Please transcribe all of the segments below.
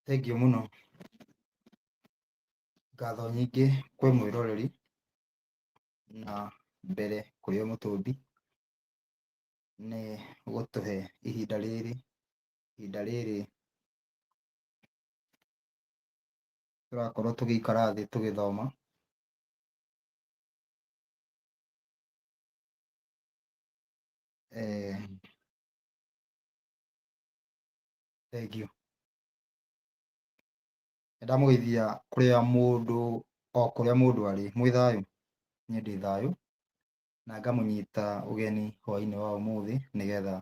Thengiũ mũno. Ngatho nyingĩ kwĩ mwĩroreri na mbere kũrĩ o mũtũmbi nĩ gũtũhe ihinda rĩrĩ, ihinda rĩrĩ tũrakorwo tũgĩikara thĩ tũgĩthoma. Thengiũ. Nĩndamũgeithia kũrĩa mũndũ o kũrĩa mũndũ arĩ, mwĩ thayũ? Niĩ ndĩ thayũ na ngamũnyita ũgeni hwainĩ wa ũmũthĩ nĩgetha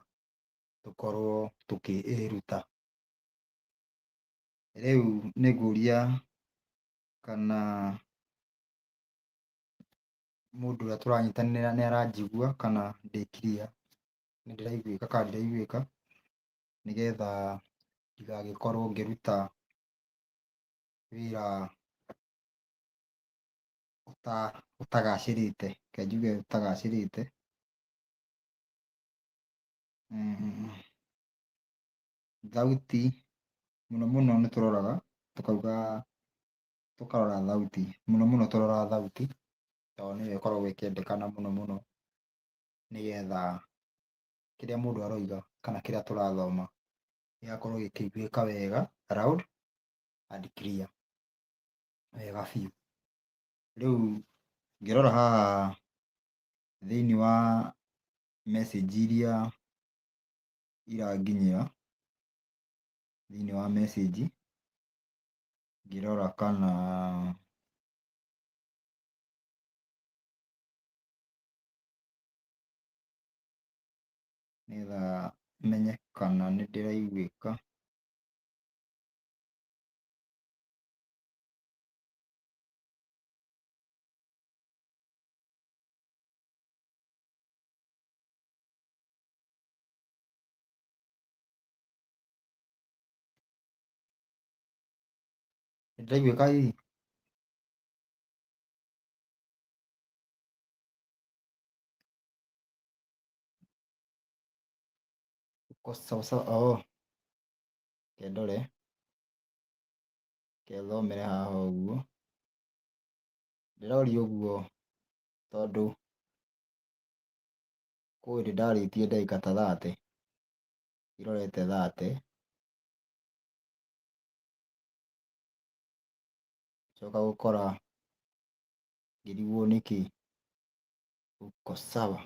tũkorwo tũkĩĩruta. Rĩu nĩngũria kana mũndũ ũrĩa tũranyitanĩra nĩaranjigua kana ndĩ clear, nĩndĩraiguĩka kana ndiraiguĩka, nĩgetha ndigagĩkorwo ngĩruta wĩra ũtagacĩrĩte, reke njuge ũtagacĩrĩte. Thauti mũno mũno nĩ tũroraga tũkauga tũkarora thauti, mũno mũno tũroraga thauti tondũ nĩyo ĩkoragwo ĩkĩendekana mũno mũno nĩgetha kĩrĩa mũndũ aroiga kana kĩrĩa tũrathoma gĩgakorwo gĩkĩiguĩka wega loud and clear wega biũ. Rĩu ngĩrora haha thĩiniĩ wa message iria iranginyĩra thĩiniĩ wa message ngĩrora kana nĩgetha menye kana nĩ ndĩraiguĩka. Nĩndĩraiguĩka hihi? Uko sawasawa oh. Reke ndore, reke thomere haha ũguo. Ndĩroria ũguo tondũ kwĩ hĩndĩ ndarĩtie ndagĩka ta 30, irorete 30. Ngĩcoka gũkora ngĩrigwo nĩkĩ uko sawa.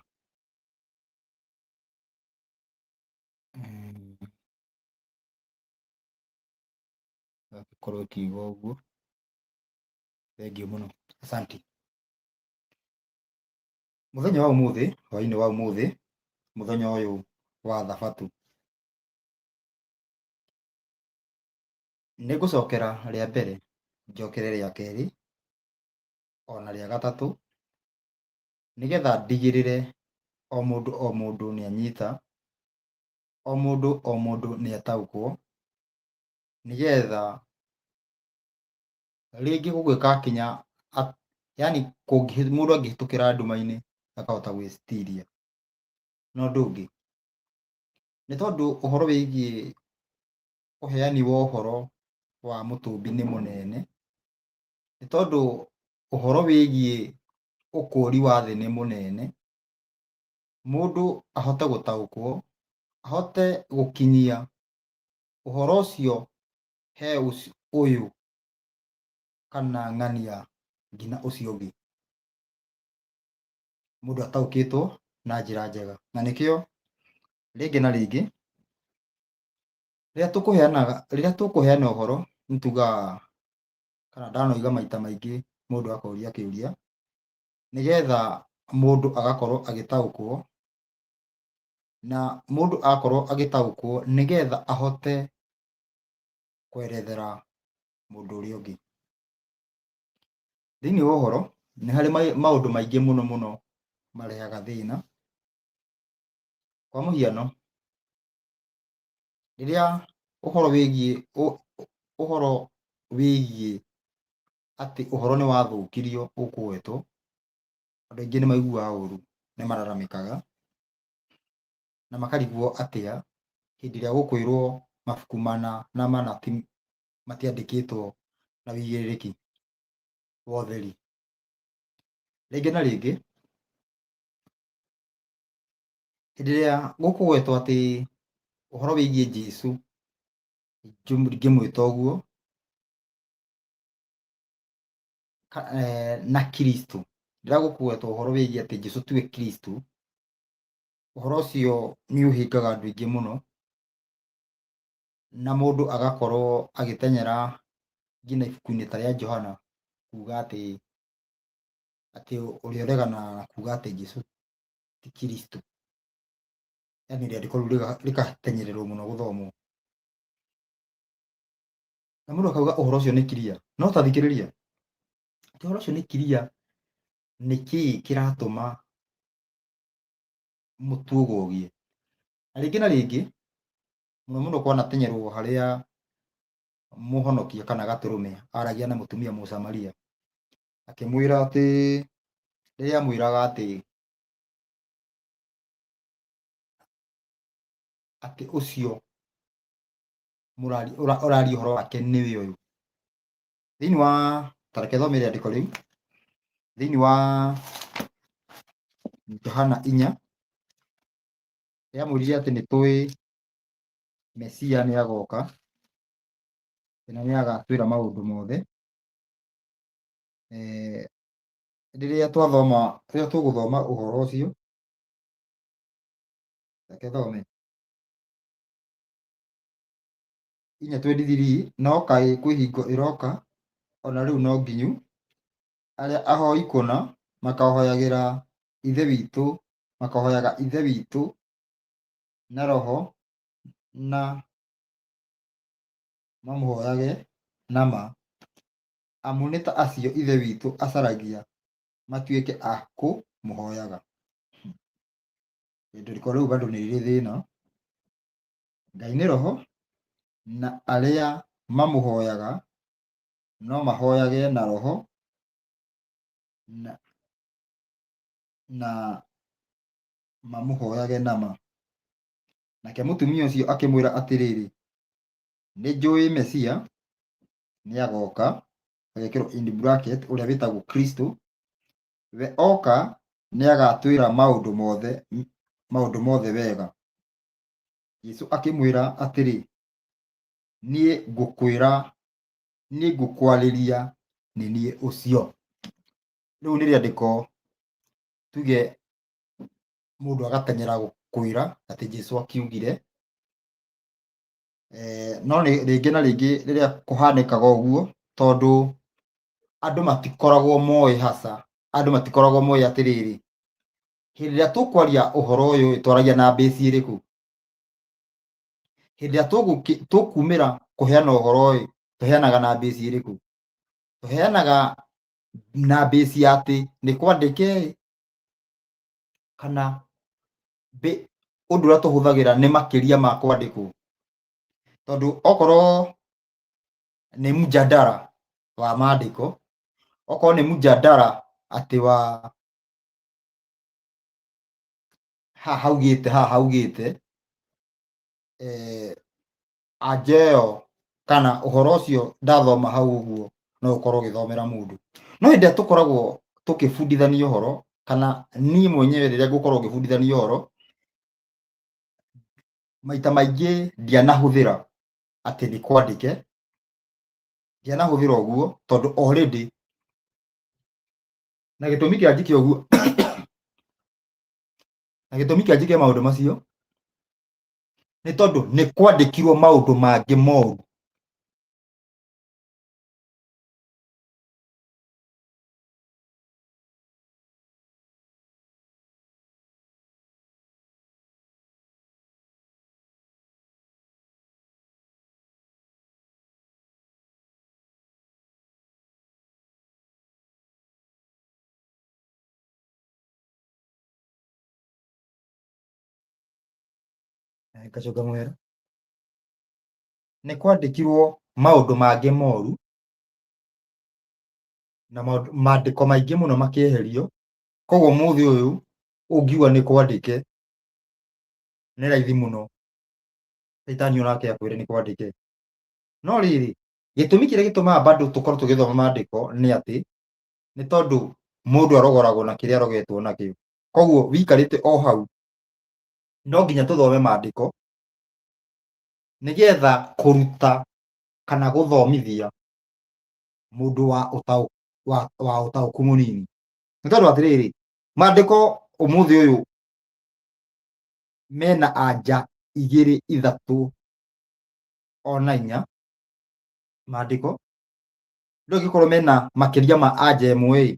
Gagĩkorwo ĩkiuga ũguo. Thengiũ mũno, asanti. Mũthenya wa ũmũthĩ, hwainĩ wa ũmũthĩ, mũthenya ũyũ wa thabatũ. Nĩ ngũcokera rĩa mbere, njokere rĩa kerĩ, ona rĩa gatatũ, nĩgetha ndigĩrĩre o mũndũ o mũndũ nĩ anyita, o mũndũ o mũndũ nĩ ataũkwo, nĩgetha rĩngĩ gũgĩgakinya yaani mũndũ angĩhĩtũkĩra nduma-inĩ akahota gwĩtiria. Na ũndũ ũngĩ, nĩ tondũ ũhoro wĩgiĩ ũheani wa ũhoro wa mũtũmbi nĩ mũnene, nĩ tondũ ũhoro wĩgiĩ ũkũri wa thĩ nĩ mũnene, mũndũ ahote gũtaũkwo, ahote gũkinyia ũhoro ũcio he ũyũ kana ng'ania nginya ũcio ũngĩ. Mũndũ ataũkĩtwo na njĩra njega. Na nĩkĩo rĩngĩ na rĩngĩ rĩrĩa tũkũheanaga, rĩrĩa tũkũheana ũhoro nĩ tugaga kana ndanoiga maita maingĩ mũndũ akoria kĩũria, nĩgetha mũndũ agakorwo agĩtaũkwo, na mũndũ akorwo agĩtaũkwo nĩgetha ahote kwerethera mũndũ ũrĩa ũngĩ. Thĩiniĩ wa ũhoro nĩ harĩ maũndũ maingĩ mũno mũno marehaga thĩna. Kwa mũhiano, rĩrĩa ũhoro wĩgiĩ ũhoro wĩgiĩ atĩ ũhoro nĩ wathũkirio ũkũgwetwo, andũ aingĩ nĩ maiguaga ũru, nĩ mararamĩkaga na makarigwo atĩa hĩndĩ ĩrĩa gũkwĩrwo mabuku mana na mana ti matiandĩkĩtwo na wĩigĩrĩrĩki wa ũtheri. Rĩngĩ na rĩngĩ, hĩndĩ ĩrĩa gũkũgwetwo atĩ ũhoro wĩgiĩ Jesũ, ingĩmwĩta ũguo, na Kristo, rĩrĩa gũkũgwetwo ũhoro wĩgiĩ atĩ Jesũ tiwe Kristo, ũhoro ũcio nĩ ũhĩngaga andũ aingĩ mũno, na mũndũ agakorwo agĩteng'era nginya ibuku-inĩ ta rĩa Johana kuga atĩ ũrĩa ũreganaga na kuga atĩ Jesũ ti Kristo, yani rĩandĩko rĩu rĩgatenyererwo mũno gũthomwo, na mũndũ akauga ũhoro ũcio nĩ clear. No ta thikĩrĩria, atĩ ũhoro ũcio nĩ clear, nĩkĩĩ kĩratũma mũtuogogie? Na rĩngĩ na rĩngĩ mũno mũno kwanatenyerwo harĩa mũhonokia kana gatũrũme aragia na mũtumia Mũsamaria, akĩmwĩra atĩ rĩrĩa amwĩraga atĩ atĩ ũcio ũraria ũhoro wake nĩwe ũyũ. Thĩinĩ wa, ta reke thome rĩandĩko rĩu, thĩinĩ wa Johana 4, yamwĩrire atĩ nĩ tũĩ Mesia nĩ agoka na nĩ agatwĩra maũndũ mothe. Rĩrĩa twathoma, rĩrĩa tũgũthoma ũhoro ũcio, reke thome 4:23, no kaĩ kwĩ hingo ĩroka, ona rĩu no nginyu, arĩa ahoi kũna makahoyagĩra Ithe witũ, makahoyaga Ithe witũ na roho na mamũhoyage na ma, amu nĩ ta acio Ithe witũ acaragia matuĩke a kũmũhoyaga. Rĩandĩko rĩu bado nĩ rĩrĩ thĩna. Ngai nĩ roho, na arĩa mamũhoyaga no mahoyage na roho na mamũhoyage na ma. Nake mũtumia ũcio akĩmwĩra atĩrĩrĩ, nĩ njũĩ Mesia nĩagoka, agekĩrwo in bracket, ũrĩa wĩtagwo Kristo, we oka nĩagatwĩra maũndũ mothe wega. Jesũ akĩmwĩra atĩrĩ, niĩ ngũkwĩra, niĩ ngũkwarĩria nĩ niĩ ũcio. Rĩu nĩ rĩandĩko tuge mũndũ agateng'era gũkwĩra atĩ Jesũ akiugire, no rĩngĩ na rĩngĩ rĩrĩa kũhanĩkaga ũguo, tondũ andũ matikoragwo moĩ haca, andũ matikoragwo moĩ atĩrĩrĩ, hĩndĩ ĩrĩa tũkwaria ũhoro ũyũ twaragia na base ĩrĩkũ? Hĩndĩ ĩrĩa tũkumĩra kũheana ũhoro ũyũ, tũheanaga na base ĩrĩkũ? Tũheanaga na base ya atĩ nĩ kwandĩke kana ũndũ ũrĩa tũhũthagĩra nĩ makĩria ma kwandĩkwo. Tondũ okorwo nĩ mjadala wa maandĩko, okorwo nĩ mjadala atĩ wa haha haugĩte, haha haugĩte, anja ĩyo kana ũhoro ũcio ndathoma hau ũguo no ũkorwo ũgĩthomera mũndũ. No hĩndĩ ĩrĩa tũkoragwo tũkĩbundithania ũhoro, kana niĩ mwenyewe rĩrĩa ngũkorwo ngĩbundithania ũhoro, maita maingĩ ndianahũthĩra atĩ nĩ kwandĩke, ndianahũthĩra ũguo tondũ already, na gĩtũmi kĩa njĩke ũguo, na gĩtũmi kĩa njĩke maũndũ macio nĩ tondũ nĩ kwandĩkirwo maũndũ mangĩ moru. Ngacũnga mũhera. Nĩ kwandĩkirwo maũndũ mangĩ moru na maandĩko maingĩ mũno makĩeherio, koguo ũmũthĩ ũyũ ũngiuga nĩ kwandĩke nĩ raithi mũno caitani onake akwĩre nĩ kwandĩke. No rĩrĩ, Gĩtũmi kĩrĩa gĩtũmaga bado tũkorwo tũgĩthoma maandĩko nĩ atĩ nĩ tondũ mũndũ arogoragwo na kĩrĩa arogetwo nakĩo. Koguo wĩikarĩte o hau no nginya tũthome maandĩko nĩgetha kũruta kana gũthomithia mũndũ wa ũtaũku wa ũtaũku mũnini. Nĩ tondũ atĩrĩrĩ, maandĩko ũmũthĩ ũyũ mena anja igĩrĩ ithatũ ona inya maandĩko rĩu angĩkorwo mena makĩria ma anja ĩmwe ĩ,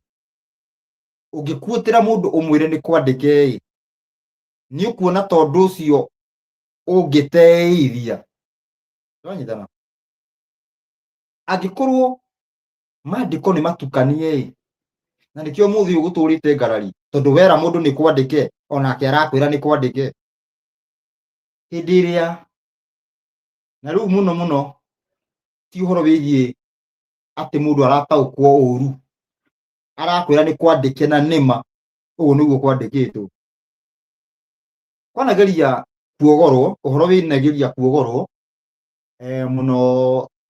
ũngĩkuĩtĩra mũndũ ũmwĩre nĩ kwandĩke ĩ, nĩ ũkuona tondũ ũcio ũngĩteithia. Twanyitana? Angĩkorwo maandĩko nĩ matukanie ĩ, na nĩkĩo ũmũthĩ ũyũ gũtũrĩte ngarari, tondũ wera mũndũ nĩ kwandĩke onake arakwĩra nĩ kwandĩke. Hĩndĩ ĩrĩa na rĩu mũno mũno ti ũhoro wĩgiĩ atĩ mũndũ arataũkwo ũru, arakwĩra nĩ kwandĩke na nĩma ũguo nĩguo kwandĩkĩtwo. Kwanageria kuogorwo, ũhoro wĩnageria kuogorwo mũno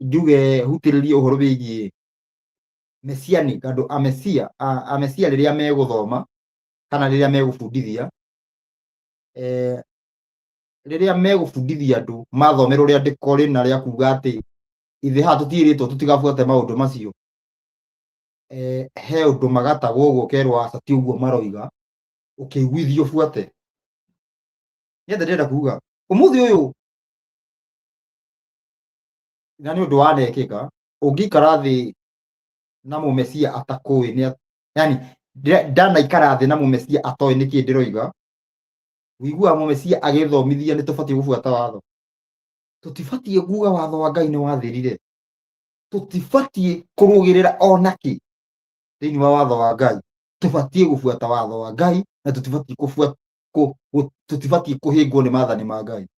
njuge hutĩrĩrie ũhoro wĩgiĩ messianic, andũ a mesia, a mesia rĩrĩa megũthoma kana rĩrĩa megũbundithia, rĩrĩa megũbundithia andũ mathomerwo rĩandĩko rĩna rĩa kuga atĩ ithe haha tũtiĩrĩtwo tũtigabuate maũndũ macio, he ũndũ magatagwo ũguo ũkerwo aca ti ũguo maroiga, ũkĩiguithio ũbuate. Nĩ atĩa ndĩrenda kuga? Ũmũthĩ ũyũ na nĩ ũndũ wanekĩka, ũngĩikara thĩ na mũmesia atakũĩ nĩ yani ndanaikara thĩ na mũmesia atoĩ nĩkĩ ndĩroiga, ũiguaga mũmesia agĩthomithia nĩ tũbatiĩ gũbuata watho. Tũtibatiĩ kuga watho wa Ngai nĩ wathirire. Tũtibatiĩ kũrũgĩrĩra onakĩ thĩinĩ wa watho wa Ngai. Tũbatiĩ gũbuata watho wa Ngai na tũtibatiĩ tũtibatiĩ kũhĩngwo nĩ maathani ma Ngai.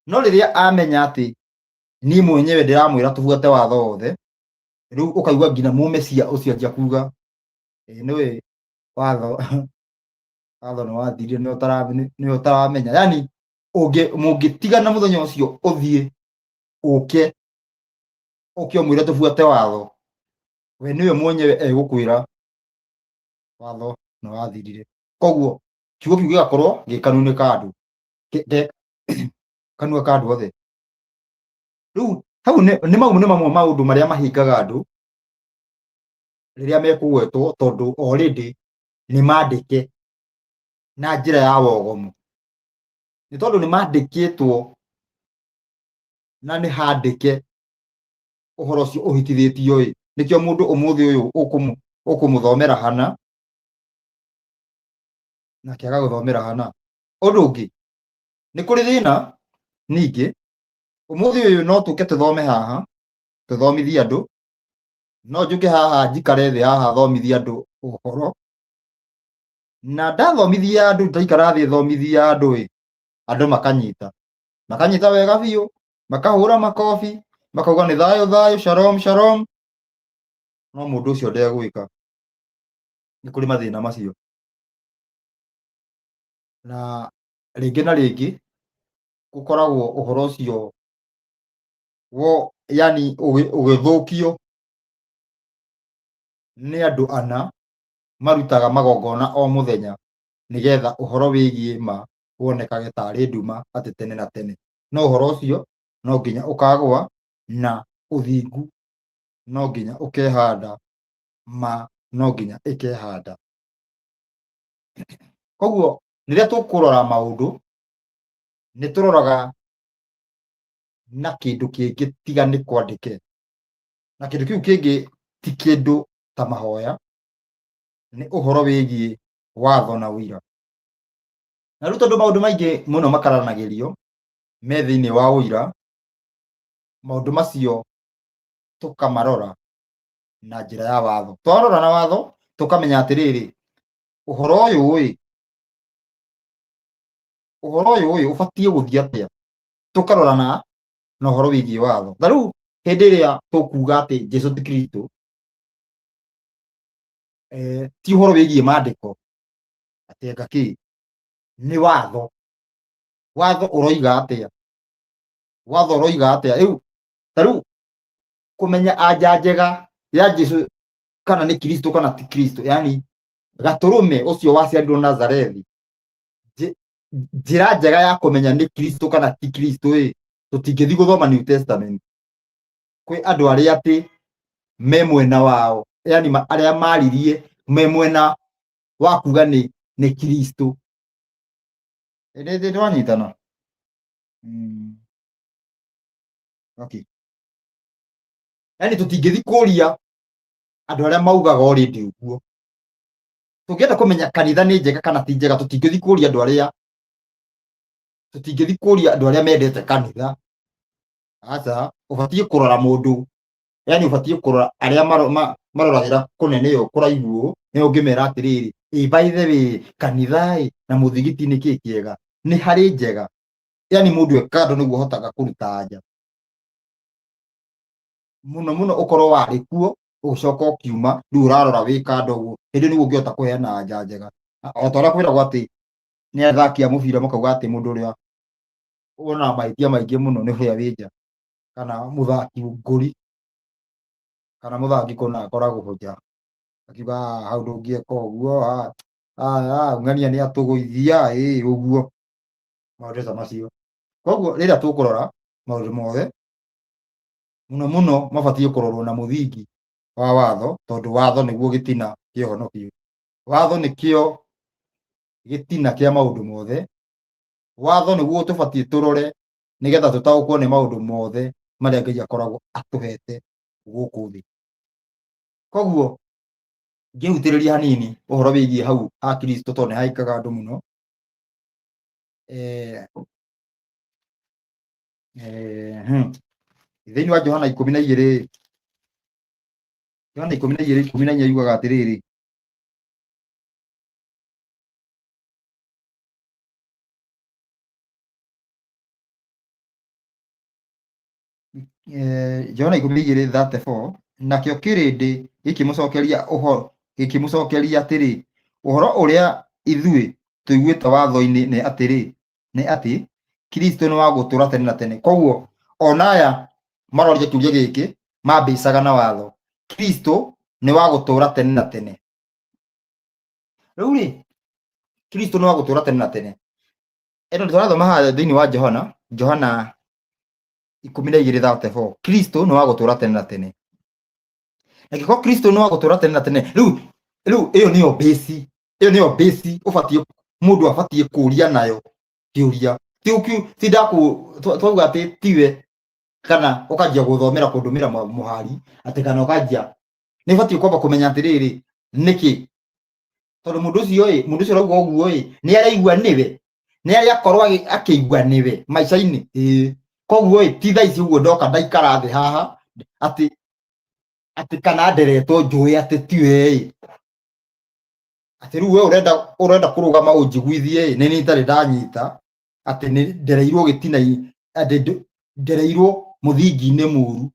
No rĩrĩa amenya atĩ niĩ mwenyewe ndĩramwĩra tũbuate watho wothe, rĩu ũkaigua nginya mũmesia ũcio anjia kuga ĩ nĩwe watho watho nĩ wathirire nĩwe ũtaramenya. Yani mũngĩtigana mũthenya ũcio ũthiĩ ũke ũke ũmwĩre tũbuate watho, we nĩwe mwenyewe egũkwĩra watho nĩ wathirire. Koguo kiugo kĩu gĩgakorwo gĩ kanua-inĩ ka andũ, kanua ka andũ othe. Rĩu hau nĩ mau nĩ mamwe maũndũ marĩa mahingaga andũ rĩrĩa mekũgwetwo, tondũ already nĩ mandĩke na njĩra ya wogomu. Nĩ tondũ nĩ mandĩkĩtwo na nĩ handĩke ũhoro ũcio ũhĩtithĩtio ĩ, nĩkĩo mũndũ ũmũthĩ ũyũ ũkũmũthomera hana nake agagũthomera hana. Ũndũ ũngĩ nĩ kũrĩ thĩna ningĩ ũmũthĩ ũyũ no tũke tũthome haha tũthomithie andũ, no njũke haha njikare thĩ haha thomithie andũ ũhoro, na ndathomithia andũ ndaikara thĩ thomithia andũ ĩ, andũ makanyita, makanyita wega biũ, makahũra makobi, makauga nĩ thayũ thayũ, shalom shalom, no mũndũ ũcio ndegwĩka. Nĩ kũrĩ mathĩna macio, na rĩngĩ na rĩngĩ gũkoragwo ũhoro ũcio wo yani ũgĩthũkio nĩ andũ ana marutaga magongona o mũthenya nĩgetha ũhoro wĩgiĩ ma wonekage tarĩ nduma atĩ tene na tene. No ũhoro ũcio no nginya ũkagũa, na ũthingu no nginya ũkehanda, ma no nginya ĩkehanda. Koguo rĩrĩa tũkũrora maũndũ nĩ tũroraga na kĩndũ kĩngĩ tiga nĩ kwandĩke, na kĩndũ kĩu kĩngĩ ti kĩndũ ta mahoya, nĩ ũhoro wĩgiĩ watho na ũira. Na rĩu tondũ maũndũ maingĩ mũno makaranagĩrio me thĩinĩ wa ũira, maũndũ macio tũkamarora na njĩra ya watho. Twarora na watho tũkamenya atĩrĩrĩ, ũhoro ũyũ ĩ, ũhoro ũyũ ĩ ũbatiĩ gũthiĩ atĩa, tũkarora na ũhoro wĩgiĩ watho. Ta rĩu hĩndĩ ĩrĩa tũkuga atĩ Jesu ti Kristo, ti ũhoro wĩgiĩ maandĩko atĩ anga kĩ, nĩ watho. Watho ũroiga atĩa? Watho ũroiga atĩa? Rĩu ta rĩu Kũmenya anja njega ya Jesu kana nĩ Kristo kana ti Kristo, yani gatũrũme ũcio waciarirwo Nazarethi, njĩra njega ya kũmenya nĩ Kristo kana ti Kristo ĩ, tũtingĩthiĩ gũthoma New Testament. Kwĩ andũ arĩa atĩ me mwena wao, yani arĩa maririe me mwena wa kuga nĩ Kristo. Nĩ twanyitana? Okay. Yani tũtingĩthiĩ kũria andũ arĩa maugaga already ũguo. Tũngĩenda kũmenya kanitha nĩ njega kana ti njega, tũtingĩthiĩ kũria andũ arĩa, tũtingĩthiĩ kũria andũ arĩa mendete kanitha. Aca, ũbatiĩ kũrora mũndũ, yani ũbatiĩ kũrora arĩa maroragĩra kũnene ũũ kũraihu ũũ, nĩo ũngĩmera atĩrĩrĩ, ĩ by the way, kanitha ĩ na mũthigiti nĩ kĩĩ kĩega, nĩ harĩ njega. Yani mũndũ e kando nĩguo ahotaga kũruta anja. Mũno mũno ũkorwo warĩ kuo ũgĩcoka ũkiuma, rĩu ũrarora wĩ kando ũguo, hĩndĩ ĩyo nĩguo ũngĩhota kũheana anja njega. O ta ũrĩa kwĩragwo atĩ nĩ athaki a mũbira makauga atĩ mũndũ ũrĩa wonaga mahĩtia maingĩ mũno nĩ ũrĩa wĩ nja, kana mũthaki ngũri, kana mũthaki kũna akoragwo nja, akiuga hau ndũngĩeka ũguo, ng'ania nĩ atũgũithia, ĩ ũguo, maũndũ ta macio. Koguo rĩrĩa tũkũrora maũndũ mothe, mũno mũno mabatiĩ kũrorwo na mũthingi wa watho, tondũ watho nĩguo gĩtina kĩa ũhonokio. Watho nĩkĩo gĩtina kĩa maũndũ mothe. Watho nĩguo tũbatiĩ tũrore nĩgetha tũtaũkwo nĩ maũndũ mothe marĩa Ngai akoragwo atũhete gũkũ thĩ. Koguo ngĩhutĩrĩria hanini ũhoro wĩgiĩ hau ha Kristo, tondũ nĩ hahĩkaga andũ mũno. Thĩinĩ wa Johana 12, Johana 12:14 yugaga atĩrĩrĩ, Johana 12:34, nakĩo kĩrĩndĩ gĩkĩmũcokeria ũhoro, gĩkĩmũcokeria atĩrĩ, ũhoro ũrĩa ithuĩ tũiguĩte watho-inĩ nĩ atĩrĩ, nĩ atĩ Kristo nĩ wa gũtũũra tene na tene. Koguo ona aya maroria kĩũria gĩkĩ mambĩcaga na watho, Kristo nĩ wa gũtũũra tene na tene. Rĩu rĩ, Kristo nĩ wa gũtũũra tene na tene. Ĩno tũrathoma haha thĩinĩ wa Johana, Johana 12:34, Kristo nĩ wa gũtũũra tene na tene. Na gĩkorwo Kristo nĩ wa gũtũũra tene na tene, rĩu ĩyo nĩyo base, ĩyo nĩyo base ũbatiĩ, mũndũ abatiĩ kũria nayo kĩũria. Ti ti ndakũ, twauga atĩ tiwe, kana ũkanjia gũthomera kũndũmĩra mũhari, atĩ kana ũkanjia, nĩ ũbatiĩ kwamba kũmenya atĩrĩrĩ, nĩkĩ? Tondũ mũndũ ũcio ĩ, mũndũ ũcio ũrauga ũguo ĩ, nĩ araigua nĩwe, nĩ arĩ akorwo akĩigua nĩwe maica-inĩ, ĩĩ. Koguo ĩ, ti thaa ici ũguo ndoka ndaikara thĩ haha, atĩ kana nderetwo njũĩ atĩ tiwe ĩ. Atĩ rĩu we ũrenda kũrũgama ũnjiguithie ĩ, nĩ niĩ itarĩ ndanyita, atĩ nĩ ndereirwo gĩtina, atĩ ndereirwo mũthingi-inĩ mũru.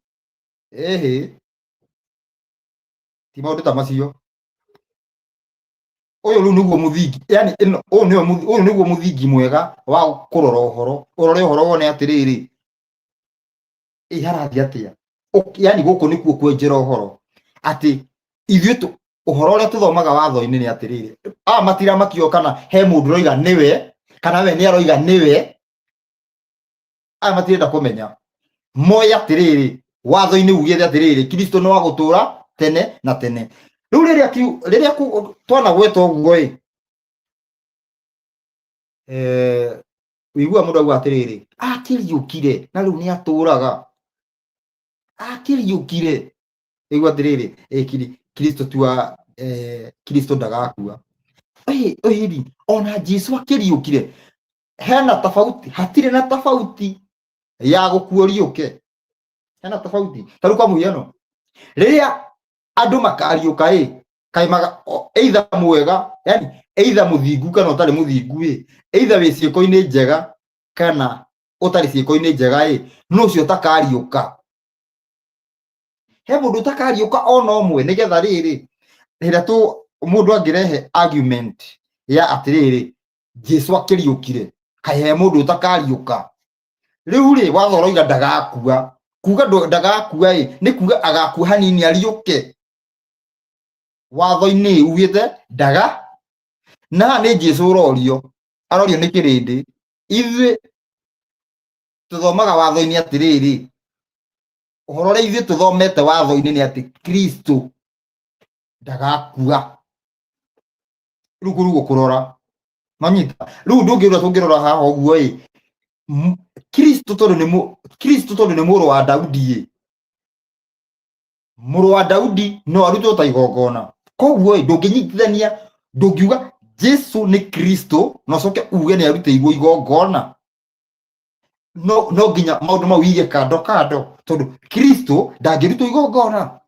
Ĩhĩ, ti maũndũ ta macio. Ũyũ rĩu nĩguo mũthingi, yani ĩno, ũyũ nĩwe ũyũ nĩguo mũthingi mwega wa kũrora ũhoro, ũrore ũhoro wone atĩrĩrĩ, ĩ harathiĩ atĩa? Yani gũkũ nĩkuo kwenjera ũhoro atĩ ithuĩ ũhoro ũrĩa tũthomaga watho-inĩ nĩ atĩrĩrĩ, aya matiramakio kana he mũndũ ũroiga nĩwe, kana we nĩ aroiga nĩwe, aya matirenda kũmenya. Moĩ atĩrĩrĩ, watho-inĩ ugĩte atĩrĩrĩ, Kristo nĩ wa gũtũũra tene na tene. Rĩu rĩrĩa rĩrĩa twanagweta ũguo ĩ, ũiguaga mũndũ auga atĩrĩrĩ, akĩriũkire na rĩu nĩ atũũraga, akĩriũkire. Ũigua atĩrĩrĩ, Kristo ti wa, Kristo ndagakua. Ĩhĩ, ona Jesu akĩriũkire, hena tofauti, hatirĩ na tofauti ya gũkua ũriũke. Hena tofauti. Ta rĩu kwa mũhiano, rĩrĩa andũ makariũka ĩ, kaĩ maga, o, either mwega, yani either mũthingu kana ũtarĩ mũthingu ĩ, either wĩ ciĩko-inĩ njega kana ũtarĩ ciĩko-inĩ njega ĩ, nũ ũcio ũtakariũka? He mũndũ ũtakariũka ona ũmwe, nĩgetha rĩrĩ, rĩrĩa tũ mũndũ angĩrehe argument ya atĩrĩrĩ, Jesu akĩriũkire, kaĩ he mũndũ ũtakariũka? Rĩu rĩ, watho ũroiga ndagakua, Kuga ndagakua ĩ nĩ kuga agakua hanini ariũke. Watho-inĩ ugĩte ndaga na haha nĩ Jesu ũrorio, arorio nĩ kĩrĩndĩ. Ithuĩ tũthomaga watho-inĩ atĩrĩrĩ, ũhoro ũrĩa ithuĩ tũthomete watho-inĩ nĩ atĩ Kristo ndagakua. Rĩu kũu gũkũrora manyita rĩu ndũngĩrora tũngĩrora haha ũguo ĩ Kristo tondũ nĩ Kristo tondũ nĩ mũrũ wa Daudi ĩ mũrũ wa Daudi no arutwo ta igongona. Koguo ĩ ndũngĩnyitithania, ndũngiuga Jesu nĩ Kristo na ũcoke uge nĩ arutĩirwo igongona. No no nginya maũndũ mau wige kando kando tondũ Kristo ndangĩrutwo igongona.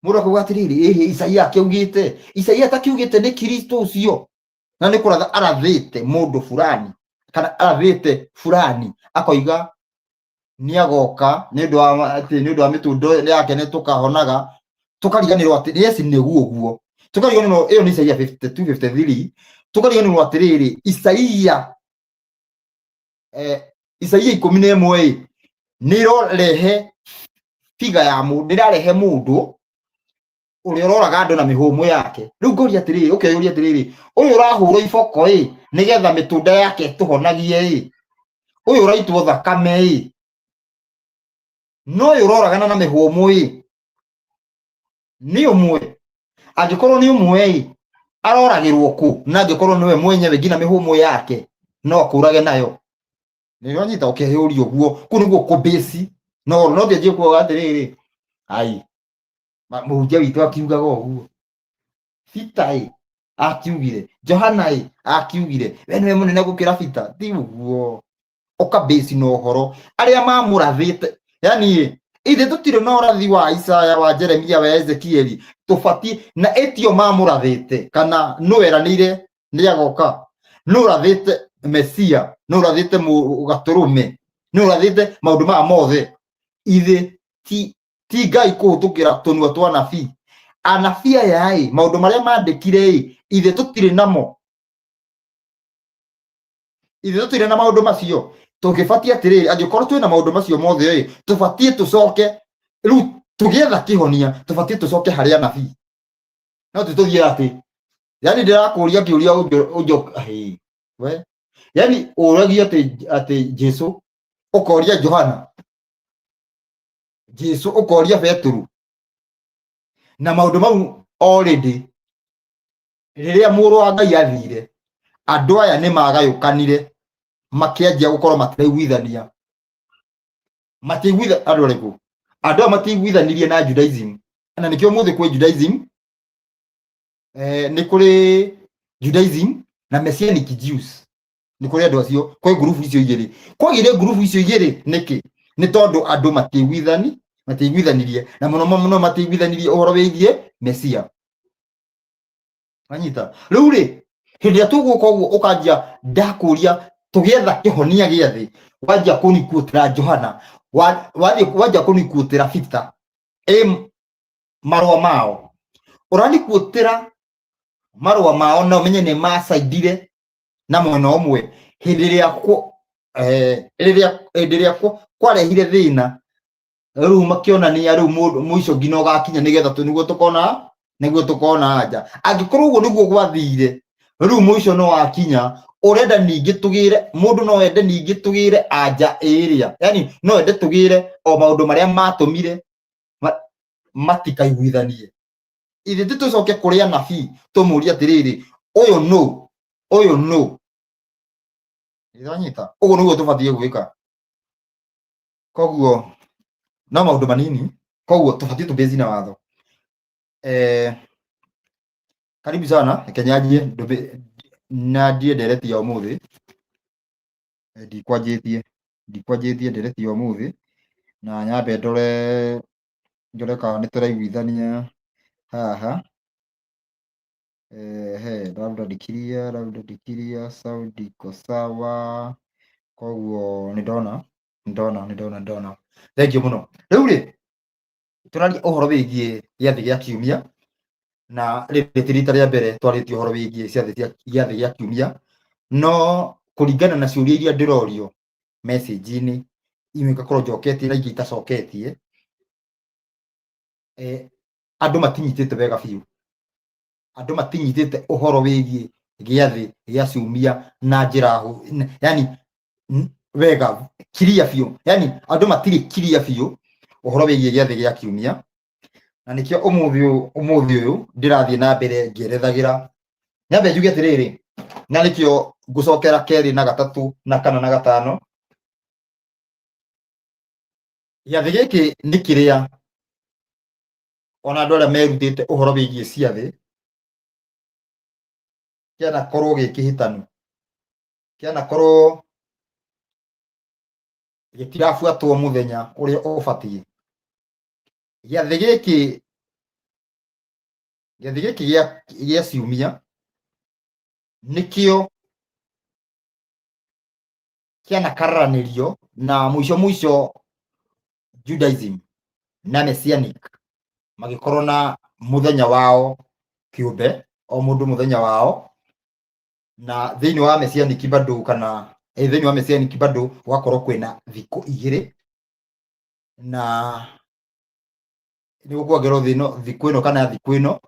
Mũndũ akauga atĩrĩrĩ, ĩhĩ Isaia akĩaugĩte, Isaia atakiugĩte nĩ Kristo ũcio na nĩ kũratha arathĩte mũndũ fulani kana arathĩte fulani akoiga nĩ agoka nĩ ũndũ wa atĩ nĩ ũndũ wa mĩtũndo yake nĩ tũkahonaga, tũkariganĩrwo atĩ yes nĩguo ũguo, tũkariganĩrwo ĩyo nĩ Isaia 52 53, tũkariganĩrwo atĩrĩrĩ Isaia Isaia 11 ĩ nĩ ĩrorehe figa ya mũndũ, nĩ ĩrarehe mũndũ ũrĩa ũroraga andũ na mĩhũmũ yake. Rĩu ngũria atĩrĩrĩ, ũkeyũria atĩrĩrĩ, ũyũ ũrahũrwo iboko ĩ nĩgetha mĩtũnda yake ĩtũhonagie ĩ, ũyũ ũraitwo thakame ĩ, no ũyũ ũroragana na mĩhũmũ ĩ nĩ ũmwe? Angĩkorwo nĩ ũmwe ĩ aroragĩrwo kũ? Na angĩkorwo nĩwe mwenyewe nginya mĩhũmũ yake no akũrage nayo. Nĩ ũranyita? Ũkeyũria ũguo, kũu nĩguo kũbĩci. No no ndianjie kuoga atĩrĩrĩ, ai mũhunjia witũ akiugaga ũguo, Peter ĩ akiugire, Johana ĩ akiugire, we nĩwe mũnene gũkĩra Peter. Ti ũguo, ũkabĩci na ũhoro arĩa mamũrathĩte. Yani ĩ ithe tũtirĩ na ũrathi wa Isaya, wa Jeremia, wa Ezekieli, tũbatiĩ na ĩtio mamũrathĩte kana nũ eranĩire nĩ agoka, nũ ũrathĩte Mesia, nũ ũrathĩte gatũrũme, nũ ũrathĩte maũndũ maya mothe. Ithe ti ti Ngai kũhũtũkĩra tũnua twa anabii. Anabii aya ĩ maũndũ marĩa mandĩkire ĩ ithe tũtirĩ namo, ithe tũtirĩ na maũndũ macio. Tũgĩbatiĩ atĩrĩrĩ, angĩkorwo twĩna maũndũ macio mothe ĩ tũbatiĩ tũcoke rĩu tũgĩetha kĩhonia, tũbatiĩ tũcoke harĩ anabii. No ti tũthiĩ atĩ yani ndĩrakũria kĩũria ũnjo hĩ we yani ũragia atĩ atĩ Jesu ũkoria Johana, Jesu ũkoria Petero, na maũndũ mau already rĩrĩa mũrũ wa Ngai athire andũ aya nĩ magayũkanire makĩanjia gũkorwo matiraiguithania, matiaiguitha andũ arĩkũ? Andũ aya matiaiguithanirie na Judaism, na nĩkĩo ũmũthĩ kwĩ Judaism, nĩ kũrĩ Judaism na Messianic Jews. Nĩ kũrĩ andũ acio, kwĩ ngurubu icio igĩrĩ. Kwagĩire ngurubu icio igĩrĩ nĩkĩ? Nĩ tondũ andũ matiaiguithanirie, na mũno mũno matiaiguithanirie ũhoro wĩgiĩ Mesia. Wanyita? Rĩu rĩ, hĩndĩ ĩrĩa tũgũka ũguo ũkanjia ndakũria tũgĩetha kĩhonia gĩa thĩ, wanjia kũnikuũtĩra Johana, wanjia kũnikuũtĩra Peter, ĩ marũa mao ũranikuũtĩra marũa mao na ũmenye nĩ macaindire na mwena ũmwe hĩndĩ ĩrĩa rĩrĩa hĩndĩ ĩrĩa kwarehire thĩna. Rĩu makĩonania rĩu mũndũ mũico nginya ũgakinya nĩgetha tu nĩguo tũkona, nĩguo tũkona anja. Angĩkorwo ũguo nĩguo gwathire, rĩu mũico no wakinya, ũrenda ningĩ tũgĩre mũndũ no ende ningĩ tũgĩre anja ĩrĩa, yani no ende tũgĩre o maũndũ marĩa matũmire matikaiguithanie. Ithe ti tũcoke kũrĩ anabii tũmũrie atĩrĩrĩ, ũyũ nũ, ũyũ nũ? Nĩwanyita? Ũguo nĩguo tũbatiĩ gwĩka. Koguo no maũndũ manini, koguo tũbatiĩ tũbĩzi na watho. Karibu sana, reke nyanjie nyanjie ndereti ya ũmũthĩ. Ndikwanjĩtie ndereti ya ũmũthĩ, na nyambe ndore ndore kana nĩ tũraiguithania haha. Ehe, labda ndikiria, labda ndikiria, sound iko sawa. Koguo nĩ ndona, nĩ ndona, nĩ ndona, nĩ ndona. Thengiũ mũno. Rĩu rĩ, tũraria ũhoro wĩgiĩ gĩathĩ gĩa kiumia, na rĩrĩ ti rita rĩa mbere twarĩtie ũhoro wĩgiĩ ciathĩ cia gĩathĩ gĩa kiumia, no kũringana na ciũria iria ndĩrorio message-inĩ Imwe ngakorwo njoketie na ingĩ itacoketie. Andũ matinyitĩte wega biũ, andũ matinyitĩte ũhoro wĩgiĩ gĩathĩ gĩa ciumia na njĩra yani wega kiria biũ, yani andũ matirĩ kiria biũ ũhoro wĩgiĩ gĩathĩ gĩa kiumia. Na nĩkĩo ũmũthĩ ũyũ ndĩrathiĩ na mbere ngĩerethagĩra. Nyambe njuge atĩrĩrĩ, na nĩkĩo ngũcokera kerĩ na gatatũ na kana na gatano. Gĩathĩ gĩkĩ nĩ kĩrĩa ona andũ arĩa merutĩte ũhoro wĩgiĩ ciathĩ kĩanakorwo gĩ kĩhĩtanu, kĩanakorwo gĩtirabuatwo mũthenya ũrĩa ũbatiĩ. Gĩathĩ gĩkĩ, gĩathĩ gĩkĩ gĩa ciumia nĩkĩo kĩanakararanĩrio na mũico mũico Judaism na Messianic magĩkorwo na mũthenya wao kĩũmbe, o mũndũ mũthenya wao. Na thĩinĩ wa Messianic bado kana thĩinĩ wa Messianic bado gũgakorwo kwĩna thikũ igĩrĩ, na nĩ gũkwongererwo thikũ ĩno kana thikũ ĩno,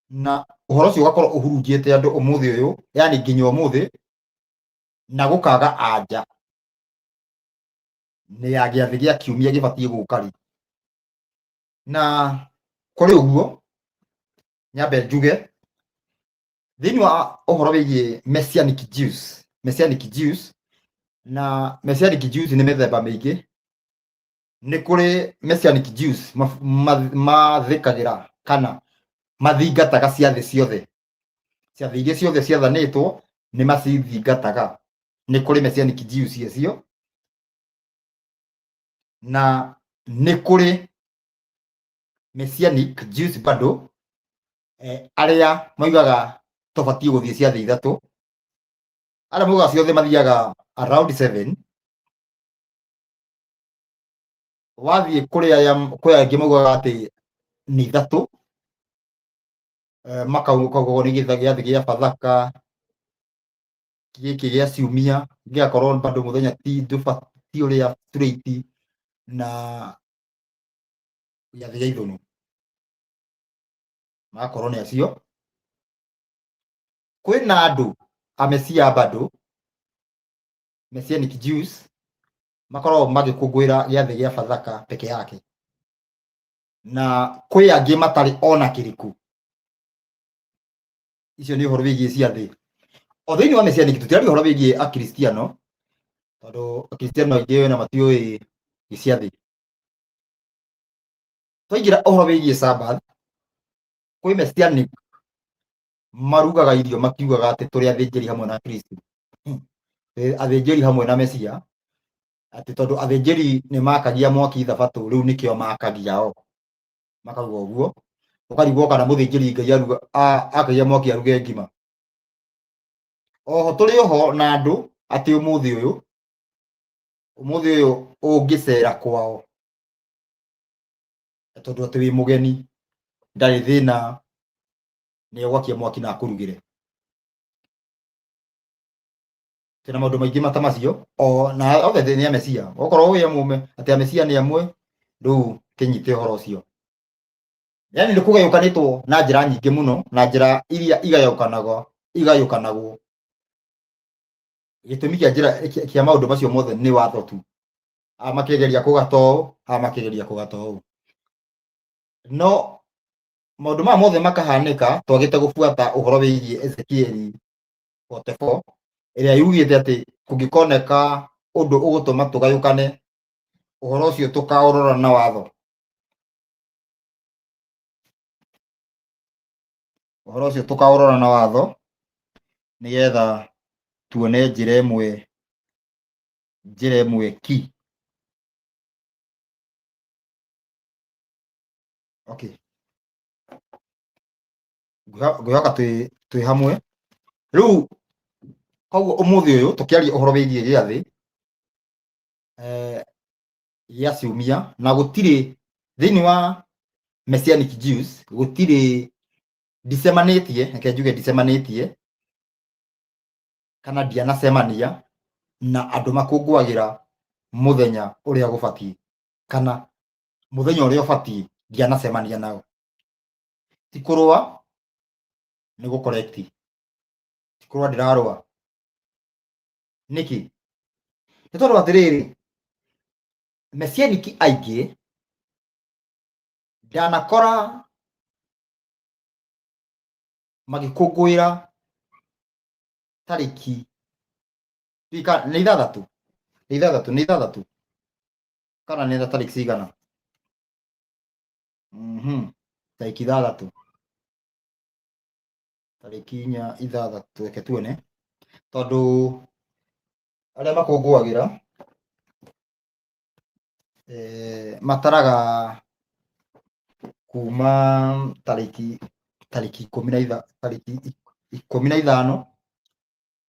na ũhoro ũcio ũgakorwo ũhurunjĩte andũ ũmũthĩ ũyũ, yani nginya ũmũthĩ, na gũkaga anja nĩ ya gĩathĩ gĩa kiumia gĩbatiĩ gũka rĩ. Na kũrĩ ũguo, nyambe njuge thĩinĩ wa ũhoro wĩgiĩ Messianic Jews, Messianic Jews na Messianic Jews nĩ mĩthemba mĩingĩ. Nĩ kũrĩ Messianic Jews mathĩkagĩra kana mathingataga ciathĩ ciothe, ciathĩ iria ciothe ciathanĩtwo nĩ macithingataga. Nĩ kũrĩ Messianic Jews acio, na nĩ kũrĩ Messianic Jews bado arĩa moigaga tũbatiĩ gũthiĩ ciathĩ ithatũ. Arĩa moigaga ciothe mathiaga around 7. Wathiĩ kũrĩ arĩa, kwĩ angĩ maugaga atĩ nĩ ithatũ, makauga nĩ gĩathĩ gĩa Bathaka, gĩkĩ gĩa ciumia gĩgakorwo bado mũthenya ti nduba, ti ũrĩa straight, na gĩathĩ gĩa ithũnũ magakorwo nĩ acio. Kwĩna andũ amesia bado Messianic Jews makoragwo magĩkũngũĩra gĩathĩ gĩa Bathaka peke yake, na kwĩ angĩ matarĩ ona kĩrĩkũ. Icio nĩ ũhoro wĩgiĩ ciathĩ. O thĩinĩ wa Messianic tũtiraria ũhoro wĩgiĩ Akristiano, tondũ Akristiano aingĩ ona matiũĩ ciathĩ. Twaingĩra ũhoro wĩgiĩ Sabbath, kwĩ Messianic marugaga irio makiugaga atĩ tũrĩ athĩnjĩri hamwe na Kristo, athĩnjĩri hamwe na Mesia, atĩ tondũ athĩnjĩri nĩ makagia mwaki thabatũ, rĩu nĩkĩo makagia o makauga ũguo. Ũkarigwo kana mũthĩnjĩri Ngai akagia mwaki aruge ngima. Oho tũrĩ oho na andũ atĩ ũmũthĩ ũyũ ũngĩcera kwao tondũ atĩ wĩ mũgeni, ndarĩ thĩna, nĩ egwakia mwaki na akũrugĩre. Tena maũndũ maingĩ mata macio, o na othe nĩ amecia. Okorwo wĩ amwe atĩ amecia nĩ amwe, rĩu kĩnyite ũhoro ũcio. Yani nĩ kũgayũkanĩtwo na njĩra nyingĩ mũno, na njĩra iria igayũkanagwo. Gĩtũmi kĩa njĩra kĩa maũndũ macio mothe nĩ watho tu. Aya makĩgeria kũgata ũũ, aya makĩgeria kũgata ũũ. No maũndũ maya mothe makahanĩka twagĩte gũbuata ũhoro wĩgiĩ Ezekieli 44, ĩrĩa yugĩte atĩ kũngĩkoneka ũndũ ũgũtũma tũgayũkane, ũhoro ũcio tũkaũrora na watho. Ũhoro ũcio tũkaũrora na watho nĩgetha tuone njĩra ĩmwe, njĩra ĩmwe ki. Okay. Ngwĩhoka twĩ hamwe. Rĩu koguo ũmũthĩ ũyũ tũkĩaria ũhoro wĩgiĩ gĩathĩ gĩa ciumia, na gũtirĩ thĩinĩ wa Messianic Jews, gũtirĩ ndicemanĩtie, reke njuge ndicemanĩtie kana ndianacemania na andũ makũngũagĩra Mũthenya ũrĩa gũbatiĩ kana mũthenya ũrĩa ũbatiĩ ndianacemania nao. Ti kũrũa, nĩ gũ correct. Ti kũrũa ndĩrarũa. Nĩkĩ? Nĩ tondũ atĩrĩrĩ, messianic aingĩ ndanakora magĩkũngũĩra tarĩki nĩ ithathatũ, nĩ ithathatũ, nĩ ithathatũ kana nĩ tarĩki cigana? Tarĩki ithathatũ, tarĩki inya, ithathatũ, reke tuone, tondũ arĩa makũngũagĩra mataraga kuma tarĩki ikũmi na itha, tarĩki ikũmi na ithano,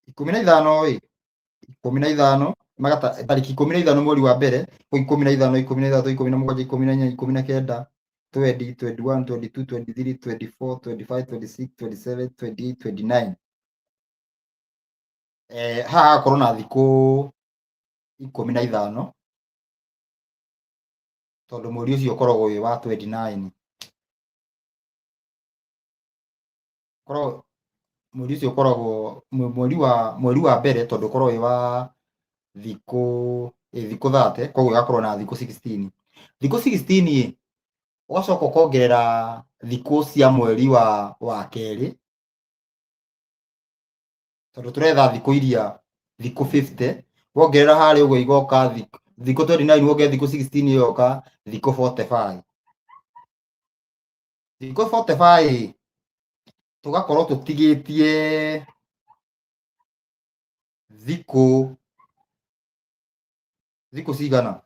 ikũmi na ithano ĩ, ikũmi na ithano, magata, tarĩki ikũmi na ithano mweri wa mbere, kwĩ ikũmi na ithano, ikũmi na ithatũ, ikũmi na mũgwanja, ikũmi na inya, ikũmi na kenda, 20, 21, 22, 23, 24, 25, 26, 27, 28, 29. Haha hagakorwo na thikũ ikũmi na ithano, tondũ mweri ũcio ũkoragwo wĩ wa 29. Ũkoragwo, mweri ũcio ũkoragwo mweri wa mbere, tondũ ũkoragwo wĩ wa thikũ, thikũ 30, koguo ĩgakorwo na thikũ 16. Thikũ 16 ĩ, ũgacoka ũkongerera thikũ cia mweri wa kerĩ, tondũ tũretha thikũ iria thikũ 50, wongerera harĩa ũguo igoka thikũ 29, wongerera thikũ 16 igoka thikũ 45. Thikũ 45 tũgakorwo tũtigĩtie thikũ cigana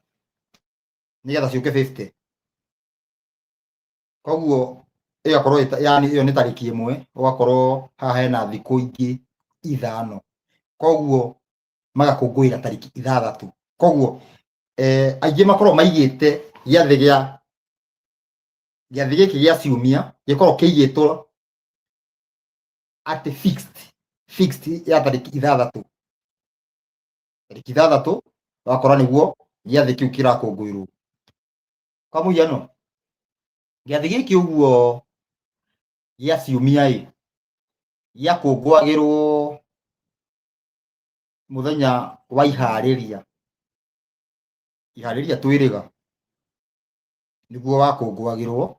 nĩgetha ciũke 50? Koguo ĩgakorwo yani ĩyo nĩ tarĩki ĩmwe, ũgakorwo haha hena thikũ ingĩ ithano, koguo magakũngũĩra tarĩki ithathatũ. Koguo aingĩ makoragwo maigĩte gĩathĩ gĩa gĩathĩ gĩkĩ gĩa ciumia gĩkoragwo kĩigĩtwo atĩ fixed ya tarĩki ithathatũ, tarĩki ithathatũ wakora nĩguo gĩathĩ kĩu kĩrakũngũĩrwo. Kwa mũhiano, gĩathĩ gĩkĩ ũguo gĩa ciumia ĩ, gĩakũngũagĩrwo mũthenya wa iharĩria, iharĩria twĩrĩga nĩguo wakũngũagĩrwo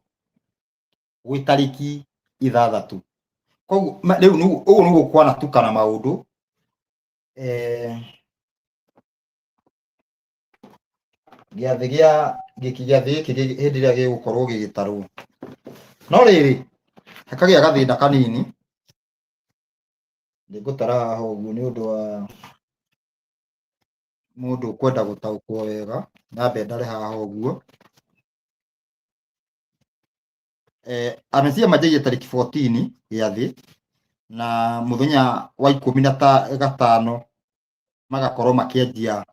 gwĩ tarĩki ithathatũ. Koguo rĩu ũguo nĩguo kwanatukana maũndũ. Gĩathĩ gĩa gĩkĩ, gĩathĩ gĩkĩ hĩndĩ ĩrĩa gĩgũkorwo gĩgĩtarwo, no rĩrĩ hakagĩa gathĩna kanini. Nĩngũtara haha ũguo nĩ ũndũ wa mũndũ ũkwenda gũtaũkwo wega, nyambe ndare haha ũguo. Amesia manjagia tarĩki 14 gĩathĩ, na mũthenya wa ikũmi na gatano magakorwo makĩanjia,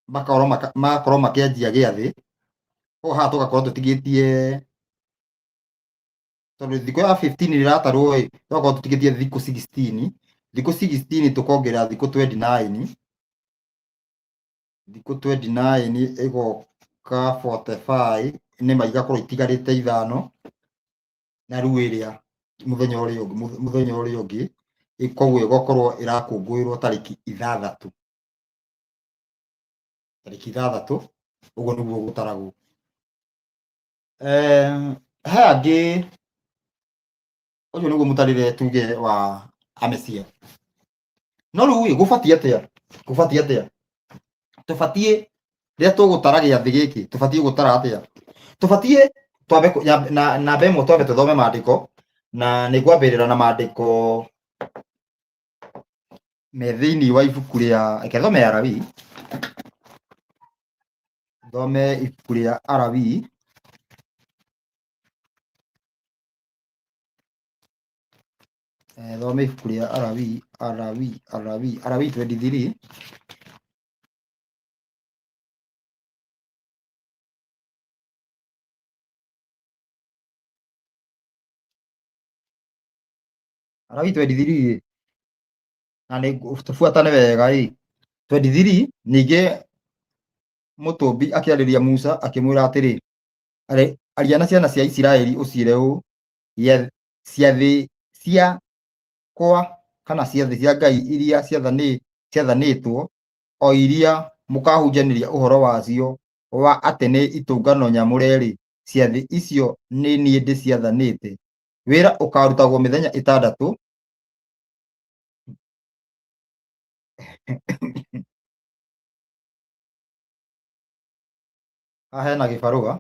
magakorwo makĩanjia gĩathĩ. Koguo haha tũgakorwo tũtigĩtie, tondũ thikũ ya 15 ĩratarwo ĩ, tũgakorwo tũtigĩtie thikũ 16, thikũ 16 tũkongerera thikũ 29, thikũ 29 ĩgoka 45, nĩma igakorwo itigarĩte ithano, na rĩu ĩrĩa mũthenya ũrĩa ũngĩ, mũthenya ũrĩa ũngĩ, koguo ĩgakorwo ĩrakũngũĩrwo tarĩki ithathatũ, tarĩki ithathatũ, ũguo nĩguo gũtaragwo. He angĩ, ũcio nĩguo mũtarĩre tuge wa amecia. No rĩu ĩ, gũbatiĩ atĩa? Gũbatiĩ atĩa? Tũbatiĩ rĩrĩa tũgũtara gĩathĩ gĩkĩ, tũbatiĩ gũtara atĩa? Tũbatiĩ twambe na namba ĩmwe twambe tũthome maandĩko, na nĩ ngwambĩrĩra na maandĩko me thĩinĩ wa ibuku rĩa, reke thome Alawii, thome ibuku rĩa Alawii. Thome ibuku rĩa Alawii, Alawii, Alawii, Alawii 23. Alawii 23 ĩ, na nĩ tũbuatane wega ĩ. 23. Ningĩ Mũtũmbi akĩarĩria Musa akĩmwĩra atĩrĩ, aria na ciana cia Isiraeli ũciĩre ũũ, ciathĩ ciakwa kana ciathĩ cia Ngai iria ciathanĩtwo, o iria mũkahunjanĩria ũhoro wacio wa atĩ nĩ itũngano nyamũre-rĩ, ciathĩ icio nĩ niĩ ndĩciathanĩte. Wĩra ũkaarutagwo mĩthenya ĩtandatũ, haha hena gĩbarũa.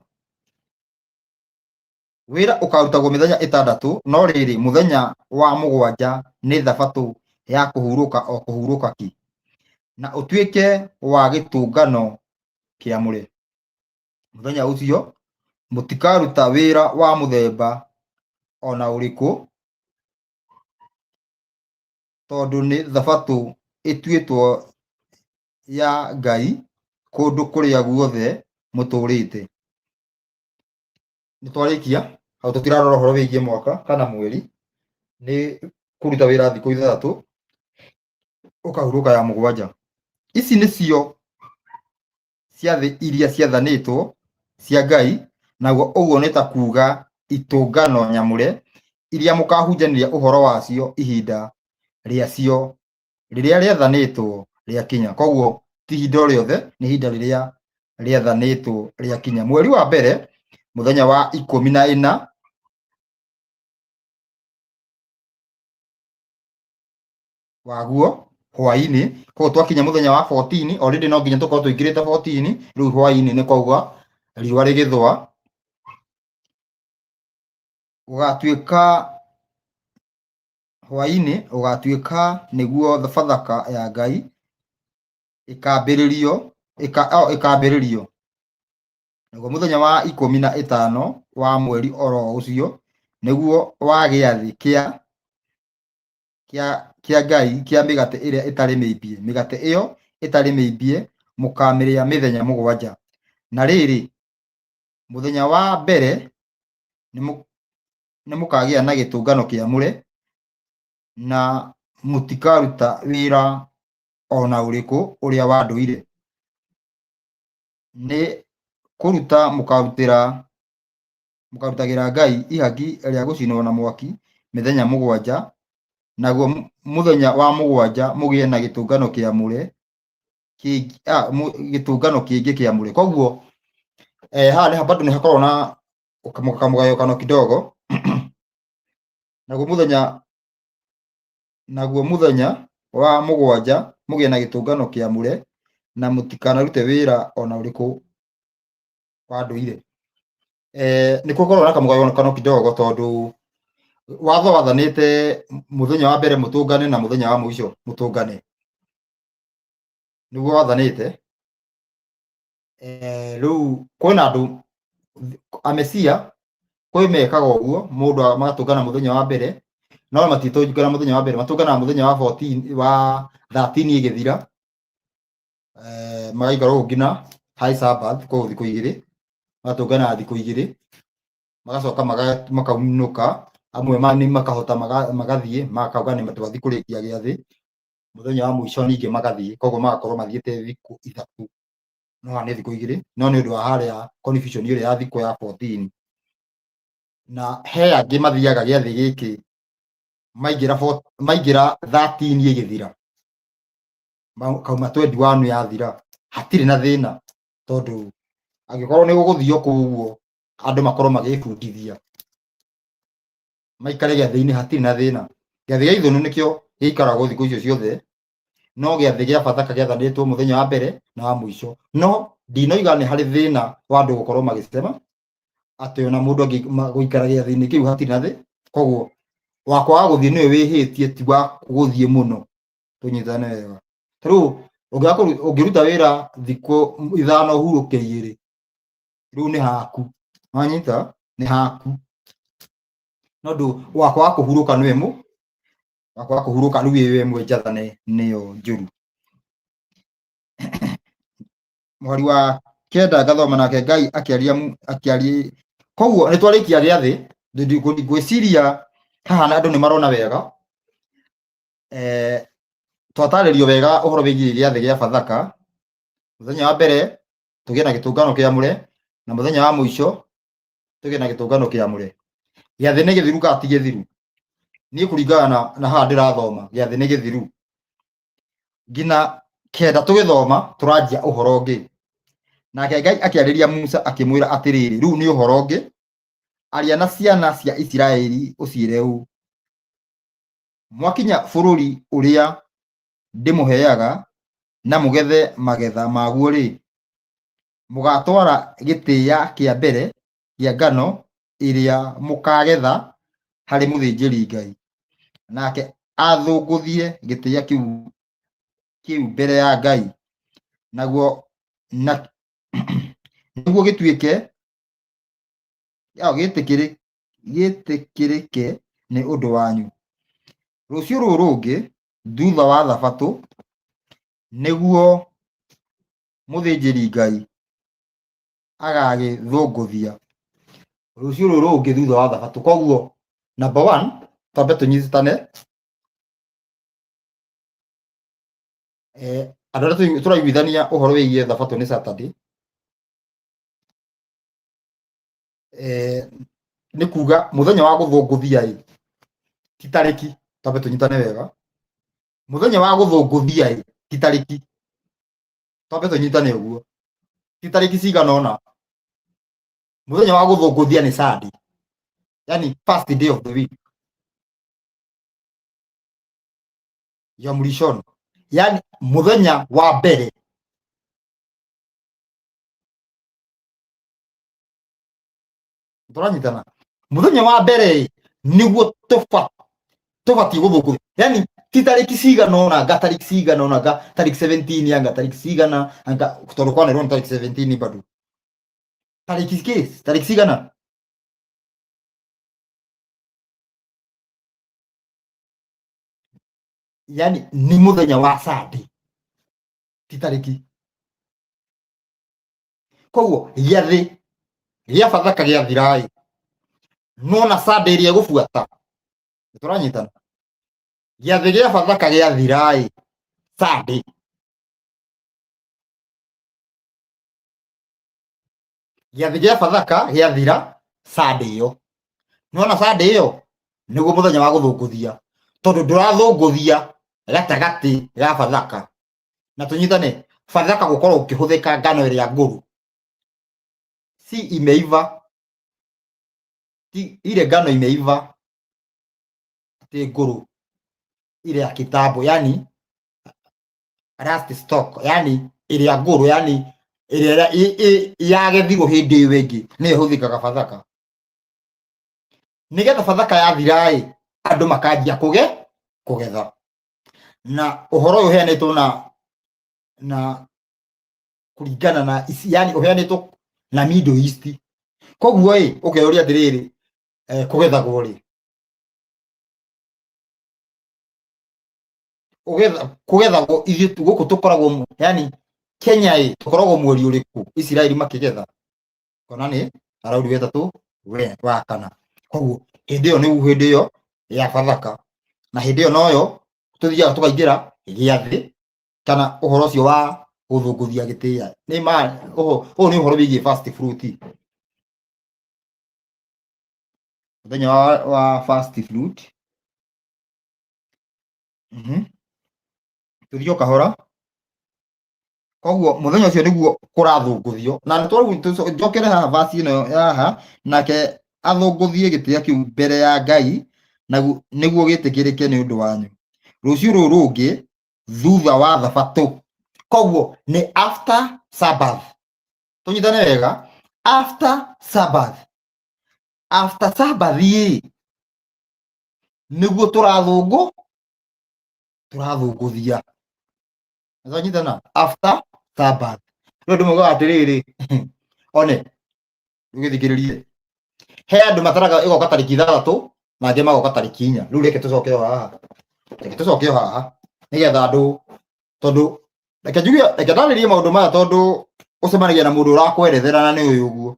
Wĩra ũkaarutagwo mĩthenya ĩtandatũ, no rĩrĩ, mũthenya wa mũgwanja nĩ thabatũ ya kũhurũka o kũhurũka ki, na ũtuĩke wa gĩtũngano kĩamũre. Mũthenya ũcio mũtikaruta wĩra wa mũthemba o na ũrĩkũ, tondũ nĩ thabatũ ĩtuĩtwo ya Ngai kũndũ kũrĩa guothe mũtũũrĩte. Nĩ twarĩkia hau, tũtirarora ũhoro wĩgiĩ mwaka kana mweri, nĩ kũruta wĩra thikũ ithathatũ ũkahurũka ya mũgwanja. Ici nĩcio ciathĩ iria ciathanĩtwo cia Ngai, naguo ũguo nĩ ta kuuga itũngano nyamũre iria mũkahunjanĩria ũhoro wacio ihinda rĩacio rĩrĩa rĩathanĩtwo rĩakinya. Koguo ti ihinda o rĩothe, nĩ ihinda rĩrĩa rĩathanĩtwo rĩakinya. Mweri wa mbere mũthenya wa 14 waguo hwaĩ-inĩ. Koguo twakinya mũthenya wa 14, already no nginya tũkorwo tũingĩrĩte 14 rĩu hwaĩ-inĩ, nĩ kwauga riũa rĩgĩthũa, gũgatuĩka hwaĩ-inĩ, gũgatuĩka nĩguo Bathaka ya Ngai ĩkambĩrĩrio, ĩkambĩrĩrio. Naguo mũthenya wa 15 wa mweri oro ũcio nĩguo wa gĩathĩ kĩa kĩa Ngai kĩa mĩgate ĩrĩa ĩtarĩ mĩimbie. Mĩgate ĩyo ĩtarĩ mĩimbie mũkaamĩrĩa mĩthenya mũgwanja. Na rĩrĩ, mũthenya wa mbere nĩ mũkagĩa na gĩtũngano kĩamũre, na mũtikaruta wĩra o na ũrĩkũ ũrĩa wa ndũire. Nĩ kũruta mũkarutĩra mũkarutagĩra Ngai ihaki rĩa gũcinwo na mwaki mĩthenya mũgwanja, naguo mũthenya wa mũgwanja mũgĩe na gĩtũngano kĩamũre, gĩtũngano kĩngĩ kĩamũre. Koguo haha nĩ bado nĩ hakoragwo na kamũgayũkano kidogo. Naguo mũthenya wa mũgwanja mũgĩe na gĩtũngano kĩamũre, na mũtikanarute wĩra o na ũrĩkũ wa ndũire. Nĩ gũkoragwo na kamũgayũkano kidogo, tondũ watho wathanĩte mũthenya wa mbere mũtũngane na mũthenya wa mũico mũtũngane, nĩguo wathanĩte. Rĩu kwĩna andũ amecia kwĩ mekaga ũguo, mũndũ magatũngana mũthenya wa mbere, no matitũngana mũthenya wa mbere, matũnganaga mũthenya wa 14, wa 13 ĩgĩthira, magaikara ũguo nginya high Sabbath, koguo thikũ igĩrĩ magatũngana, thikũ igĩrĩ magacoka makaunũka. Amwe nĩ makahota magathiĩ, makauga nĩ twathiĩ kũrĩkia gĩathĩ mũthenya wa mũico, ningĩ magathiĩ, koguo magakorwo mathiĩte thikũ ithatũ, no haha nĩ thikũ igĩrĩ, no nĩ ũndũ wa harĩa confusion ĩrĩa ya thikũ ya 14. Na he angĩ mathiaga gĩathĩ gĩkĩ maingĩra maingĩra 13 ĩgĩthira, kauma 21 yathira, hatirĩ na thĩna, tondũ angĩkorwo nĩ gũgũthio kũu ũguo andũ makorwo magĩbundithia maikare gĩathĩ-inĩ, hatirĩ na thĩna. Gĩathĩ gĩa ithũnũ nĩkĩo gĩikaragwo thikũ icio ciothe, no gĩathĩ gĩa Bathaka gĩathanĩtwo mũthenya wa mbere na wa mũico. No ndinoiga nĩ harĩ thĩna wa andũ gũkorwo magĩcema atĩ ona mũndũ gũikara gĩathĩ-inĩ kĩu hatirĩ na thĩ. Koguo wa kwaga gũthiĩ nĩwe wĩhĩtie, ti wa gũthiĩ mũno. Tũnyitane wega. Ta rĩu ũngĩruta wĩra thikũ ithano ũhurũke igĩrĩ, rĩu nĩ haku, wanyita, nĩ haku. No ndũ wa kwaga kũhurũka nĩwe mũ wa kwaga kũhurũka rĩu ĩyo ĩmwe njathane nĩyo njũru. Mũhari wa kenda ngathoma, nake Ngai akĩaria akĩaria. Koguo nĩ twarĩkia gĩathĩ, ngwĩciria haha na andũ nĩ marona wega. Twatarĩrio wega ũhoro wĩgiĩ gĩathĩ gĩa Bathaka. Mũthenya wa mbere tũgĩe na gĩtũngano kĩamũre, na mũthenya wa mũico tũgĩe na gĩtũngano kĩamũre. Gĩathĩ nĩ gĩthiru kana ti gĩthiru? Niĩ kũringana na haha ndĩrathoma, gĩathĩ nĩ gĩthiru. Nginya kenda tũgĩthoma tũranjia ũhoro ũngĩ. Nake Ngai akĩarĩria Musa akĩmwĩra atĩrĩrĩ, rĩu nĩ ũhoro ũngĩ, aria na ciana cia Isiraeli ũciĩre ũũ, mwakinya bũrũri ũrĩa ndĩmũheaga na mũgethe magetha maguo-rĩ, mũgaatwara gĩtĩa kĩa mbere kĩa ngano ĩrĩa mũkaagetha harĩ mũthĩnjĩri-Ngai, nake athũngũthie gĩtĩa kĩu mbere ya Ngai, naguo na nĩguo gĩtuĩke gĩtĩkĩrĩke nĩ ũndũ wanyu. Rũciũ rũrũ rũngĩ thutha wa Thabatũ, nĩguo mũthĩnjĩri-Ngai agagĩthũngũthia. Rũciũ rũrũ rũngĩ thutha wa Thabatũ. Koguo number one, twambe tũnyitane, andũ arĩa tũraiguithania ũhoro wĩgiĩ Thabatũ nĩ Saturday, nĩ kuga mũthenya wa gũthũngũthia ĩ ti tarĩki, twambe tũnyitane wega, mũthenya wa gũthũngũthia ĩ ti tarĩki, twambe tũnyitane ũguo, ti tarĩki cigana ũna. Mũthenya wa gũthũngũthia nĩ Sunday, yani first day of the week, Yom Rishon, yani mũthenya wa mbere. Tũranyitana, mũthenya wa mbere nĩguo tũbatiĩ gũthũngũthia, yani ti tarĩki cigana ũna, anga tarĩki cigana ũna, anga tarĩki 17, anga tarĩki cigana, anga tondũ kwanerwo nĩ tarĩki 17 bado tarĩki kĩ, tarĩki cigana, yani nĩ mũthenya wa Sunday, ti tarĩki. Koguo gĩathĩ gĩa Bathaka gĩathira-ĩ, nona Sunday ĩrĩa ĩgũbuata, nĩtũranyitana, gĩathĩ gĩa Bathaka gĩathira-ĩ, Sunday gĩathĩ gĩa Bathaka gĩathira Sunday ĩyo, nona Sunday ĩyo nĩguo mũthenya wa gũthũngũthia, tondũ ndũrathũngũthia gatagatĩ ga Bathaka. Na tũnyitane, Bathaka gũkorwo ũkĩhũthĩka ngano ĩrĩa ngũrũ, si imeiva, ti ile ngano imeiva, ti ngũrũ, ile ya kitambo, yani last stock, yani ĩrĩa ngũrũ, yani ĩrĩa yagethirwo hĩndĩ ĩyo ĩngĩ nĩyo ĩhũthĩkaga Bathaka. Nĩgetha Bathaka yathira-ĩ, andũ makanjia kũgetha. Na ũhoro ũyũ ũheanĩtwo na kũringana na ici, yani ũheanĩtwo na Middle East. Koguo ĩ ũkeyũria atĩrĩrĩ, kũgethagwo rĩ? Kũgethagwo ithuĩ gũkũ tũkoragwo, yani Kenya ĩ tũkoragwo mweri ũrĩkũ Isiraeli makĩgetha? Kona nĩ arauri wetatũ wa kana. Koguo hĩndĩ ĩyo nĩguo hĩndĩ ĩyo ya Bathaka, na hĩndĩ ĩyo noyo tũthiaga tũkaingĩra gĩathĩ kana ũhoro ũcio wa gũthũngũthia gĩtĩa. Nĩ ma ũyũ nĩ ũhoro wĩgiĩ first fruit, mũthenya wa first fruit. Tũthiĩ o kahora. Koguo mũthenya ũcio nĩguo kũrathũngũthio, na njokere haha verse ĩno haha, nake athũngũthie gĩtĩa kĩu mbere ya Ngai, nĩguo gĩtĩkĩrĩke nĩ ũndũ wanyu. Rũciũ rũrũ rũngĩ thutha wa Thabatũ. Koguo nĩ after Sabbath. Tũnyitane wega, after Sabbath. After Sabbath ĩ nĩguo tũrathũngũthia. Nĩtwanyitana, after Sabbath. Rĩu andũ maugaga atĩrĩrĩ, one rĩu gĩthikĩrĩrie, he andũ mataraga ĩgoka tarĩki 6 na angĩ magoka tarĩki 4. Rĩu reke tũcoke o haha, reke tũcoke o haha nĩgetha andũ, tondũ reke njuge, reke ndarĩrie maũndũ maya, tondũ ũcemanagia na mũndũ ũrakwerethera na nĩ ũyũ ũguo,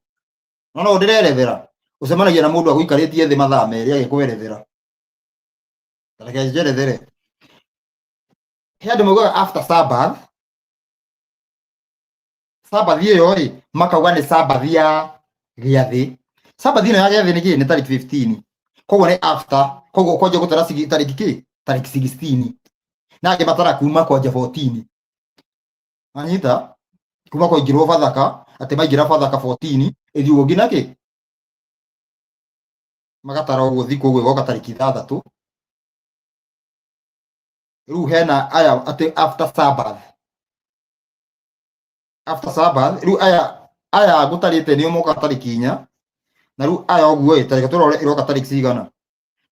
no no ndĩrerethera, ũcemanagia na mũndũ agũikarĩtie thĩ mathaa 2 agĩkwerethera. Reke njerethere. He andũ maugaga after Sabbath, Sabbath ĩyo rĩ makauga nĩ Sabbath ya gĩathĩ. Sabbath ĩno ya gĩathĩ nĩ kĩ? Nĩ tarĩki 15. Koguo nĩ after, koguo kwanjia gũtara tarĩki kĩ? Tarĩki 16. Na angĩ matara kuma kwanja 14. Anyita kuma kwaingĩrwo Bathaka, atĩ maingĩra Bathaka 14 ĩthiĩ ũguo nginya kĩ? Magatara ũguo thikũ ũguo ĩgoka tarĩki ithathatũ. Rĩu hena aya atĩ after Sabbath. After Sabbath, rĩu aya ngũtarĩte nĩo moka tarĩki inya. Na rĩu aya ũguo ĩ, tarĩki tũrore ĩroka tarĩki cigana.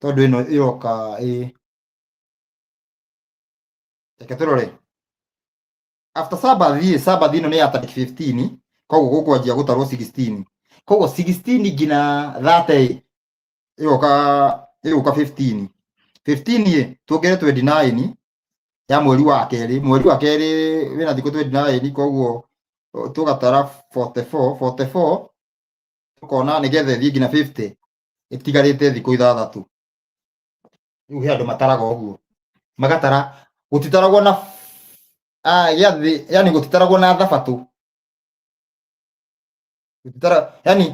Tondũ ĩno ĩroka ĩ. Reke tũrore. After Sabbath ĩ, Sabbath ĩno nĩ ya tarĩki 15, koguo gũkwanjia gũtarwo 16. Koguo 16 nginya 30 ĩ, ĩgoka 15. 15 ĩ, tuongerere 29 ya mweri wa kerĩ. Mweri wa kerĩ wĩna thikũ 29, koguo tũgatara 44, 44 tũkona nĩgetha ĩthiĩ nginya 50 ĩtigarĩte thikũ ithathatũ. Rĩu he andũ mataraga ũguo, magatara gũtitaragwo na gĩathĩ, yani gũtitaragwo na thabatũ. Gũtitara, yani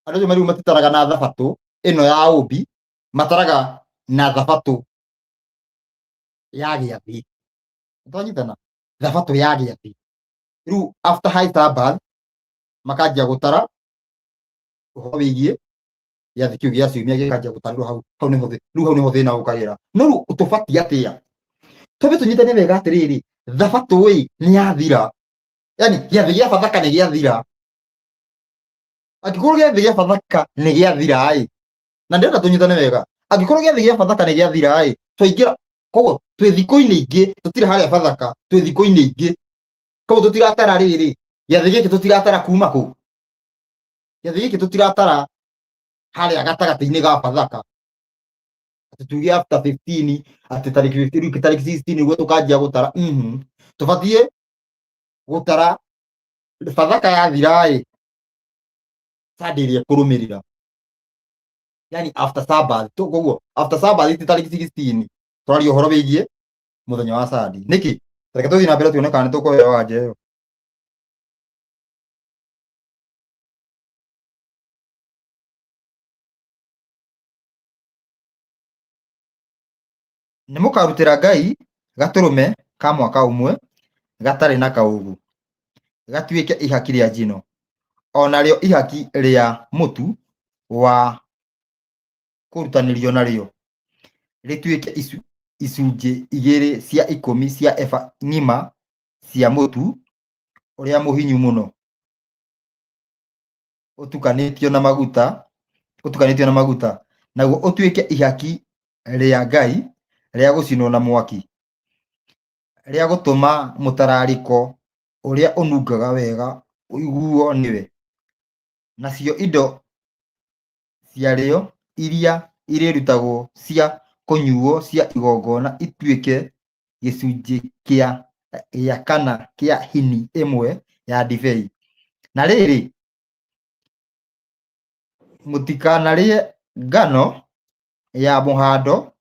andũ acio rĩu matitaraga na thabatũ ĩno ya ũmbi, mataraga na thabatũ ya gĩathĩ. Twanyitana? Thabatũ ya gĩathĩ. Rĩu after high Sabbath makanjia gũtara ũhoro wĩgiĩ gĩathĩ kĩu gĩa ciumia gĩkanjia gũtarĩrwo hau. Hau nĩho rĩu hau nĩho thĩna ũkagĩra. No rĩu tũbatiĩ atĩa? Twambe tũnyitane wega atĩrĩrĩ, thabatũ ĩ nĩ yathira. Yani gĩathĩ gĩa Bathaka nĩ gĩathira. Angĩkorwo gĩathĩ gĩa Bathaka nĩ gĩathira ĩ, na ndĩrenda tũnyitane wega, angĩkorwo gĩathĩ gĩa Bathaka nĩ gĩathira ĩ, twaingĩra, koguo twĩ thikũ-inĩ ingĩ, tũtirĩ harĩa Bathaka, twĩ thikũ-inĩ ingĩ. Koguo tũtiratara rĩrĩ, gĩathĩ gĩkĩ tũtiratara kuma kũ? Gĩathĩ gĩkĩ tũtiratara harĩa gatagatĩ-inĩ ga Bathaka. Atĩ tuge after 15, atĩ tarĩki 15, rĩu tarĩki 16 nĩguo tũkanjia gũtara. Tũbatiĩ gũtara Bathaka yathira ĩ, Sunday ĩrĩa ĩkũrũmĩrĩra. Yani after Sabbath, koguo after Sabbath ti tarĩki 16, tũraria ũhoro wĩgiĩ mũthenya wa Sunday. Nĩkĩ? Reke tũthiĩ na mbere tuone kana nĩtũkũheo anja ĩyo. Nĩ mũkarutĩra Ngai gatũrũme ka mwaka ũmwe gatarĩ na kaũũgũ, gatuĩke ihaki rĩa njino, o narĩo ihaki rĩa mũtu wa kũrutanĩrio narĩo rĩtuĩke icunjĩ igĩrĩ cia ikũmi cia eba ng'ima cia mũtu ũrĩa mũhinyu mũno ũtukanĩtio na maguta, ũtukanĩtio na maguta, naguo ũtuĩke ihaki rĩa Ngai rĩa gũcinwo na mwaki, rĩa gũtũma mũtararĩko ũrĩa ũnungaga wega ũiguo nĩwe. Nacio indo ciarĩo iria irĩrutagwo cia kũnyuuo cia igongona ituĩke gĩcunjĩ kĩa gĩa kana kĩa hini ĩmwe ya ndibei. Na rĩrĩ, mũtikanarĩe ngano ya mũhando,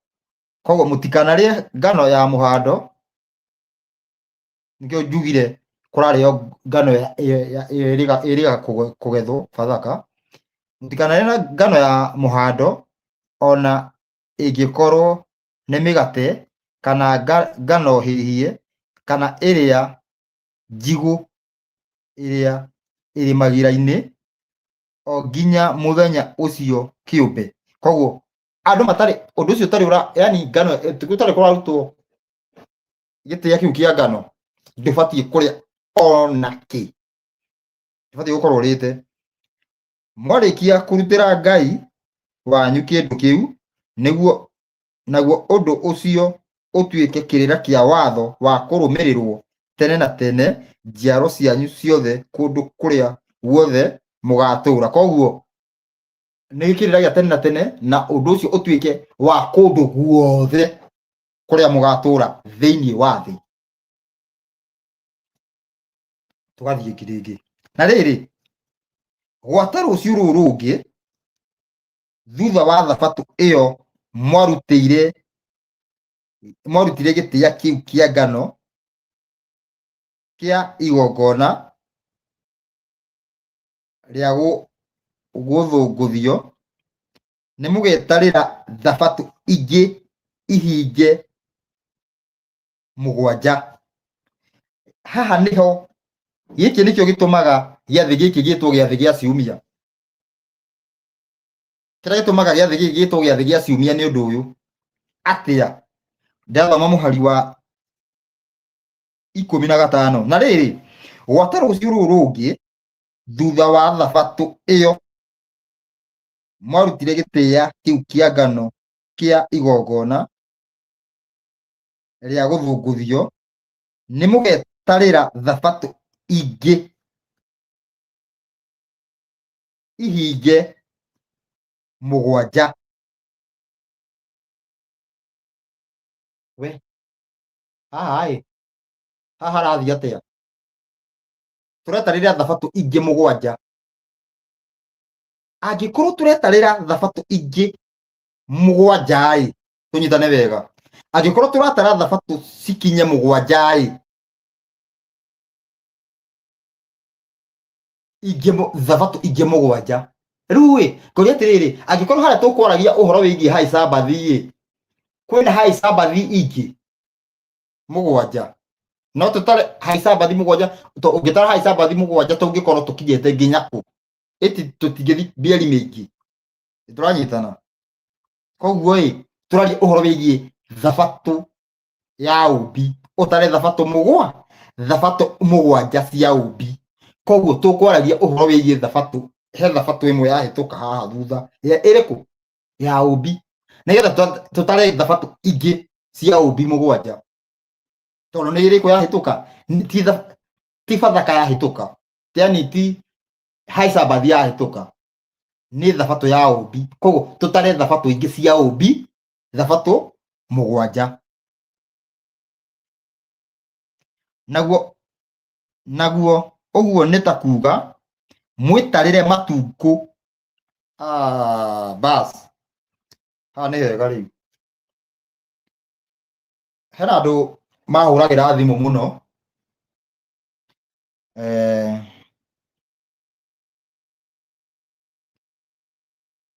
koguo mũtikanarĩe ngano ya mũhando, nĩkĩo njugire kũrarĩo ngano ĩrĩga kũgethwo Bathaka. Mũtikanarĩe na ngano ya mũhando ona ĩngĩkorwo nĩ mĩgate kana ngano hĩhie kana ĩrĩa njigũ ĩrĩa ĩrĩ magira-inĩ o nginya mũthenya ũcio kĩũmbe. Koguo andũ matarĩ ũndũ ũcio ũtarĩ ũra yani ngano gũtarĩ kũrarutwo gĩtĩa kĩu kĩa ngano ndũbatiĩ kũrĩa ona kĩ, ndũbatiĩ gũkorwo ũrĩte. Mwarĩkia kũrutĩra Ngai wanyu kĩndũ kĩu, nĩguo naguo ũndũ ũcio ũtuĩke kĩrĩra kĩa watho wa kũrũmĩrĩrwo tene na tene njiaro cianyu ciothe kũndũ kũrĩa guothe mũgatũũra. Koguo nĩ kĩrĩra gĩa tene na tene, na ũndũ ũcio ũtuĩke wa kũndũ guothe kũrĩa mũgatũũra thĩinĩ wa thĩ. Tũgathiĩ rĩngĩ. Na rĩrĩ, gwata rũciũ rũrũ rũngĩ, thutha wa thabatũ ĩyo mwarutĩire Mwarutire gĩtĩa kĩu kĩa ngano kĩa igongona rĩa gũthũngũthio, nĩ mũgetarĩra thabatũ ingĩ ihinge mũgwanja. Haha nĩho, gĩkĩ nĩkĩo gĩtũmaga gĩathĩ gĩkĩ gĩtwo gĩathĩ gĩa ciumia. Kĩrĩa gĩtũmaga gĩathĩ gĩkĩ gĩtwo gĩathĩ gĩa ciumia nĩ ũndũ ũyũ. Atĩa? Ndathoma mũhari wa 15. Na rĩrĩ, gwata rũciũ rũrũ rũngĩ, thutha wa thabatũ ĩyo, mwarutire gĩtĩa kĩu kĩa ngano kĩa igongona rĩa gũthũngũthio, nĩ mũgetarĩra thabatũ ingĩ ihinge mũgwanja. We, haha ĩ, haha harathiĩ atĩa? Tũretarĩra thabatũ ingĩ mũgwanja. Angĩkorwo tũretarĩra thabatũ ingĩ mũgwanja ĩ, tũnyitane wega. Angĩkorwo tũratara thabatũ cikinye mũgwanja ĩ, ingĩ thabatũ ingĩ mũgwanja. Rĩu ĩ, ngũria atĩrĩrĩ, angĩkorwo harĩa tũkwaragia ũhoro wĩgiĩ high Sabbath ĩ, kwĩna high Sabbath ingĩ mũgwanja, no tũtare high Sabbath mũgwanja, to ũngĩtara high Sabbath mũgwanja tũngĩkorwo tũkinyĩte nginya kũ? Ĩti tũtingĩthi mĩeri mĩingĩ. Nĩtũranyitana? Koguo ĩ, tũraria ũhoro wĩgiĩ thabatũ ya ũmbi, ũtare thabatũ mũgwa, thabatũ mũgwanja cia ũmbi. Koguo tũkwaragia ũhoro wĩgiĩ thabatũ, he thabatũ ĩmwe yahĩtũka haha thutha, ya ĩrĩkũ? Ya ũmbi. Nĩgetha tũtare thabatũ ingĩ cia ũmbi mũgwanja. Tondũ nĩ ĩrĩkũ yahĩtũka? Ti bathaka yahĩtũka, yani ti high Sabbath yahĩtũka, nĩ thabatũ ya ũmbi. Koguo tũtare thabatũ ingĩ cia ũmbi, thabatũ mũgwanja. Naguo ũguo nĩ ta kuga mwĩtarĩre matukũ. Bas, haha nĩ hega rĩu. Hena andũ mahũragĩra thimũ mũno.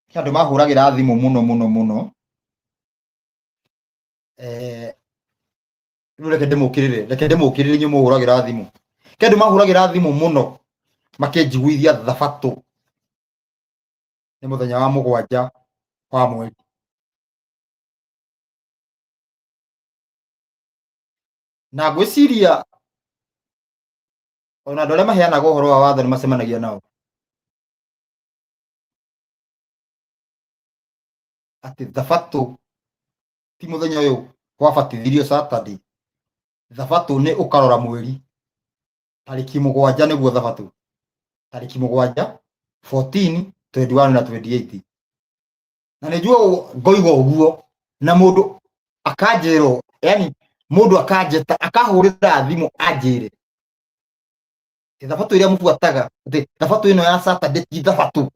He andũ mahũragĩra thimũ mũno mũno mũno. Rĩu reke ndĩmũkĩrĩre, reke ndĩmũkĩrĩre inyuĩ mũhũragĩra thimũ. He andũ mahũragĩra thimũ mũno makĩnjiguithia thabatũ nĩ mũthenya wa mũgwanja wa mweri. Na ngwĩciria ona andũ arĩa maheanaga ũhoro wa watho nĩ macemanagia nao. Atĩ thabatũ ti mũthenya ũyũ wabatithirio Saturday. Thabatũ nĩ ũkarora mweri tarĩki mũgwanja nĩguo thabatũ. Tarĩki mũgwanja, 14, 21 na 28. Na nĩ njũĩ ngoiga ũguo na mũndũ akanjĩra, yani mũndũ akanjĩta akahũrĩra thimũ anjĩre atĩ thabatũ ĩrĩa mũbuataga, atĩ thabatũ ĩno ya Saturday ti thabatũ.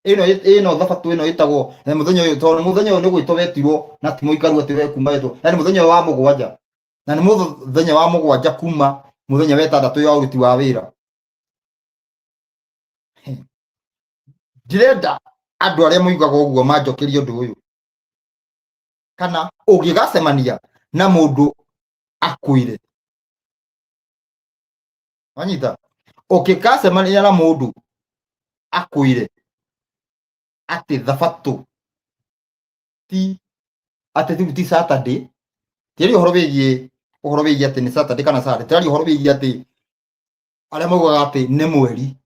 Ĩno ĩno thabatũ ĩno ĩtagwo na mũthenya ũyũ, tondũ mũthenya ũyũ nĩ gwĩtwo wetirwo na ti mũikaru atĩ we kuma wetwo, yani mũthenya ũyũ wa mũgwanja, na nĩ mũthenya wa mũgwanja kuma mũthenya wa ĩtandatũ ya ũruti wa wĩra. Ndĩrenda andũ arĩa moigaga ũguo manjokerie ũndũ ũyũ, kana ũngĩgacemania na mũndũ akwĩre, wanyita, ũngĩgacemania na mũndũ akwĩre atĩ thabatũ ti atĩ rĩu ti Saturday, tĩraria ũhoro wĩgiĩ ũhoro wĩgiĩ atĩ nĩ Saturday kana Sunday, tĩraria ũhoro wĩgiĩ atĩ arĩa maugaga atĩ nĩ mweri,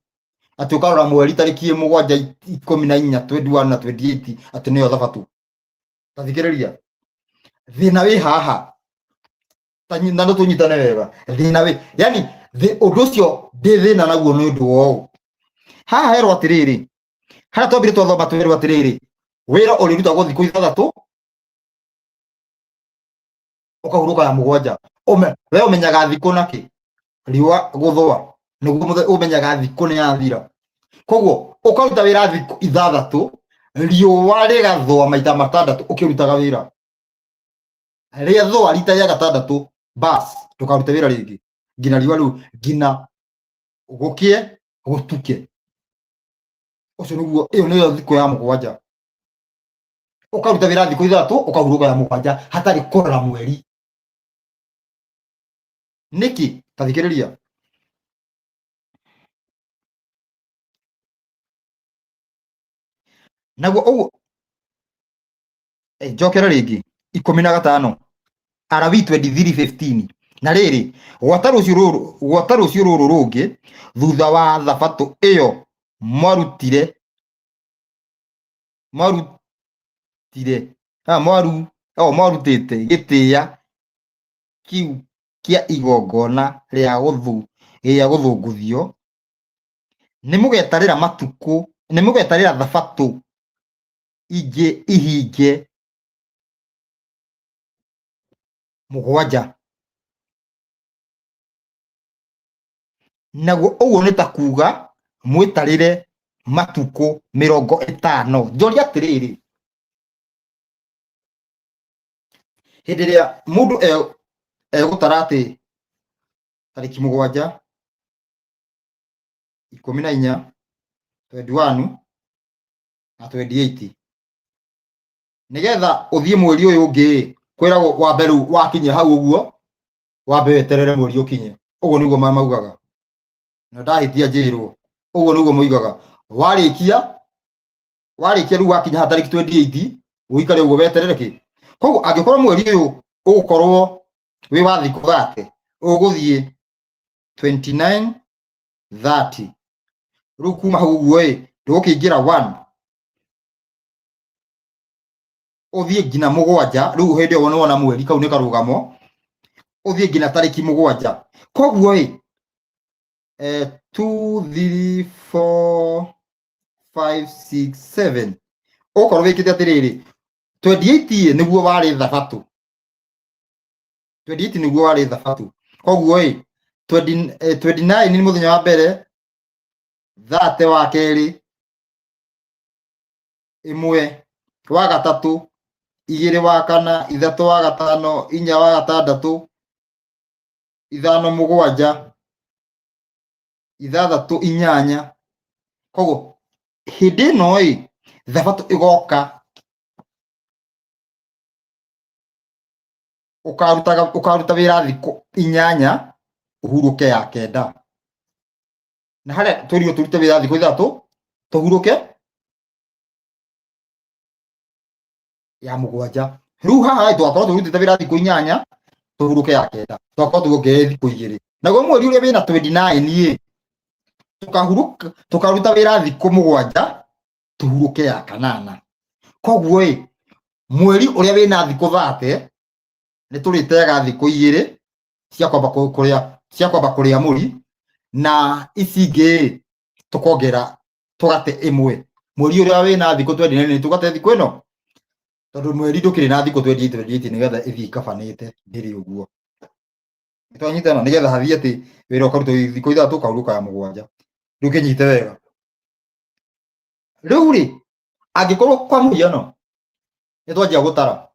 atĩ ũkarora mweri tarĩki mũgwanja ikũmi na inya 21 na 28 atĩ nĩyo thabatũ. Ta thikĩrĩria, thĩna wĩ haha, na no tũnyitane wega, thĩna wĩ yani ũndũ ũcio ndĩ thĩna naguo nĩ ũndũ wa ũũ. Haha herwo atĩrĩrĩ, harĩa twambire twathoma twerwo atĩrĩrĩ, wĩra ũrĩrutagwo thikũ ithathatũ ũkahurũka ya mũgwanja. We ũmenyaga thikũ nakĩ? Riũa gũthũa nĩguo ũmenyaga thikũ nĩ yathira. Koguo ũkaruta wĩra thikũ ithathatũ, riũa rĩgathũa maita matandatũ ũkĩrutaga wĩra. Rĩathũa rita rĩa gatandatũ, bas, ndũkarute wĩra rĩngĩ nginya riũa rĩu, nginya gũkĩe gũtuke. Ũcio nĩguo, ĩyo nĩyo thikũ ya mũgwanja. Ũkaruta wĩra thikũ ithatũ, ũkahurũka ya mũgwanja hatarĩ kũrora mweri. Nĩkĩ? Ta thikĩrĩria. Naguo ũguo njokere rĩngĩ 15, Alawii 23:15. Na rĩrĩ, gwata rũciũ rũrũ, gwata rũciũ rũrũ rũngĩ thutha wa thabatũ ĩyo mwarutire, mwarutire, ah, mwaru, oh, mwarutĩte gĩtĩa kĩu kĩa igongona rĩa gũthu, rĩa gũthũngũthio, nĩmũgetarĩra matukũ, nĩmũgetarĩra thabatũ ingĩ ihinge mũgwanja. Naguo ũguo nĩ ta kuuga mwĩtarĩre matukũ 50. Njoria atĩrĩrĩ, hĩndĩ ĩrĩa mũndũ egũtara atĩ tarĩki 7, 14, 21 na 28, nĩgetha ũthiĩ mweri ũyũ ũngĩ, kwĩragwo wambe rĩu wakinya hau ũguo, wambe weterere mweri ũkinye. Ũguo nĩguo maugaga, na ndahĩtia njĩrwo, ũguo nĩguo moigaga. Warĩkia, warĩkia rĩu wakinya haha tarĩki 28, ũikare ũguo weterere kĩ. Koguo angĩkorwo mweri ũyũ ũgũkorwo wĩ wa thikũ 30, ũgũthiĩ 29, 30. Rĩu kuma hau ũguo ĩ, ndũgũkĩingĩra 1 ũthiĩ nginya 7. Rĩu hĩndĩ ĩyo nĩwona mweri kau nĩ karũgamo, ũthiĩ nginya tarĩki 7. Koguo ĩ, 2, 3, 4, 5, 6, 7, ũgũkorwo wĩkĩte atĩrĩrĩ, 28 ĩ nĩguo warĩ thabatũ, 28 nĩguo warĩ thabatũ. Koguo ĩ, 29 nĩ mũthenya wa mbere, 30 wa kerĩ, 1 wa gatatũ, 2 wa kana, 3 wa gatano, 4 wa gatandatũ, 5 7, 6 8. Koguo hĩndĩ ĩno ĩ, thabatũ ĩgoka, ũkarutaga, ũkaruta wĩra thikũ 8, ũhurũke ya 9. Na harĩa twĩrirwo tũrute wĩra thikũ 3, tũhurũke ya 7. Rĩu haha twakorwo tũrutĩte wĩra thikũ 8, tũhurũke ya 9, twakorwo tuongerere thikũ 2. Naguo mweri ũrĩa wĩna 29 ĩ, tũkahurũka, tũkaruta wĩra thikũ 7, tũhurũke ya 8. Koguo ĩ, mweri ũrĩa wĩna thikũ 30 nĩ tũrĩteaga thikũ 2 cia kwamba kũrĩa, cia kwamba kũrĩa mũri, na ici ingĩ ĩ, tũkongera tũgate ĩmwe. Mweri ũrĩa wĩna thikũ 29 nĩ tũgate thikũ ĩno, tondũ mweri ndũkĩrĩ na thikũ 28, 28, nĩgetha ĩthiĩ ikabanĩte, ndĩrĩ ũguo. Nĩtwanyitana? Nĩgetha hathiĩ atĩ wĩra ũkarutwo thikũ 3, ũkahurũka ya 7. Rĩu kĩnyite wega. Rĩu rĩ, angĩkorwo kwa mũhiano nĩ twanjia gũtara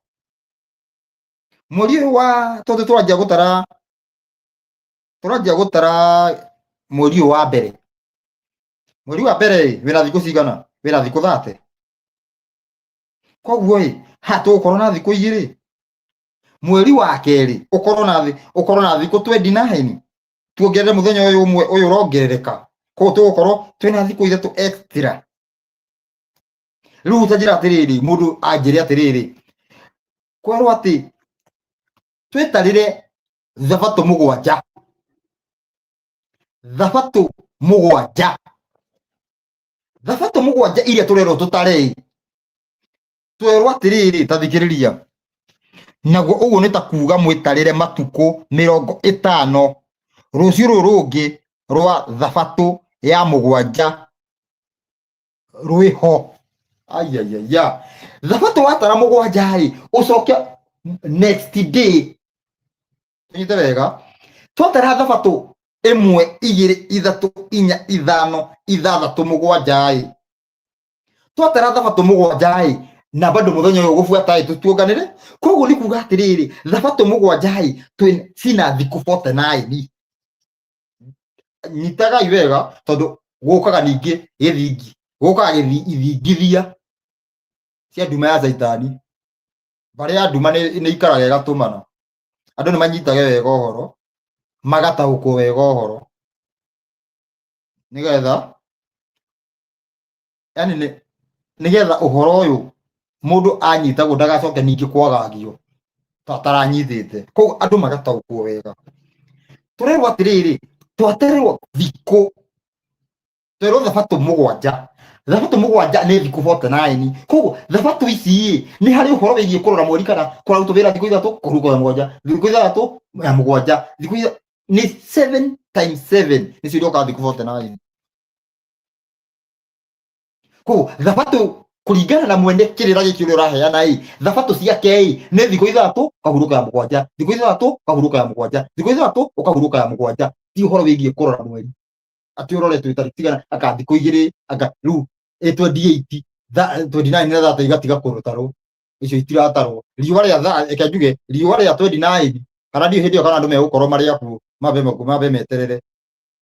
mweri ũyũ wa, tondũ twanjia gũtara, tũranjia gũtara mweri ũyũ wa mbere. Mweri wa mbere rĩ, wĩna thikũ cigana? Wĩna thikũ 30. Koguo ĩ, haha tũgũkorwo na thikũ 2. Mweri wa kerĩ ũkorwo na ũkorwo na thikũ 29, tuongerere mũthenya ũyũ ũmwe ũyũ ũrongerereka. Koguo tũgũkorwo twĩna thikũ 3 extra. Rĩu ta njĩra atĩrĩrĩ, mũndũ anjĩre atĩrĩrĩ, kwerwo atĩ twĩtarĩre thabatũ 7, thabatũ 7, thabatũ 7 iria tũrerwo tũtare, twerwo atĩrĩrĩ, ta thikĩrĩria. Naguo ũguo nĩ ta kuuga mwĩtarĩre matukũ 50, rũciũ rũrũ rũngĩ rwa thabatũ ya 7 rwĩho. Ayayaya, thabatũ watara 7 rĩ, ũcoke next day. Tũnyite wega, twatara thabatũ 1, 2, 3, 4, 5, 6, 7 ĩ, twatara thabatũ 7 ĩ, Na bado mũthenya ũyũ ũgũbuata ĩ tũtuonganĩre. Koguo nĩ kuga atĩrĩrĩ, thabatũ mũgwanja ĩ cina thikũ 49. Nyitagai wega tondũ gũkaga ningĩ gĩthingi, gũkaga ithingithia cia nduma ya caitani. Mbarĩ ya nduma nĩ ikaraga ĩgatũmana. Andũ nĩ manyitage wega ũhoro, magataũkwo wega ũhoro, nĩgetha yani nĩgetha ũhoro ũyũ mũndũ anyitagwo ndagacoke ningĩ kwagagio ta ataranyitĩte. Koguo andũ magataũkwo wega. Tũrerwo atĩrĩrĩ, twatererwo thikũ, twerwo thabatũ mũgwanja. Thabatũ mũgwanja nĩ thikũ 49. Koguo thabatũ ici ĩ, nĩ harĩ ũhoro wĩgiĩ kũrora mweri kana kũrarutwo wĩra thikũ ithatũ, kũhurũka ya mũgwanja, thikũ ithathatũ ya mũgwanja, thikũ nĩ 7 times 7 nĩcio iroka thikũ 49. Koguo thabatũ kũringana na mwene kĩrĩra gĩkĩ ũrĩa ũraheana ĩ, thabatũ ciake ĩ nĩ thikũ ithathatũ ũkahurũka ya mũgwanja, thikũ ithathatũ ũkahurũka ya mũgwanja, thikũ ithathatũ ũkahurũka ya mũgwanja. Ti ũhoro wĩgiĩ kũrora mweri atĩ ũrore twĩ tarĩki cigana, anga thikũ igĩrĩ, anga rĩu ĩ 28, 29 na 30 igatiga kũtarwo, icio itiratarwo. Riũa rĩa thaa, reke njuge riũa rĩa 29, kana ndiũĩ hĩndĩ ĩyo kana andũ megũkorwo marĩ akuũ, mambe meterere.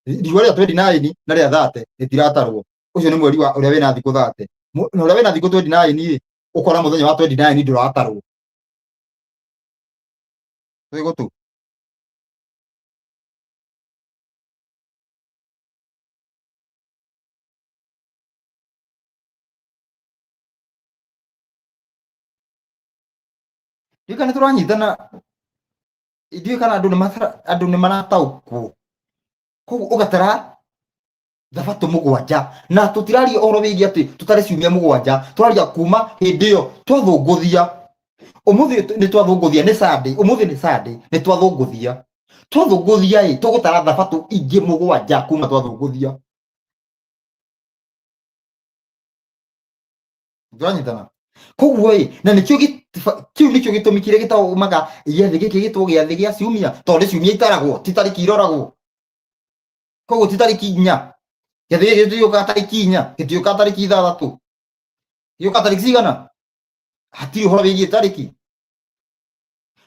Riũa rĩa 29 na rĩa 30 rĩtiratarwo. Ũcio nĩ mweri wa ũrĩa wĩna thikũ 30. Na ũrĩa wĩna thikũ 29 ĩ, ũkona mũthenya wa 29 ndũratarwo. Twĩ gũtũ. Ndiũĩ kana nĩtũranyitana, ndiũĩ kana andũ nĩ marataũkwo. Koguo ũgatara thabatũ mũgwanja, na tũtiraria ũhoro wĩgiĩ atĩ tũtare ciumia mũgwanja, tũraria kuma hĩndĩ ĩyo twathũngũthia. Ũmũthĩ nĩ twathũngũthia, nĩ Sunday, ũmũthĩ nĩ Sunday, nĩ twathũngũthia. Twathũngũthia ĩ, tũgũtara thabatũ ingĩ mũgwanja kuma twathũngũthia. Tũranyitana? Koguo ĩ, na nĩkĩo kĩu nĩkĩo gĩtũmi kĩrĩa gĩtũmaga gĩathĩ gĩkĩ gĩtwo gĩathĩ gĩa ciumia, tondũ nĩ ciumia itaragwo, ti tarĩki iroragwo. Koguo ti tarĩki inya. Gĩathĩ gĩkĩ gĩtiũkaga tarĩki inya, gĩtiũkaga tarĩki ithathatũ. Gĩũkaga tarĩki cigana? Hatirĩ ũhoro wĩgiĩ tarĩki.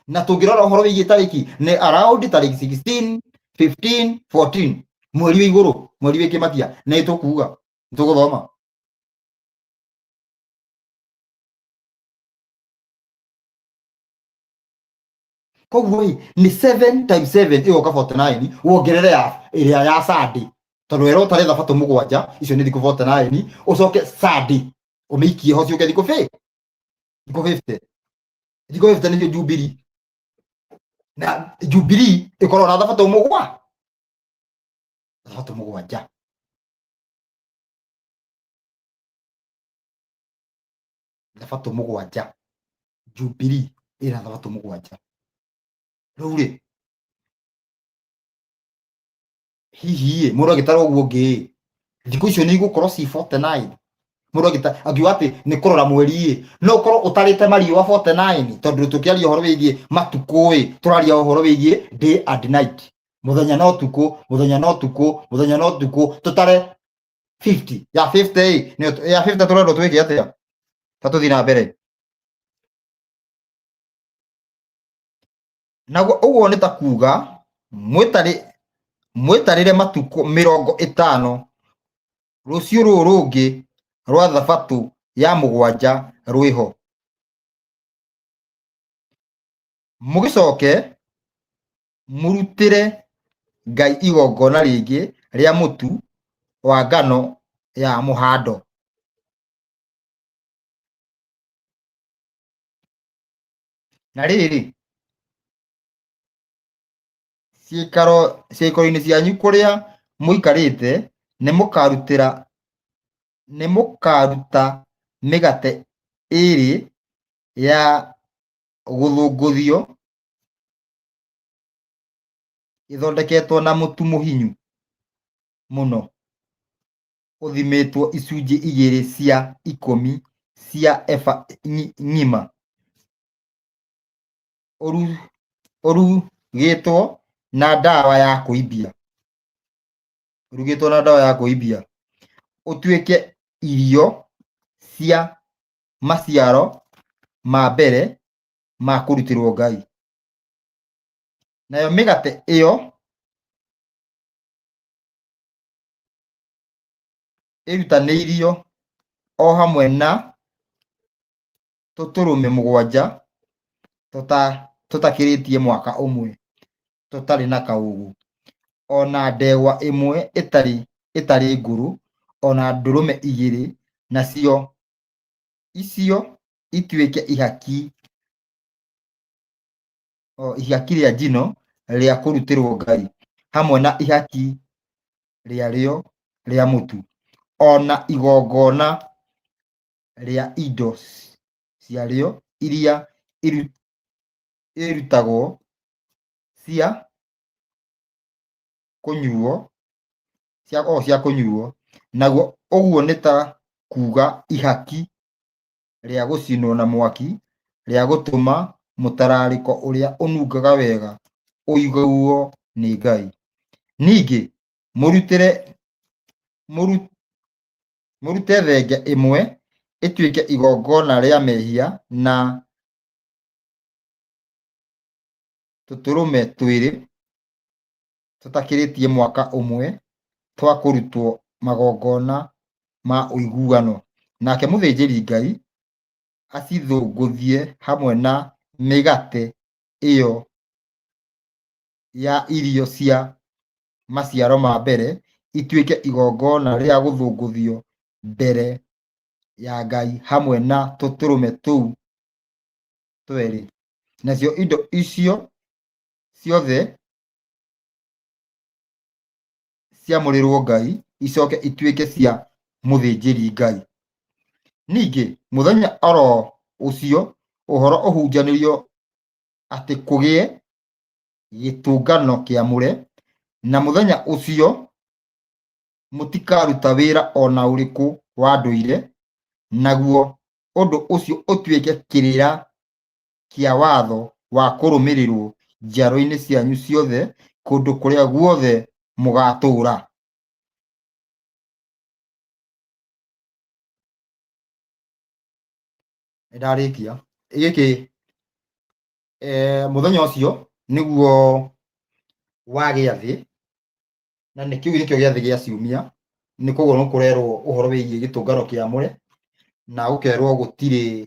Na tũngĩrora ũhoro wĩgiĩ tarĩki nĩ around tarĩki 16, 15, 14, mweri wĩ igũrũ, mweri wĩ kĩmakia, nĩ tũkuga, nĩ tũgũthoma. Koguo ĩ, nĩ 7 times 7 ĩgoka 49, wongerere ya ĩrĩa ya Sunday, tondũ werwo ũtare thabatũ mũgwanja, icio nĩ thikũ 49, ũcoke Sunday ũmĩikie ho ciũke thikũ thikũ 50. Thikũ 50 nĩcio Jubilee, na Jubilee ĩkoragwo na thabatũ thabatũ mũgwanja. Thabatũ mũgwanja, Jubilee ĩna thabatũ mũgwanja. Rĩu rĩ, hihi ĩ, mũndũ agĩtara ũguo ũngĩ ĩ, thikũ icio nĩ igũkorwo ci 49. Mũndũ angiuga atĩ nĩ kũrora mweri ĩ, no ũkorwo ũtarĩte mariũa 49, tondũ tũkĩaria ũhoro wĩgiĩ matukũ ĩ, tũraria ũhoro wĩgiĩ day and night, mũthenya na ũtukũ, mũthenya na ũtukũ, mũthenya na ũtukũ, tũtare 50 ya 50 ĩ, nĩyo ya 50 tũrendwo twĩke atĩa? Ta tũthiĩ na mbere. Naguo ũguo nĩ ta kuga mwĩtarĩre matukũ mĩrongo ĩtano, rũciũ rũrũ rũngĩ rwa thabatũ ya mũgwanja rwĩho. Mũgĩcoke mũrutĩre Ngai igongona rĩngĩ rĩa mũtu wa ngano ya mũhando. Na rĩrĩ, ciikaro-inĩ cianyu kũrĩa mũikarĩte, nĩmũkaruta mĩgate ĩĩrĩ ya gũthũngũthio ĩthondeketwo na mũtu mũhinyu mũno ũthimĩtwo icunjĩ igĩrĩ cia ikũmi cia eba ng'ima, ũrugĩtwo na ndawa ya kũimbia, ũrugĩtwo na ndawa ya kũimbia, ũtuĩke irio cia maciaro ma mbere ma kũrutĩrwo Ngai. Nayo mĩgate ĩyo ĩrutanĩirio o hamwe na tũtũrũme mũgwanja tũtakĩrĩtie mwaka ũmwe tũtarĩ na kaũũgũ, o na ndegwa ĩmwe ĩtarĩ ngũrũ, o na ndũrũme igĩrĩ, nacio icio ituĩke ihaki ihaki rĩa njino rĩa kũrutĩrwo Ngai, hamwe na ihaki rĩarĩo rĩa mũtu, o na igongona rĩa indo ciarĩo iria irutagwo cia kũnyuo, cia kũnyuo, naguo ũguo nĩ ta kuuga ihaki rĩa gũcinwo na mwaki rĩa gũtũma mũtararĩko ũrĩa ũnungaga wega ũiguo nĩ Ngai. Ningĩ mũrute thenge ĩmwe ĩtuĩke igongona rĩa mehia na tũtũrũme twĩrĩ tũtakĩrĩtie mwaka ũmwe twa kũrutwo magongona ma ũiguano. Nake mũthĩnjĩri-Ngai acithũngũthie hamwe na mĩgate ĩyo ya irio cia maciaro ma mbere ituĩke igongona rĩa gũthũngũthio mbere ya Ngai hamwe na tũtũrũme tũu twerĩ. Nacio indo icio ciothe ciamũrĩrwo Ngai icoke ituĩke cia mũthĩnjĩri Ngai. Ningĩ mũthenya oro ũcio ũhoro ũhunjanĩrio atĩ kũgĩe gĩtũngano kĩamũre, na mũthenya ũcio mũtikaruta wĩra o na ũrĩkũ wa ndũire, naguo ũndũ ũcio ũtuĩke kĩrĩra kĩa watho wa kũrũmĩrĩrwo njiaro-inĩ cianyu ciothe kũndũ kũrĩa guothe mũgaatũũra. Nĩndarĩkia. Gĩkĩ mũthenya ũcio nĩguo wa gĩathĩ, na nĩ kĩu nĩkĩo gĩathĩ gĩa ciumia, nĩ koguo nĩ kũrerwo ũhoro wĩgiĩ gĩtũngano kĩamũre, na gũkerwo gũtirĩ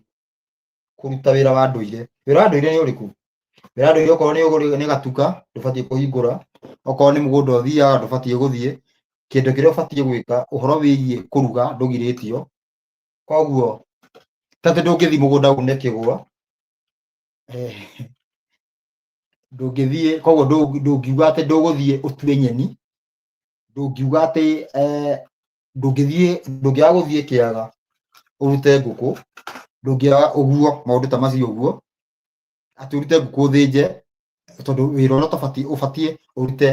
kũruta wĩra wa ndũire. Wĩra wa ndũire nĩ ũrĩkũ? Wĩra wa ndũire okorwo nĩ gatuka ndũbatiĩ kũhingũra, okorwo nĩ mũgũnda ũthiaga ndũbatiĩ gũthiĩ, kĩndũ kĩrĩa ũbatiĩ gwĩka ũhoro wĩgiĩ kũruga ndũgirĩtio, koguo ta atĩ ndũngĩthiĩ mũgũnda une kĩgwa, ndũngĩthiĩ, koguo ndũngiuga atĩ ndũgũthiĩ ũtue nyeni, ndũngiuga atĩ ndũngĩthiĩ, ndũngĩaga gũthiĩ kĩaga ũrute ngũkũ, ndũngĩaga ũguo maũndũ ta macio ũguo, atĩ ũrute ngũkũ ũthĩnje, tondũ wĩra ũrĩa ũtabatiĩ ũbatiĩ ũrute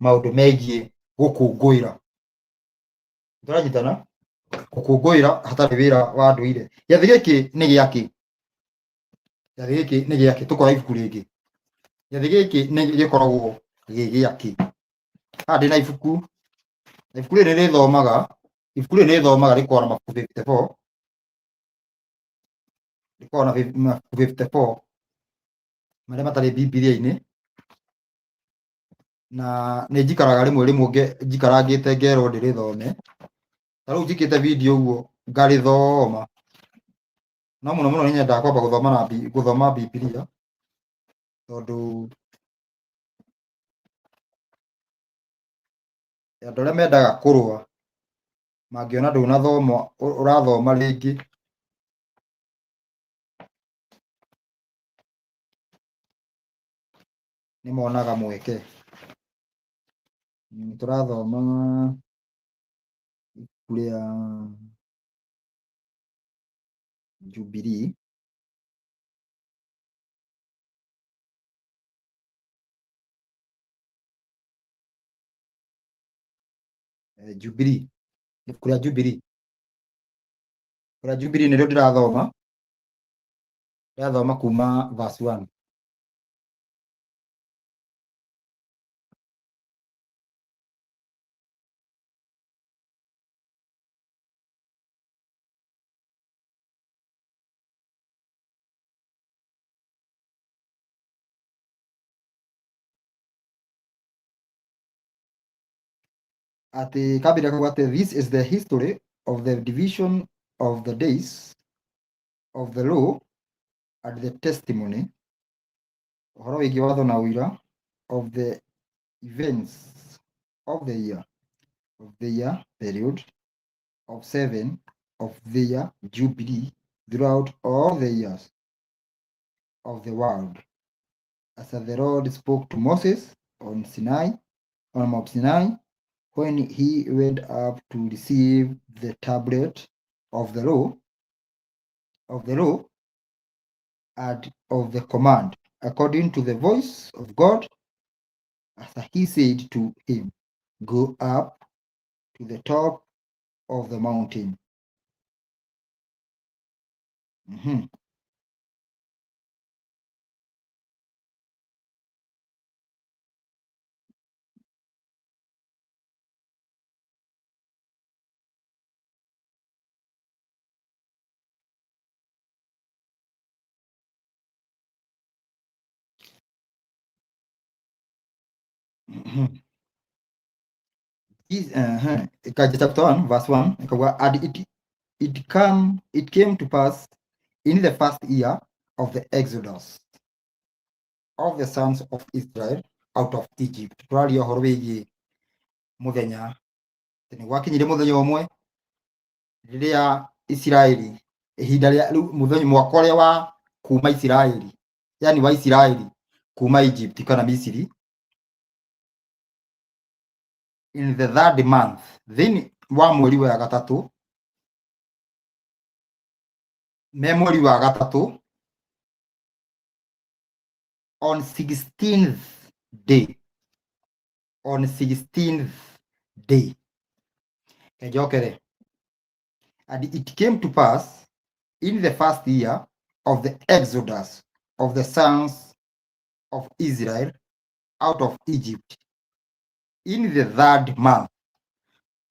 maũndũ megiĩ gũkũngũĩra. Tũranyitana? Gũkũngũĩra hatarĩ wĩra wa ndũire. Gĩathĩ gĩkĩ nĩ gĩakĩ? Gĩathĩ gĩkĩ nĩ gĩakĩ? Tũkoya ibuku rĩngĩ. Gĩathĩ gĩkĩ nĩ gĩkoragwo gĩ gĩakĩ? Haha ndĩna ibuku, na ibuku rĩrĩ rĩthomaga, ibuku rĩrĩ rĩthomaga rĩkoragwo na mabuku 54, rĩkoragwo na mabuku 54 marĩa matarĩ Bibilia-inĩ, na nĩ njikaraga rĩmwe rĩmwe njikarangĩte ngerwo ndĩrĩthome, ta rĩu njĩkĩte video ũguo ngarĩthoma, no mũno mũno nĩ nyendaga kwamba gũthoma na gũthoma Bibilia, tondũ andũ arĩa mendaga kũrũa mangĩona ndũnathoma ũrathoma rĩngĩ nĩ monaga mweke. Tũrathoma ibuku rĩa Jubilee. Jubilee, ibuku rĩa Jubilee. Ibuku rĩa Jubilee nĩrĩo ndĩrathoma, ndĩrathoma kuma verse 1. Atĩ kambĩrĩria kauga atĩ this is the history of the division of the days of the law and the testimony, ũhoro wĩgiĩ watho na ũira, of the events of the year, of the year period of seven of the year jubilee throughout all the years of the world, as the Lord spoke to Moses on Sinai, on Mount Sinai, when he went up to receive the tablet of the law, of the law and of the command, according to the voice of God, as he said to him, go up to the top of the mountain. This, Ikaja chapter 1 verse 1 ikauga, and it came to pass in the first year of the exodus of the sons of Israel out of Egypt. Tũraria ũhoro wĩgiĩ mũthenya, atĩ nĩ gwakinyire mũthenya ũmwe rĩrĩa Isiraeli, ihinda rĩa rĩu mũthenya mwaka ũrĩa wa kuma Isiraeli, yani wa Isiraeli kuma Egypt kana Misiri, in the third month, thĩinĩ wa mweri wa gatatũ, me mweri wa gatatũ, on 16th day, on 16th day. Njokere. And it came to pass in the first year of the exodus of the sons of Israel out of Egypt, in the third month,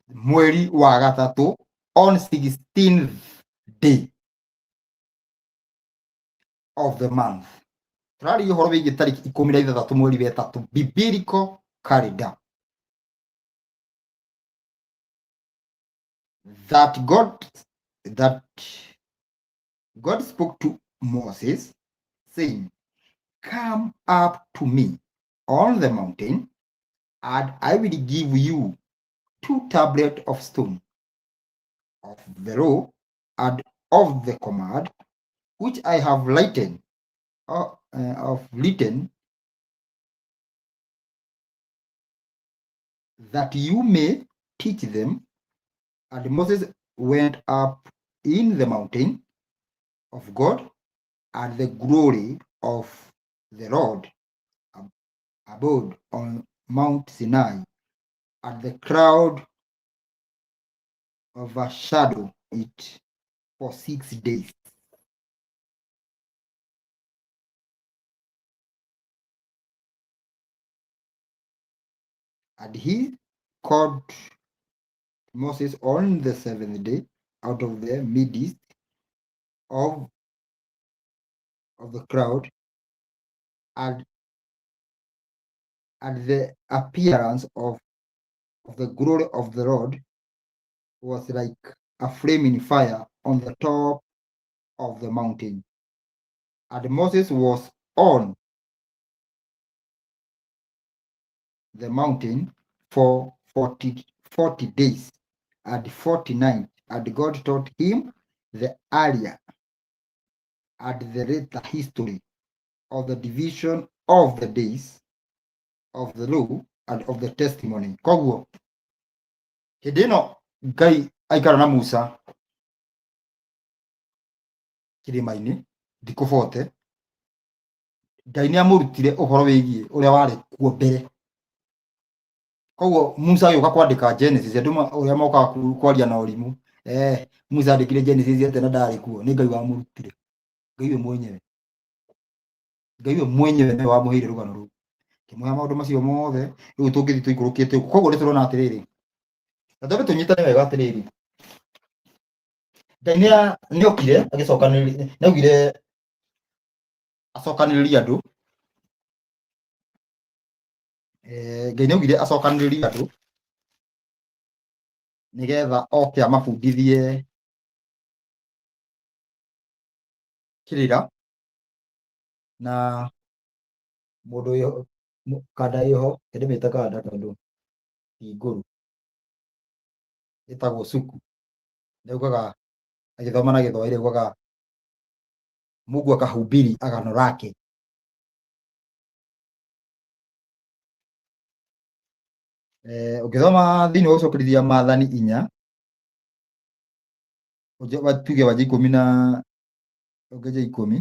mweri wa gatatũ, on 16th day of the month. Tũraria ũhoro wĩgiĩ tarĩki 16 mweri wa ĩtatũ, biblical calendar, that God spoke to Moses, saying, come up to me on the mountain, and I will give you two tablets of stone of the law and of the command which I have written, of written, that you may teach them. And Moses went up in the mountain of God, and the glory of the Lord abode on Mount Sinai, and the cloud overshadowed it for 6 days. And he called Moses on the 7th day out of the midst of the crowd, and at the appearance of the glory of the Lord was like a flaming fire on the top of the mountain. And Moses was on the mountain for 40 days and 40 nights, and God taught him the earlier and the later history of the division of the days of the law and of the testimony. Koguo hĩndĩ ĩno Ngai aikara na Musa kĩrĩma-inĩ thikũ 40, Ngai nĩ amũrutire ũhoro wĩgiĩ ũrĩa warĩ kuo mbere. Koguo Musa agĩũka kwandĩka Genesis, andũ ũrĩa mokaga kwaria na ũrimũ, Musa andĩkire Genesis atĩa na ndarĩ kuo? Nĩ Ngai wamũrutire, Ngai we mwenyewe, Ngai we mwenyewe nĩwe wamũheire rũgano rũu, kĩmũhe maũndũ macio mothe. Rĩu tũngĩthiĩ tũikũrũkĩte ũguo, koguo nĩ tũrona atĩrĩrĩ, na twambe tũnyitane wega atĩrĩrĩ, Ngai nĩ okire agĩcokanĩrĩria, nĩ augire acokanĩrĩrie andũ. Ngai nĩ augire acokanĩrĩrie andũ. Nĩgetha oke amabundithie kĩrĩra na mũndũ wĩho kanda ĩho, reke ndĩmĩte kanda tondũ ti ngũrũ, ĩtagwo Suku. Nĩaugaga agĩthoma na Gĩthwaĩri augaga Mungu akahubiri agano lake. Ũngĩthoma thĩinĩ wa gũcokerithia maathani inya, tuge wanjie ikũmi na ũngĩanjia ikũmi,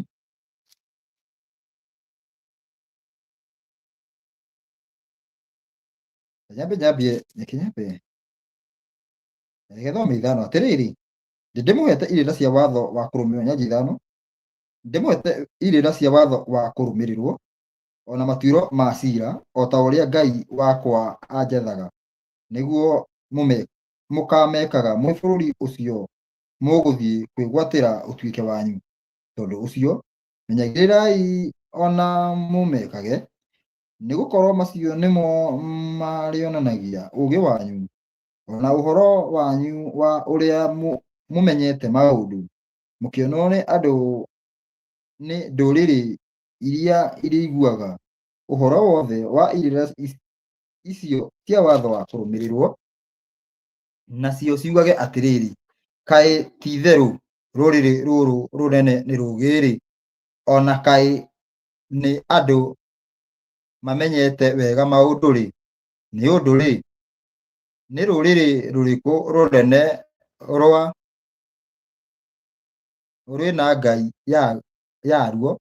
nyambe nyambie, reke nyambe reke thome ithano. Atĩrĩrĩ, ndĩmũhete irĩra cia watho wa kũrũmĩrĩrwo, nyanjia ithano, ndĩmũhete irĩra cia watho wa kũrũmĩrĩrwo, o na matuĩro ma ciira, o ta ũrĩa Ngai wakwa anjathaga, nĩguo mũkaamekaga mwĩ bũrũri ũcio mũgũthiĩ kwĩgwatĩra ũtuĩke wanyu. Tondũ ũcio, menyagĩrĩrai o na mũmekage, nĩ gũkorũo macio nĩmo marĩonanagia ũũgĩ wanyu, o na ũhoro wanyu wa ũrĩa mũmenyete maũndũ, mũkĩonwo nĩ andũ nĩ ndũrĩrĩ iria irĩiguaga ũhoro wothe wa irĩra icio cia watho wa kũrũmĩrĩrũo, nacio ciugage atĩrĩrĩ, Kaĩ ti-itherũ rũrĩrĩ rũrũ rũnene nĩ rũũgĩ-rĩ, o na kaĩ nĩ andũ mamenyete wega maũndũ-rĩ, nĩ ũndũ-rĩ, nĩ rũrĩrĩ rũrĩkũ rũnene rwa rwĩ na ngai yaruo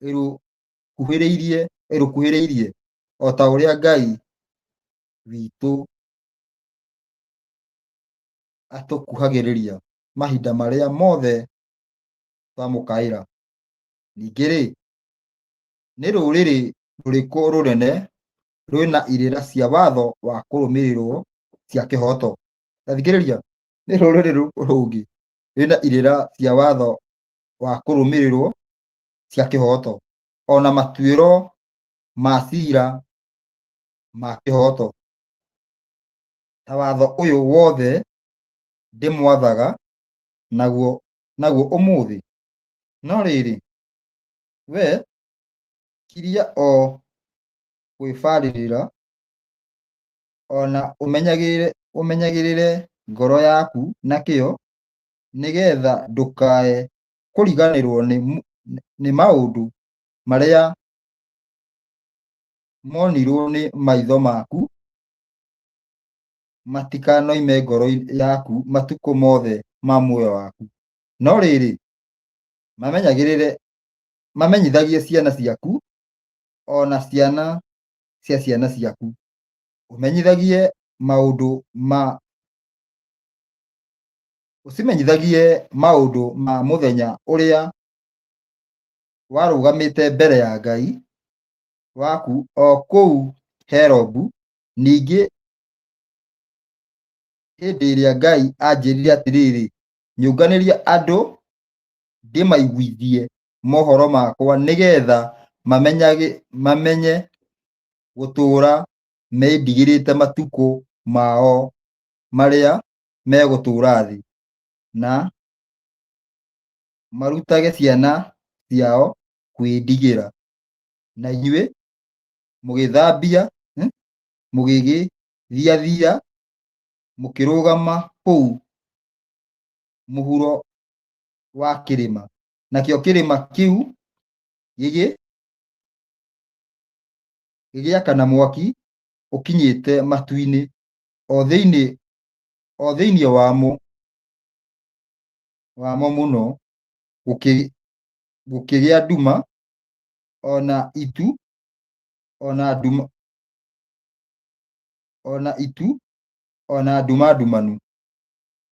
ĩrũkuhĩrĩirie ĩrũkuhĩrĩirie o ta ũrĩa Ngai witũ atũkuhagĩrĩria mahinda marĩa mothe twamũkaĩra? Ningĩ-rĩ, nĩ rũrĩrĩ rũrĩkũ rũnene rwĩna irĩra cia watho wa kũrũmĩrĩrwo cia kĩhooto? Ta thikĩrĩria, nĩ rũrĩrĩ rũrĩkũ rũngĩ rwĩna irĩra cia watho wa kũrũmĩrĩrwo cia kĩhooto, o na matuĩro ma ciira ma kĩhooto, ta watho ũyũ wothe ndĩmwathaga naguo naguo ũmũthĩ? No rĩrĩ, wee kiria o kwĩbarĩrĩra, o na ũmenyagĩrĩre, ũmenyagĩrĩre ngoro yaku na kĩyo, nĩgetha ndũkae kũriganĩrwo nĩ, nĩ maũndũ marĩa monirwo nĩ maitho maku, matikanoime ngoro yaku matukũ mothe ma muoyo waku. No rĩrĩ, mamenyagĩrĩre, mamenyithagie ciana ciaku, o na ciana cia ciana ciaku, ũmenyithagie maũndũ ma ũcimenyithagie maũndũ ma mũthenya ũrĩa warũgamĩte mbere ya Ngai waku o kũu Herobu, ningĩ hĩndĩ ĩrĩa Ngai anjĩrire atĩrĩrĩ, nyũnganĩria andũ ndĩmaiguithie mohoro makwa nĩgetha mamenye gũtũũra meĩndigĩrĩte matukũ mao marĩa megũtũũra thĩ, na marutage ciana ciao kwĩndigĩra. Na inyuĩ mũgĩthambia, mũgĩgĩthiathia, mũkĩrũgama kũu mũhuro wa kĩrĩma. Nakĩo kĩrĩma kĩu gĩgĩakana mwaki ũkinyĩte matu-inĩ, o thĩinĩ o thĩinĩ wamo wamo mũno, gũkĩgĩa nduma, o na itu, o na nduma, o na itu, o na nduma ndumanu.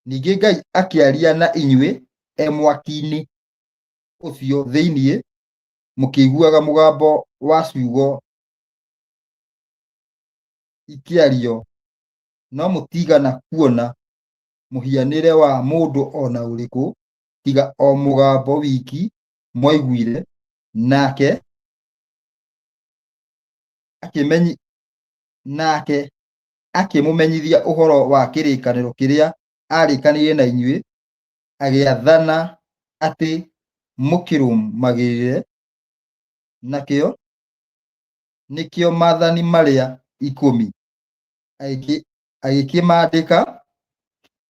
Ningĩ Ngai akĩaria na inyuĩ e mwaki-inĩ ũcio thĩinĩ, mũkĩiguaga mũgambo wa ciugo ikĩario, no mũtiigana kuona mũhianĩre wa mũndũ o na ũrĩkũ, tiga o mũgambo wiki mwaiguire, nake akĩmenyi, nake akĩmũmenyithia ũhoro wa kĩrĩkanĩro kĩrĩa aarĩkanĩire na inyuĩ, agĩathana atĩ mũkĩrũmagĩrĩre nakĩo, nĩkĩo maathani marĩa ikũmi, agĩkĩmaandĩka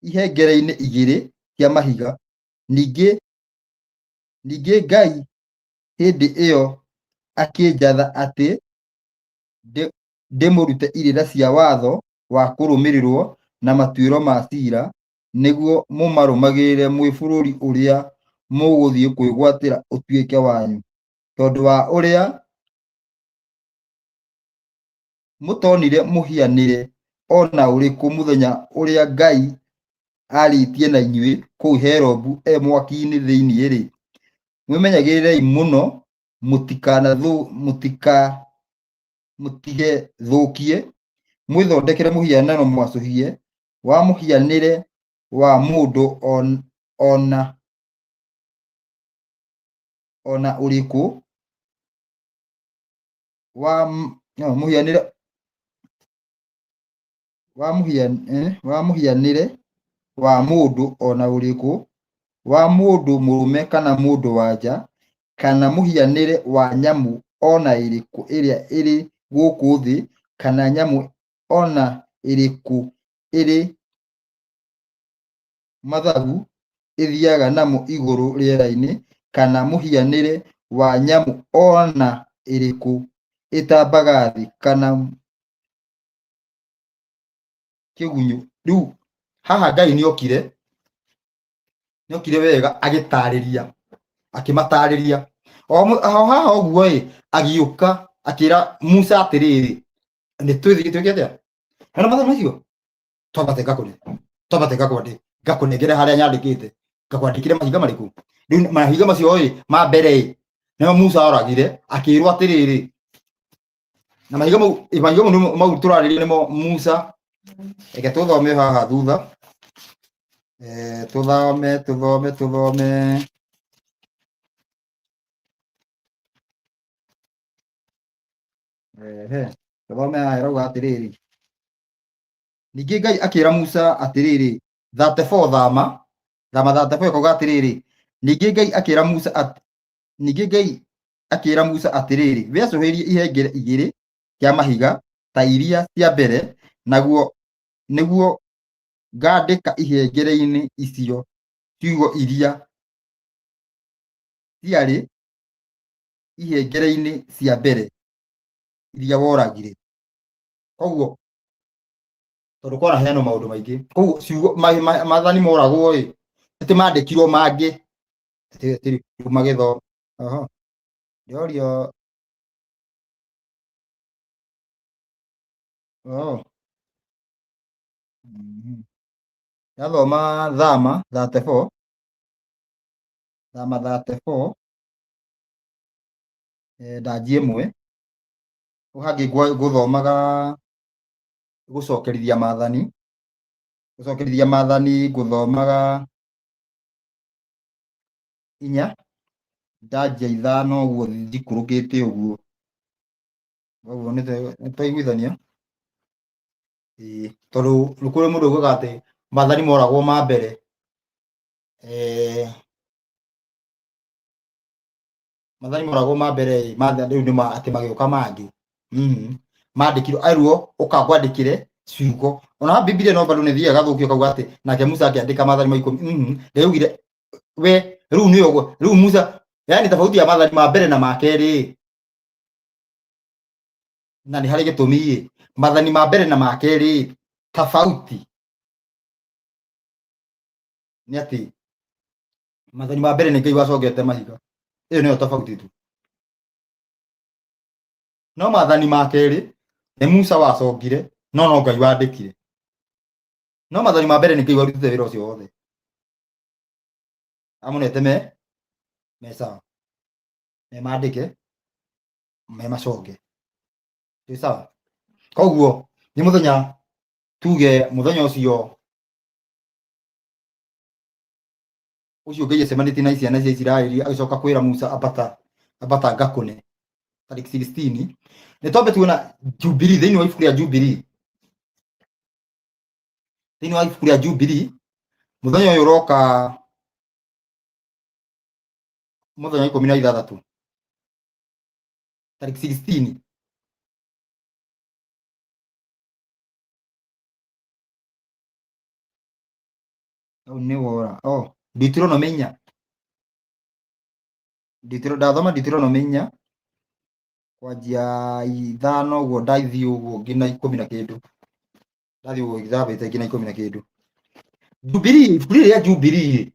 ihengere-inĩ igĩrĩ cia mahiga. Ningĩ ningĩ Ngai hĩndĩ ĩyo akĩnjatha atĩ ndĩmũrute irĩra cia watho wa kũrũmĩrĩrwo na matuĩro ma ciira, nĩguo mũmarũmagĩrĩre mwĩ bũrũri ũrĩa mũgũthiĩ kwĩgwatĩra ũtuĩke wanyu, tondũ wa ũrĩa mũtonire mũhianĩre o na ũrĩkũ mũthenya ũrĩa Ngai aarĩtie na inyuĩ kũu Herobu e mwaki-inĩ thĩinĩ-rĩ, mwĩmenyagĩrĩrei mũno mũtigethũkie, mwĩthondekere mũhianano mwacũhie wa mũhianĩre wa mũndũ ona ũrĩkũ wa no, mũhianĩre wa wa mũhianĩre wa mũndũ ona ũrĩkũ, wa mũndũ mũrũme kana mũndũ wa nja, kana mũhianĩre wa nyamũ ona ĩrĩkũ ĩrĩa ĩrĩ gũkũ thĩ, kana nyamũ ona ĩrĩkũ ĩrĩ mathagu ĩthiaga namo igũrũ rĩera-inĩ, kana mũhianĩre wa nyamũ ona ĩrĩkũ ĩtambaga thĩ, kana kĩgunyũ. Rĩu haha Ngai nĩokire, nĩokire wega agĩtarĩria, akĩmatarĩria. O haha ũguo ĩ, agĩũka akĩra Musa atĩrĩrĩ, nĩ twĩthiĩ twĩke atĩa? Na mathaa macio twambate ngakũne, twambate ngakwandĩ, ngakũnengere harĩa nyandĩkĩte, ngakwandĩkĩre mahiga marĩkũ? Rĩu mahiga macio ĩ, ma mbere ĩ, nĩmo Musa oragire, akĩrwo atĩrĩrĩ, na mahiga mau, mahiga mau nĩmo mau tũrarĩria nĩmo Musa, reke tũthome haha thutha, tũthome, tũthome, tũthome. Ehe, tũthome haha ĩrauga atĩrĩrĩ, ningĩ Ngai akĩra Musa atĩrĩrĩ, 34 thama, thama 34 ĩkauga atĩrĩrĩ, ningĩ Ngai akĩra Musa at, ningĩ Ngai akĩra Musa atĩrĩrĩ, wĩacũhĩrie ihengere igĩrĩ cia mahiga ta iria cia mbere, naguo nĩguo ngandĩka ihengere-inĩ icio ciugo iria ciarĩ ihengere-inĩ cia mbere iria woragire. Koguo tondũ kwanaheanwo maũndũ maingĩ, koguo ciugo maathani moragwo ĩ, atĩ mandĩkirwo mangĩ, atĩ rĩu magĩthoma. Oho, ndĩrorio oh. Ndathoma Thama 34, Thama 34, ndanji ĩmwe, hau hangĩ ngũthomaga gũcokerithia maathani, gũcokerithia maathani ngũthomaga inya, ndanjia ithano ũguo njikũrũkĩte ũguo. Koguo nĩ twaiguithania? Ĩĩ, tondũ nĩ kũrĩ mũndũ ugaga atĩ maathani moragwo ma mbere, maathani moragwo ma mbere ĩ, rĩu nĩ atĩ magĩũka mangĩ. Mandĩkirwo erwo ũka ngwandĩkĩre ciugo. Ona Bibilia no bado nĩ ĩthiaga ĩgathũkio ĩkauga atĩ nake Musa akĩandĩka maathani ma ikũmi. Nĩyaugire we rĩu nĩyo ũguo, rĩu Musa, yani tofauti ya maathani ma mbere na ma kerĩ na nĩ harĩ gĩtũmi ĩ, maathani ma mbere na ma kerĩ tofauti nĩ atĩ maathani ma mbere nĩ Ngai wacongete mahiga, ĩyo nĩyo tofauti tu. No maathani ma kerĩ nĩ Musa wacongire, no no Ngai wandĩkire. No maathani ma mbere nĩ Ngai warutĩte wĩra ũcio wothe, amonete me sawa, me mandĩke, me maconge, twĩ sawa. Koguo nĩ mũthenya tuge mũthenya ũcio ũcio Ngai acemanĩtie na ciana cia Isiraeli agĩcoka kwĩra Musa ambata ambata ngakũne tarĩki 16. Nĩ twambe tuona Jubilee thĩinĩ wa ibuku rĩa Jubilee. Thĩinĩ wa ibuku rĩa Jubilee mũthenya ũyũ ũroka mũthenya wa 16, tarĩki 16. Hau nĩ wora. Oh, Deuteronomy 4. Ndathoma Deuteronomy 4 kwanjia 5 ũguo, ndathiĩ ũguo nginya 10 na kĩndũ, ndathiĩ ũguo ithambĩte nginya 10 na kĩndũ. Jubilee, ibuku rĩrĩ rĩa Jubilee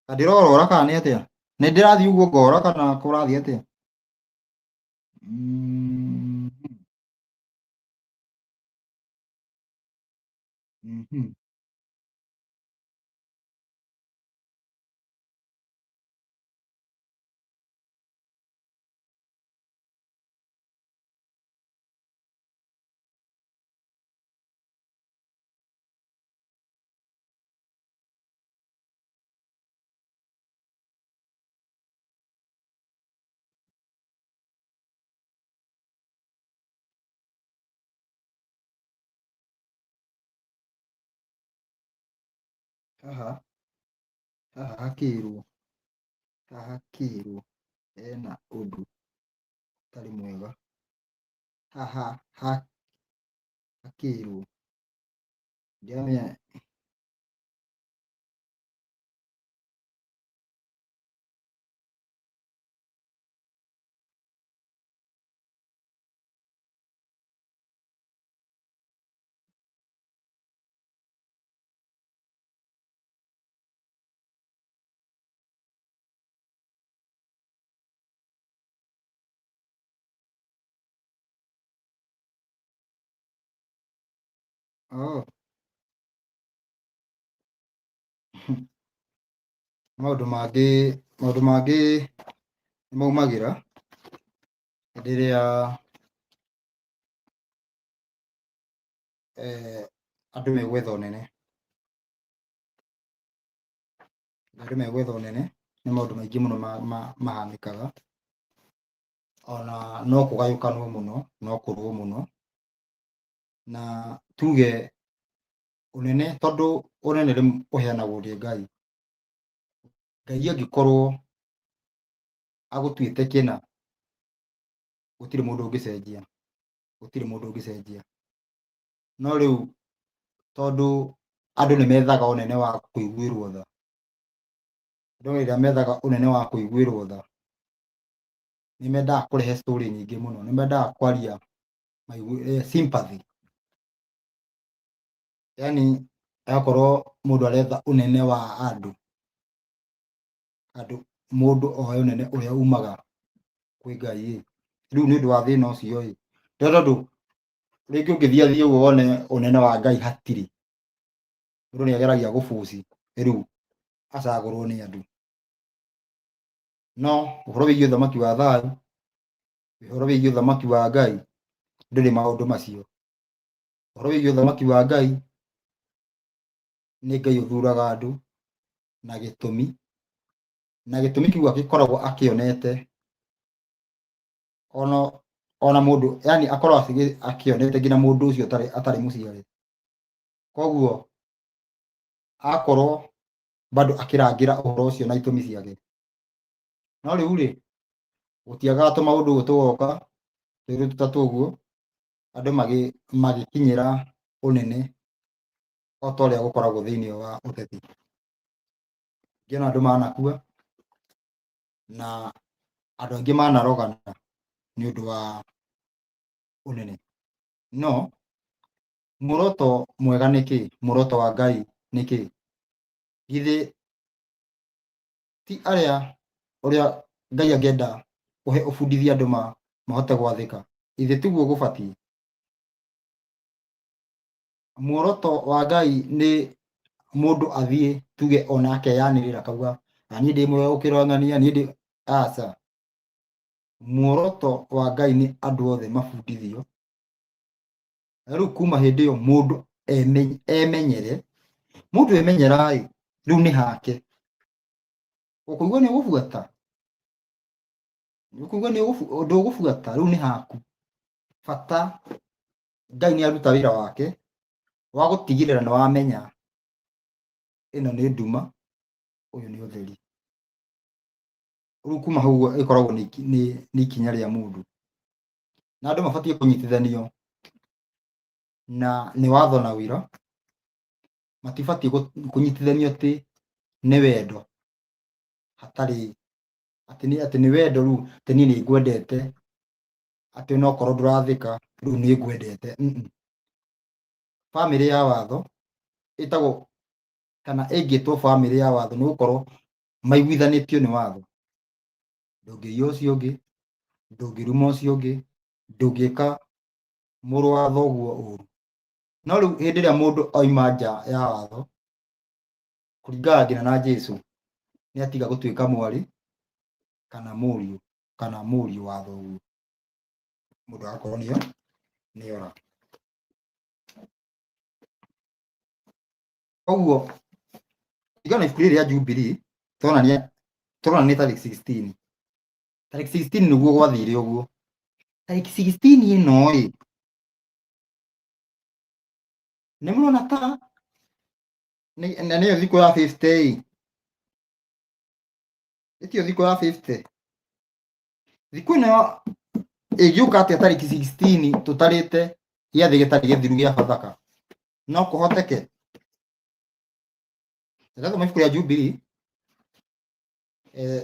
ta ndĩrorora kana nĩ atĩa? Nĩ ndĩrathiĩ ũguo ngora kana kũrathiĩ atĩa? Haha haha hakĩrwo, haha hakĩrwo hena ũndũ ũtarĩ mwega. Haha hakĩrwo ndiramenya. Oh. Maũndũ mangĩ, maũndũ mangĩ nĩ maumagĩra hĩndĩ ĩrĩa andũ megwetha ũnene. Andũ megwetha ũnene nĩ maũndũ maingĩ mũno mahanĩkaga. Ona no kũgayũkanwo mũno, no kũrũo mũno. Na tuge ũnene, tondũ ũnene rĩmwe ũheanagwo nĩ Ngai. Ngai angĩkorwo agũtuĩte kĩna, gũtirĩ mũndũ ũngĩcenjia, gũtirĩ mũndũ ũngĩcenjia. No rĩu tondũ andũ nĩ methaga ũnene wa kũiguĩrwo tha, andũ rĩrĩa methaga ũnene wa kũiguĩrwo tha, nĩ mendaga kũrehe story nyingĩ mũno, nĩ mendaga kwaria sympathy. Yaani akorwo mũndũ aretha ũnene wa andũ, andũ mũndũ oe ũnene ũrĩa umaga kwĩ Ngai ĩ, rĩu nĩ ũndũ wa thĩna ũcio ĩ, tondũ rĩngĩ ũngĩthiĩ athiĩ ũguo wone ũnene wa Ngai hatirĩ, mũndũ nĩ ageragia gũbuci rĩu acagũrwo nĩ andũ. No ũhoro wĩgiĩ ũthamaki wa thayũ, ũhoro wĩgiĩ ũthamaki wa Ngai ndũrĩ maũndũ macio. Ũhoro wĩgiĩ ũthamaki wa Ngai nĩ Ngai ũthuraga andũ na gĩtũmi, na gĩtũmi kĩu agĩkoragwo akĩonete ona mũndũ, yani akoragwo akĩonete nginya mũndũ ũcio atarĩ mũciare. Koguo akorwo bado akĩrangĩra ũhoro ũcio na itũmi ciake. No rĩu rĩ, gũtiagaga tũmaũndũ ũguo tũgoka twĩrĩ tũtatũ ũguo, andũ magĩkinyĩra ũnene o ta ũrĩa gũkoragwo thĩinĩ wa ũteti. Ngĩona andũ manakua na andũ aingĩ manarogana nĩ ũndũ wa ũnene. No muoroto mwega nĩ kĩ? Muoroto wa Ngai nĩ kĩ? Githĩ ti arĩa ũrĩa Ngai angĩenda ũhe ũbundithie andũ mahote gwathĩka? Ithe tiguo gũbatiĩ? Muoroto wa Ngai nĩ mũndũ athiĩ tuge onake yanĩrĩra akauga niĩ ndĩ mwega gũkĩra ng'ania, niĩ ndĩ aca. Muoroto wa Ngai nĩ andũ othe mabundithio. Na rĩu kuma hĩndĩ ĩyo mũndũ emenyere, mũndũ emenyera-ĩ, rĩu nĩ hake. Ũkũigua nĩ ũgũbuata, ũkũigua nĩ ndũgũbuata, rĩu nĩ haku. Bata Ngai nĩ aruta wĩra wake. Wa gũtigĩrĩra nĩ wamenya ĩno nĩ nduma, ũyũ nĩ ũtheri. Rĩu kuma hau ũguo ĩkoragwo nĩ ikinya rĩa mũndũ. Na andũ mabatiĩ kũnyitithanio na nĩ watho na ũira, matibatiĩ kũnyitithanio atĩ nĩ wendo hatarĩ atĩ nĩ wendo rĩu atĩ niĩ nĩ ngwendete atĩ onokorwo ndũrathĩka rĩu nĩ ngwendete. Bamĩrĩ ya watho ĩtagwo kana ĩngĩtwo bamĩrĩ ya watho nĩ gũkorwo maiguithanĩtio nĩ watho. Ndũngĩiya ũcio ũngĩ, ndũngĩruma ũcio ũngĩ, ndũngĩka mũrũ wa thoguo ũru. No rĩu hĩndĩ ĩrĩa mũndũ oima nja ya watho, kũringana nginya na Jesu, nĩ atiga gũtuĩka mwarĩ kana mũriũ kana mũriũ wa thoguo, mũndũ agakorwo nĩo nĩora. Koguo kũringana na ibuku rĩrĩ rĩa Jubilee tũronania tũrona nĩ tarĩki 16. Tarĩki 16 nĩguo gwathire ũguo. Tarĩki 16 ĩno ĩ nĩ mũrona ta na nĩyo thikũ ya 50 ĩ ĩtio thikũ ya 50. Thikũ ĩno ĩngĩũka atĩa tarĩki 16 tũtarĩte gĩathĩ gĩtarĩ gĩthiru gĩa Bathaka? No kũhoteke? Ndathoma ibuku rĩa Jubilee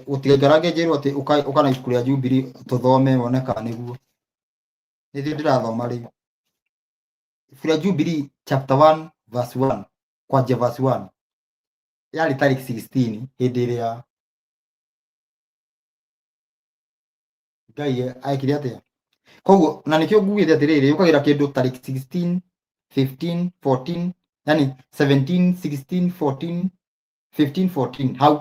gũtigaikarange njĩrwo atĩ ũka na ibuku rĩa Jubilee tũthome wone kana nĩguo. Nĩrĩo ndĩrathoma rĩu. Ibuku rĩa Jubilee chapter 1 verse 1 kwanjia verse 1 yarĩ tarĩki 16 hĩndĩ ĩrĩa Ngai ekire atĩa? Koguo na nĩkĩo ngugĩte atĩrĩrĩ, yũkagĩra kĩndũ tarĩki 16, 15, 14, yani 17, 16, 14, 15, 14 hau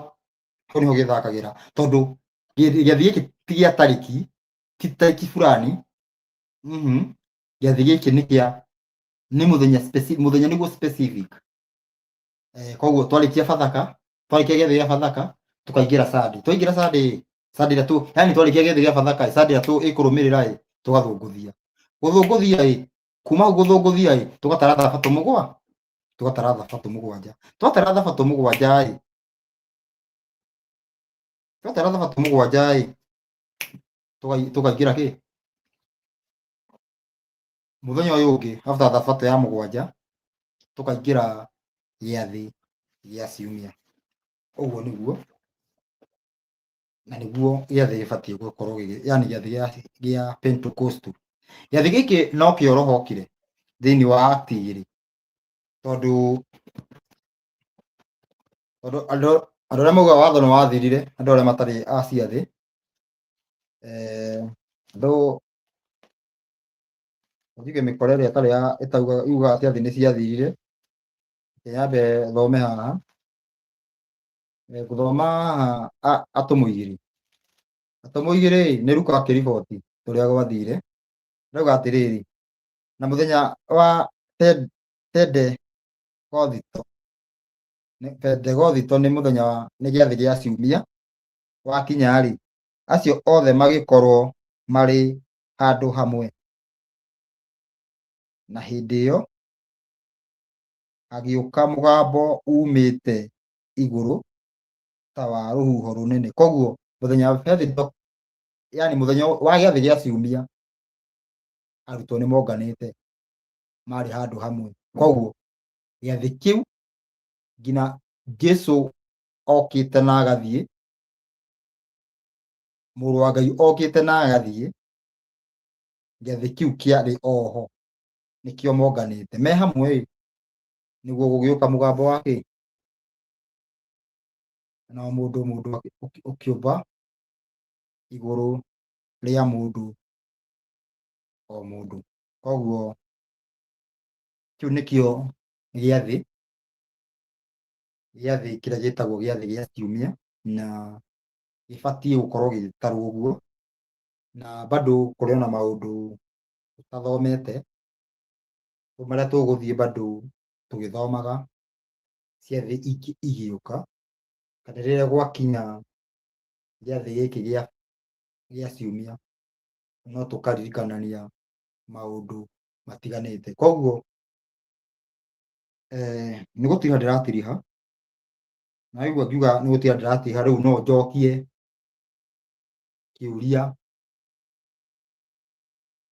hau nĩho gĩthakagĩra tondũ gĩathĩ gĩkĩ ti gĩa tarĩki, ti tarĩki fulani. Gĩathĩ gĩkĩ nĩ kĩa nĩ mũthenya specific, mũthenya nĩguo specific. Koguo twarĩkia Bathaka, twarĩkia gĩathĩ gĩa Bathaka tũkaingĩra Sunday. Twaingĩra Sunday, Sunday ĩrĩa tu yani twarĩkia gĩathĩ gĩa Bathaka, Sunday ĩrĩa tu ĩkũrũmĩrĩra ĩ tũgathũngũthia. Gũthũngũthia ĩ kuma hau gũthũngũthia ĩ tũgatara thabatũ mũgwa tũgatara thabatũ mũgwanja. Twatara thabatũ mũgwanja ĩ twatara thabatũ mũgwanja ĩ tũkaingĩra kĩ mũthenya ũyũ ũngĩ after thabatũ ya mũgwanja tũkaingĩra gĩathĩ gĩa ciumia. Ũguo nĩguo na nĩguo gĩathĩ gĩbatiĩ gũkorwo gĩgĩ yani gĩathĩ gĩa Pentecostal. Gĩathĩ gĩkĩ no kĩo roho okire thĩinĩ wa Act igĩrĩ tondũ tondũ andũ andũ arĩa maugaga watho nĩ wathirire, andũ arĩa matarĩ a ciathĩ andũ njuge mĩkora ĩrĩa ĩtarĩ ya ĩtaugaga yugaga ciathĩ nĩ ciathirire. Reke nyambe thome haha. Ngũthoma haha Atũmwo igĩrĩ. Atũmwo igĩrĩ nĩ Luka akĩriboti ũrĩa gwathire. Arauga atĩrĩrĩ, na mũthenya wa Pentekothito, Pentekothito nĩ mũthenya wa nĩ gĩathĩ gĩa ciumia wakinya-rĩ, acio othe magĩkorwo marĩ handũ hamwe. Na hĩndĩ ĩyo hagĩũka mũgambo uumĩte igũrũ ta wa rũhuho rũnene. Koguo mũthenya wa Pentekoste, yani mũthenya wa gĩathĩ gĩa ciumia, arutwo nĩ monganĩte marĩ handũ hamwe. Koguo gĩathĩ kĩu nginya Jesu okĩte na agathiĩ, mũrũ wa Ngai okĩte na agathiĩ, gĩathĩ kĩu kĩarĩ oho, nĩkĩo monganĩte me hamwe ĩ, nĩguo gũgĩũka mũgambo wa kĩ na o mũndũ mũndũ ũkĩũmba igũrũ rĩa mũndũ o mũndũ. Koguo kĩu nĩkĩo gĩathĩ, gĩathĩ kĩrĩa gĩtagwo gĩathĩ gĩa kiumia na gĩbatiĩ gũkorwo gĩgĩtarwo ũguo, na bado kũrĩ ona maũndũ tũtathomete marĩa tũgũthiĩ bado tũgĩthomaga ciathĩ ingĩ igĩũka, kana rĩrĩa gwakinya gĩathĩ gĩkĩ gĩa ciumia no tũkaririkanania maũndũ matiganĩte. Koguo Nĩ gũtiriha ndĩratiriha, na waigua ngiuga nĩ gũtiriha ndĩratiriha, rĩu no njokie kĩũria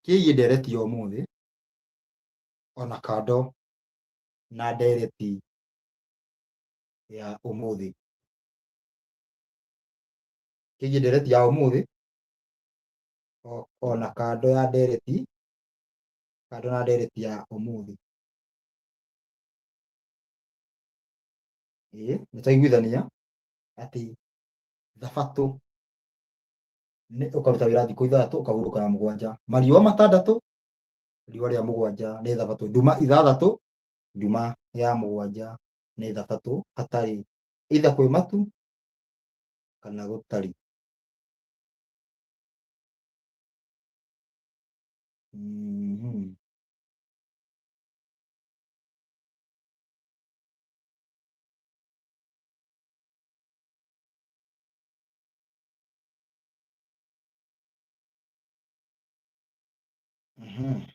kĩgiĩ ndereti ya ũmũthĩ, ona kando na ndereti ya ũmũthĩ. Kĩgiĩ ndereti ya ũmũthĩ, ona kando ya ndereti, kando na ndereti ya ũmũthĩ. Ĩĩ nĩ twaiguithania atĩ thabatũ nĩ ũkaruta wĩra thikũ ithathatũ ũkahurũka ya mũgwanja, mariũa matandatũ, riũa rĩa mũgwanja nĩ thabatũ, nduma ithathatũ, nduma ya mũgwanja nĩ thabatũ, hatarĩ either kwĩ matu kana gũtarĩ. Mhm. Mhm.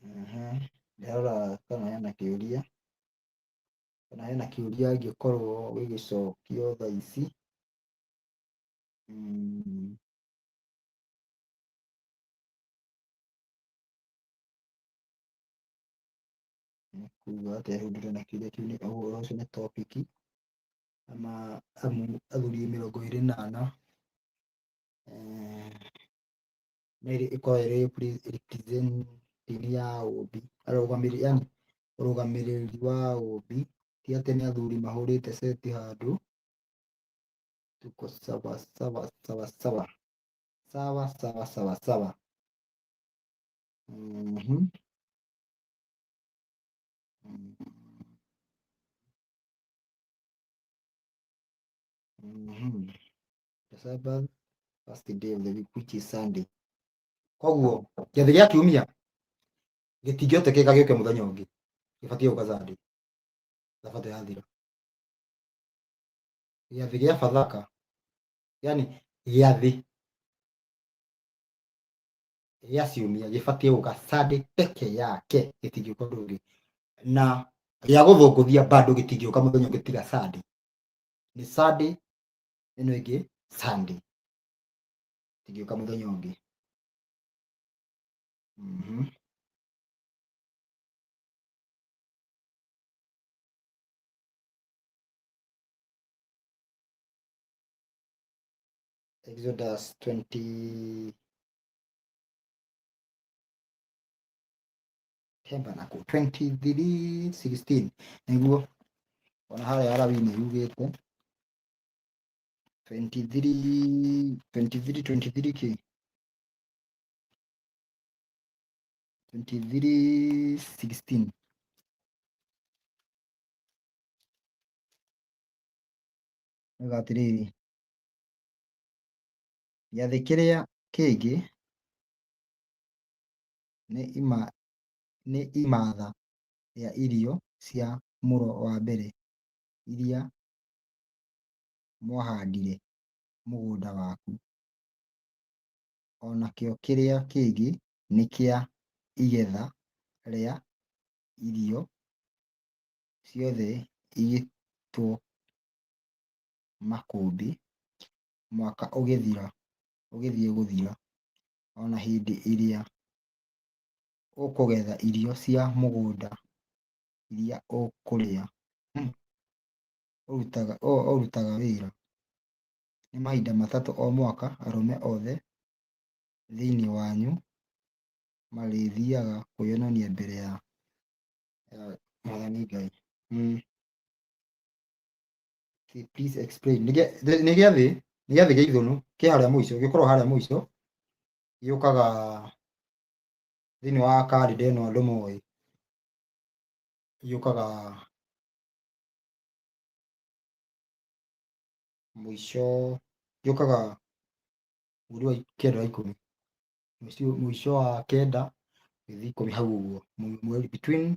Mhm. Ndĩrarora kana hena kĩũria, kana hena kĩũria angĩkorwo gĩgĩcokio thaa ici. Mm. Nĩ kuga atĩa rĩu ndĩrona kĩũria kĩu nĩ ũhoro ũcio nĩ topic ama athuri 24 nĩ ĩkoragwo ĩrĩ representing ya ũmbi, arũgamĩrĩri, yani ũrũgamĩrĩri wa ũmbi, ti atĩ nĩ athuri mahũrĩte ceti handũ. Tuko sawa sawa sawa sawa sawa sawa sawa sawa. Mhm. Mhm. The Sabbath, first day of the week, which is Sunday. Koguo gĩathĩ gĩa kiumia gĩtingĩhotekeka gĩũke mũthenya ũngĩ, gĩbatiĩ gũka Sunday, thabatũ yathira. Gĩathĩ gĩa Bathaka, yani gĩathĩ gĩa ciumia gĩbatiĩ gũka Sunday peke yake, gĩtingĩũka ũndũ ũngĩ. Na gĩa gũthũngũthia bado gĩtingĩũka mũthenya ũngĩ tiga Sunday. Nĩ Sunday ĩno ĩngĩ Sunday, gĩtingĩũka mũthenya ũngĩ. Mhm. Exodus 20 temba naku 23:16 nĩguo ona harĩa Alawii nĩ yugĩte 23 23 23 kĩ 23:16. Nĩuga atĩrĩrĩ, gĩathĩ kĩrĩa kĩngĩ nĩ ima nĩ imatha rĩa irio cia mũro wa mbere iria mwahandire mũgũnda waku, o nakĩo kĩrĩa kĩngĩ nĩ kĩa igetha rĩa irio ciothe igĩtwo makũmbĩ mwaka ũgĩthiĩ gũthira, o na hĩndĩ ĩrĩa ũkũgetha irio cia mũgũnda iria ũkũrĩa, ũrutaga wĩra. Nĩ mahinda matatũ o mwaka arũme othe thĩinĩ wanyu marĩthiaga kwĩyonania mbere ya Mwathani Ngai. Please explain. Nĩ gĩathĩ, nĩ gĩathĩ gĩa ithũnũ kĩ harĩa mũico, gĩkoragwo harĩa mũico, gĩũkaga thĩinĩ wa karenda ĩno andũ moĩ, gĩũkaga mũico, gĩũkaga mweri wa kenda wa ikũmi, mũico wa kenda gĩthiĩ ikũmi hau ũguo, mweri between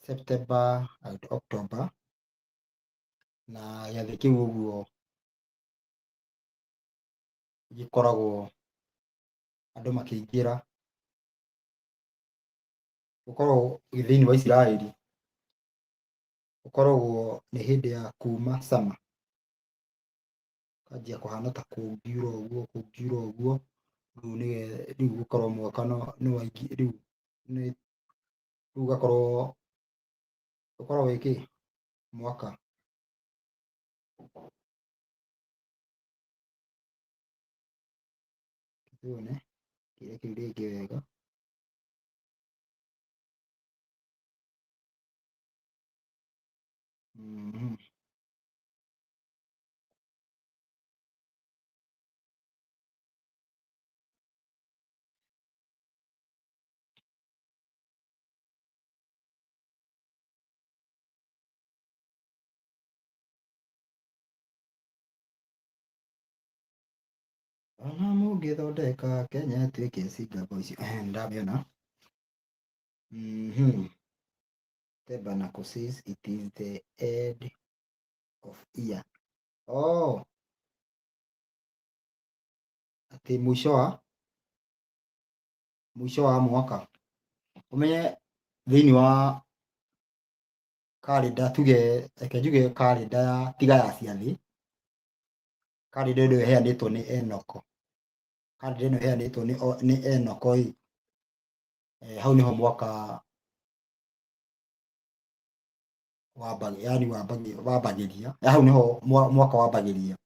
September and October. Na gĩathĩ kĩu ũguo gĩkoragwo andũ makĩingĩra, gũkoragwo thĩinĩ wa Isiraeli, gũkoragwo nĩ hĩndĩ ya kuma summer, kwanjia kũhana ta kũngiura ũguo kũngiura ũguo, rĩu nĩ rĩu gũkorwo mwaka nĩ waingĩ rĩu nĩ rĩu ũgakorwo ũkoragwo wĩ kĩ mwaka. Tuone kĩrĩa kĩu rĩngĩ wega. Ona mũngĩthondeka Kenya ĩtuĩke Singapore icio ndamĩona. Tabernacle says it is the end of year. Oh, atĩ mũico wa mwaka. Ũmenye thĩinĩ wa karenda tuge, reke njuge karenda ya tiga ya ciathĩ, karenda ĩno ĩheanĩtwo nĩ Enoko. Karenda ĩno ĩheanĩtwo nĩ Enoko ĩ, hau nĩho mwaka yani wambagĩria, hau nĩho mwaka wambagĩria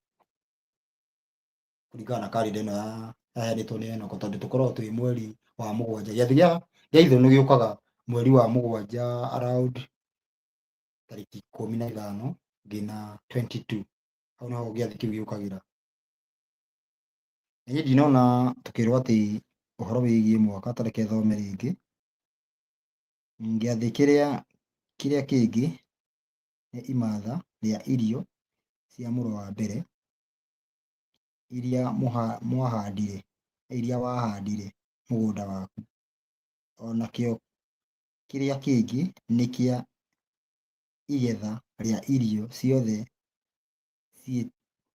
kũringana na karenda ĩno yaheanĩtwo nĩ Enoko, tondũ tũkoragwo twĩ mweri wa mũgwanja. Gĩathĩ gĩa ithũnũ gĩũkaga mweri wa mũgwanja around tarĩki 15 nginya 22, hau nĩho gĩathĩ kĩu gĩũkagĩra. Niĩ ndinona tũkĩrwo atĩ ũhoro wĩgiĩ mwaka, ta reke thome rĩngĩ. Gĩathĩ kĩrĩa kĩngĩ nĩ imatha rĩa irio cia mũro wa mbere iria mwahandire, iria wahandire mũgũnda waku. Onakĩo kĩrĩa kĩngĩ nĩ kĩa igetha rĩa irio ciothe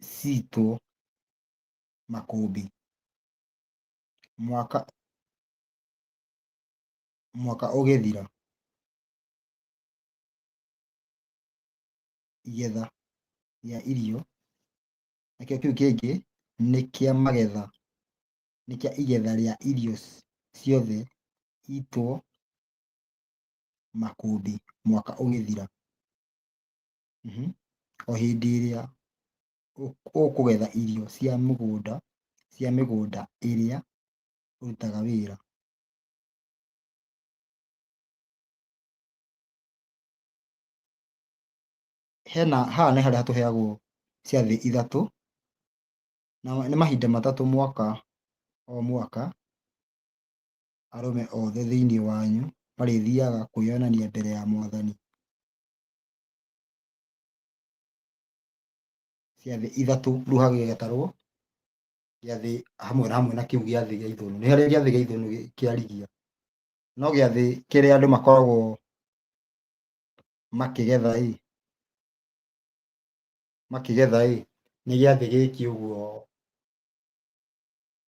ciitwo makũmbĩ. Mwaka ũgĩthira, igetha rĩa irio, nakĩo kĩu kĩngĩ nĩ kĩa magetha, nĩ kĩa igetha rĩa irio ciothe itwo makũmbĩ mwaka ũgĩthira. O hĩndĩ ĩrĩa ũkũgetha irio cia mũgũnda, cia mĩgũnda ĩrĩa ũrutaga wĩra. Hena haha nĩ harĩa tũheagwo ciathĩ ithatũ, na nĩ mahinda matatũ mwaka o mwaka, arũme othe thĩinĩ wanyu marĩthiaga kwĩyonania mbere ya Mwathani. Ciathĩ ithatũ rĩu hagĩgatarwo gĩathĩ hamwe na hamwe na kĩu gĩathĩ gĩa ithũnũ. Nĩ harĩa gĩathĩ gĩa ithũnũ kĩarigia. No gĩathĩ kĩrĩa andũ makoragwo makĩgetha ĩ, makĩgetha ĩ, nĩ gĩathĩ gĩkĩ ũguo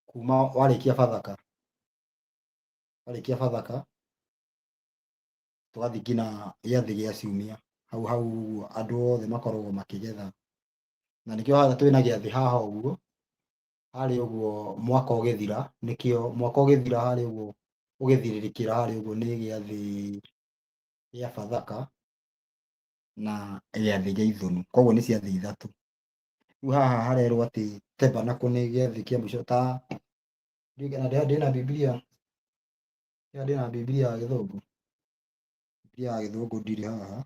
kuma warĩkia bathaka, warĩkia bathaka tũgathiĩ nginya gĩathĩ gĩa ciumia, hau hau ũguo andũ othe makoragwo makĩgetha. Na nĩkĩo haha twĩna gĩathĩ haha ũguo, harĩa ũguo mwaka ũgĩthira, nĩkĩo mwaka ũgĩthira harĩa ũguo ũgĩthirĩrĩkĩra harĩa ũguo nĩ gĩathĩ gĩa bathaka na gĩathĩ gĩa ithũnũ. Koguo nĩ ciathĩ ithatũ. Rĩu haha harerwo atĩ tabernacle nĩ gĩathĩ kĩa mũico ta ndĩna Bibilia, ndĩna Bibilia ya gĩthũngũ, Bibilia ya gĩthũngũ ndirĩ haha.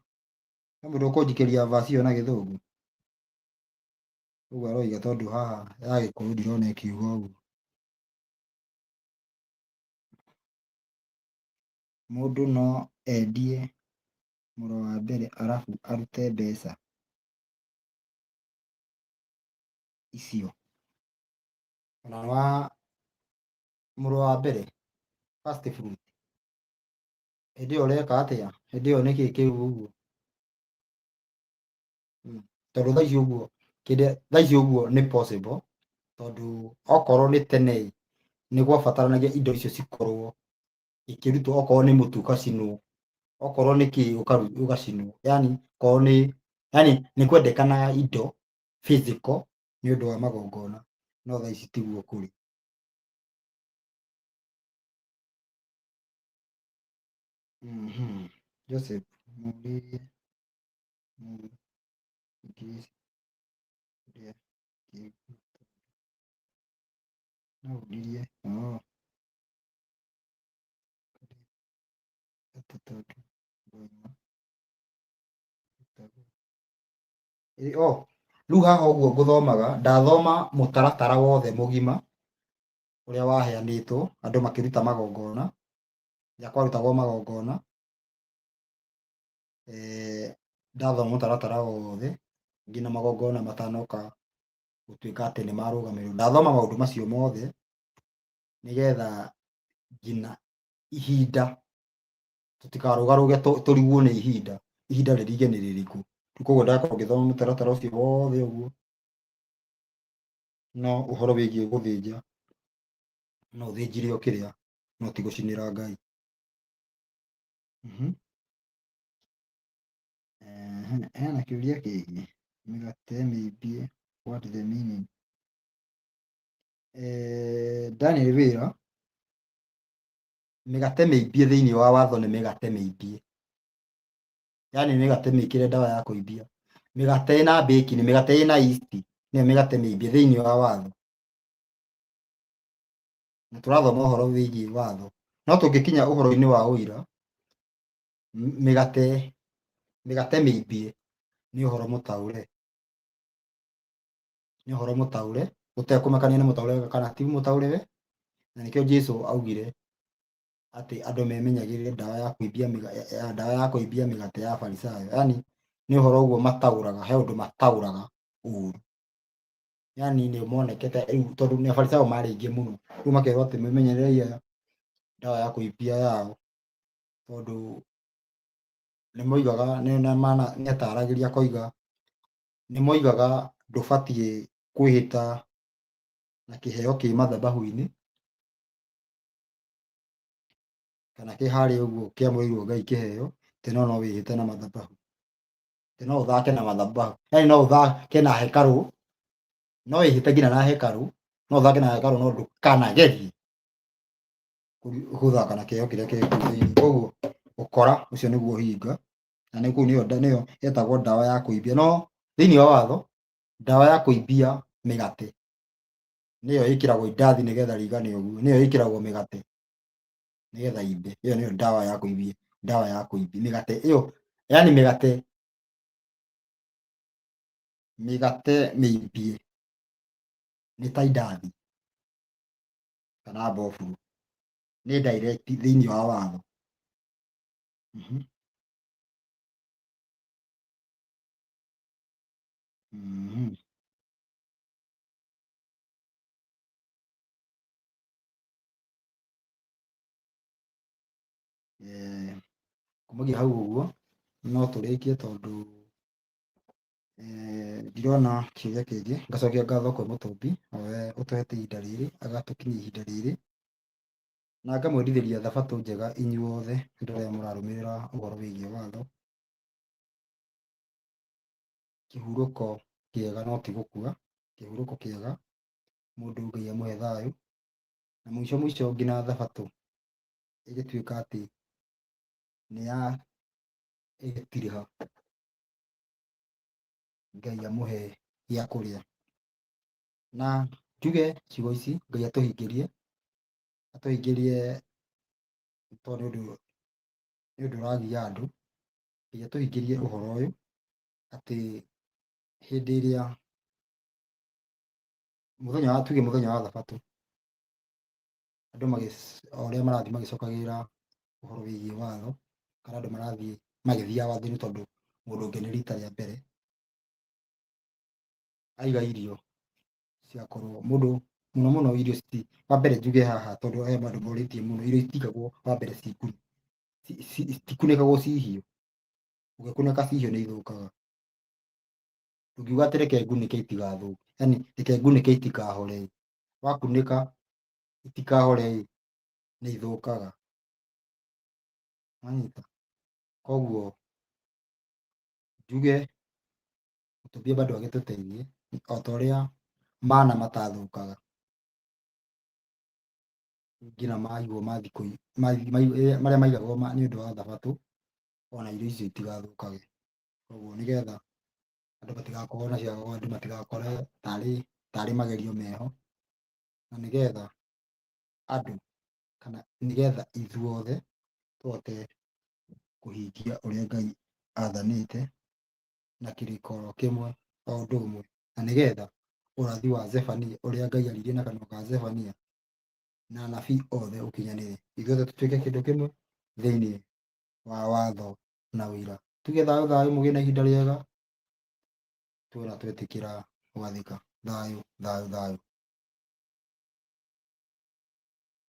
He mũndũ ũkũnjikĩria verse ĩyo na gĩthũngũ? Ũguo aroiga tondũ haha ya gĩkũyũ ndirona ĩkiuga ũguo. Mũndũ no endie mũro wa mbere arabu arute mbeca icio. Ona wa mũro wa mbere first fruit, hĩndĩ ĩyo ũreka atĩa? Hĩndĩ ĩyo nĩkĩ kĩu ũguo? Tondũ thaa ici ũguo, kĩrĩa thaa ici ũguo nĩ possible, tondũ okorwo nĩ tene ĩ, nĩ gwabataranagia indo icio cikorwo ikĩrutwo, okorwo nĩ mũtu ũgacinwo, okorwo nĩ kĩ ũgacinwo, yani okorwo nĩ, yani nĩ kwendekanaga indo physical nĩ ũndũ wa magongona, no thaa ici tiguo kũrĩ. Joseph mũrĩrie ũrĩa no ũririe oh atĩ tondũ ngoima oh rĩu haha ũguo ngũthomaga ndathoma mũtaratara wothe mũgima ũrĩa waheanĩtwo andũ makĩruta magongona rĩrĩa kwarutagwo magongona ndathoma mũtaratara wothe nginya magongona matanoka gũtuĩka atĩ nĩ marũgamĩrĩrwo. Ndathoma maũndũ macio mothe nĩgetha nginya ihinda tũtikarũgarũge tũrigwo nĩ ihinda, ihinda rĩrige nĩ rĩrĩkũ. Rĩu koguo ndakorwo ngĩthoma mũtaratara ũcio wothe ũguo, no ũhoro wĩgiĩ gũthĩnja, no ũthĩnjire o kĩrĩa, no ti gũcinĩra Ngai. Hena kĩũria kĩngĩ, mĩgate mĩimbie, what the meaning? Daniel Wĩra, mĩgate mĩimbie thĩinĩ wa watho nĩ mĩgate mĩimbie. Yani mĩgate mĩkĩre ndawa ya kũimbia. Mĩgate ĩna baking, mĩgate ĩna yeast nĩyo mĩgate mĩimbie thĩinĩ wa watho. Na tũrathoma ũhoro wĩgiĩ watho. No tũngĩkinya ũhoro-inĩ wa ũira, mĩgate mĩgate mĩimbie nĩ ũhoro mũtaũre. Nĩ ũhoro mũtaũre, gũtekũmakania nĩ mũtaũre wega kana ti mũtaũre wega. Na nĩkĩo Jesu augire atĩ andũ memenyagĩrĩre ndawa ya kũimbia ndawa ya kũimbia mĩgate ya Farisayo. Yani nĩ ũhoro ũguo mataũraga, he ũndũ mataũraga ũru. Yani nĩ monekete rĩu tondũ nĩ Afarisayo marĩ aingĩ mũno. Rĩu makerwo atĩ mwĩmenyererei aya ndawa ya kũimbia yao tondũ nĩ moigaga nĩ ataragĩria akoiga nĩ moigaga ndũbatiĩ kwĩhĩta na kĩheo kĩ mathabahu-inĩ kana kĩ harĩa ũguo kĩamũrĩirwo Ngai kĩheo, atĩ no no wĩhĩte na mathabahu, atĩ no ũthake na mathabahu, yani no ũthake na hekarũ, no wĩhĩte nginya na hekarũ, no ũthake na hekarũ no ndũkanagerie gũthaka na kĩheo kĩrĩa kĩ kũu thĩinĩ. Koguo ũkora ũcio nĩguo ũhinga, na nĩ kũu nĩyo nĩyo ĩtagwo ndawa ya kũimbia. No thĩinĩ wa watho, ndawa ya kũimbia mĩgate nĩyo ĩkĩragwo indathi nĩgetha rĩigane ũguo, nĩyo ĩkĩragwo mĩgate nĩgetha imbe. Ĩyo nĩyo ndawa ya kũimbia, ndawa ya kũimbia mĩgate ĩyo, yani mĩgate mĩgate mĩimbie nĩ ta indathi kana mboburu, nĩ direct thĩinĩ wa watho. Kumagia hau ũguo no tũrĩkie tondũ ndirona kĩũria kĩngĩ. Ngacokia ngatho kwĩ Mũtũmbi we ũtũhete ihinda rĩrĩ agatũkinyia ihinda rĩrĩ, na ngamwendithĩria thabatũ njega inyuothe andũ arĩa mũrarũmĩrĩra ũhoro wĩgiĩ watho. Kĩhurũko kĩega no ti gũkua, kĩhurũko kĩega mũndũ Ngai amũhe thayũ, na mũico mũico nginya thabatũ ĩgĩtuĩka atĩ nĩ ya ĩgĩtirĩha, Ngai amũhe gĩa kũrĩa. Na njuge ciugo ici Ngai atũhingĩrie, atũhingĩrie tondũ nĩ ũndũ ũragia andũ, Ngai atũhingĩrie ũhoro ũyũ atĩ hĩndĩ ĩrĩa mũthenya wa tuge mũthenya wa thabatũ andũ o ũrĩa marathiĩ magĩcokagĩrĩra ũhoro wĩgiĩ watho, kana andũ marathiĩ magĩthiaga watho-inĩ tondũ mũndũ ũngĩ nĩ rita rĩa mbere aiga irio ciakorwo mũndũ mũno mũno irio citi, wa mbere njuge haha tondũ he andũ morĩtie mũno, irio itigagwo wa mbere citikunĩkagwo ci hiũ, ũngĩkunĩka ci hiũ nĩ ithũkaga. Ndũngiuga atĩ reke ngunĩke itigathũke, yani reke ngunĩke itikahore ĩ, wakunĩka itikahore ĩ, nĩ ithũkaga. Wanyita? Koguo njuge mũtũmbie bado agĩtũteithie o ta ũrĩa mana matathũkaga nginya maigwo ma thikũ marĩa maigagwo nĩ ũndũ wa thabatũ, ona irio icio itigathũkage. Koguo nĩgetha andũ matigakorwo na ciago, andũ matigakore tarĩ magerio meho, na nĩgetha andũ kana nĩgetha ithuothe tũhote kũhingia ũrĩa Ngai athanĩte na kĩrĩko oro kĩmwe o ũndũ ũmwe, na nĩgetha ũrathi wa Zefania ũrĩa Ngai aririe na kanua ka Zefania na anabii othe ũkinyanĩre, ithuothe tũtuĩke kĩndũ kĩmwe thĩinĩ wa watho na ũira. Tuge thayũ thayũ, mũgĩe na ihinda rĩega, tuona twetĩkĩra gwathĩka. Thayũ thayũ thayũ.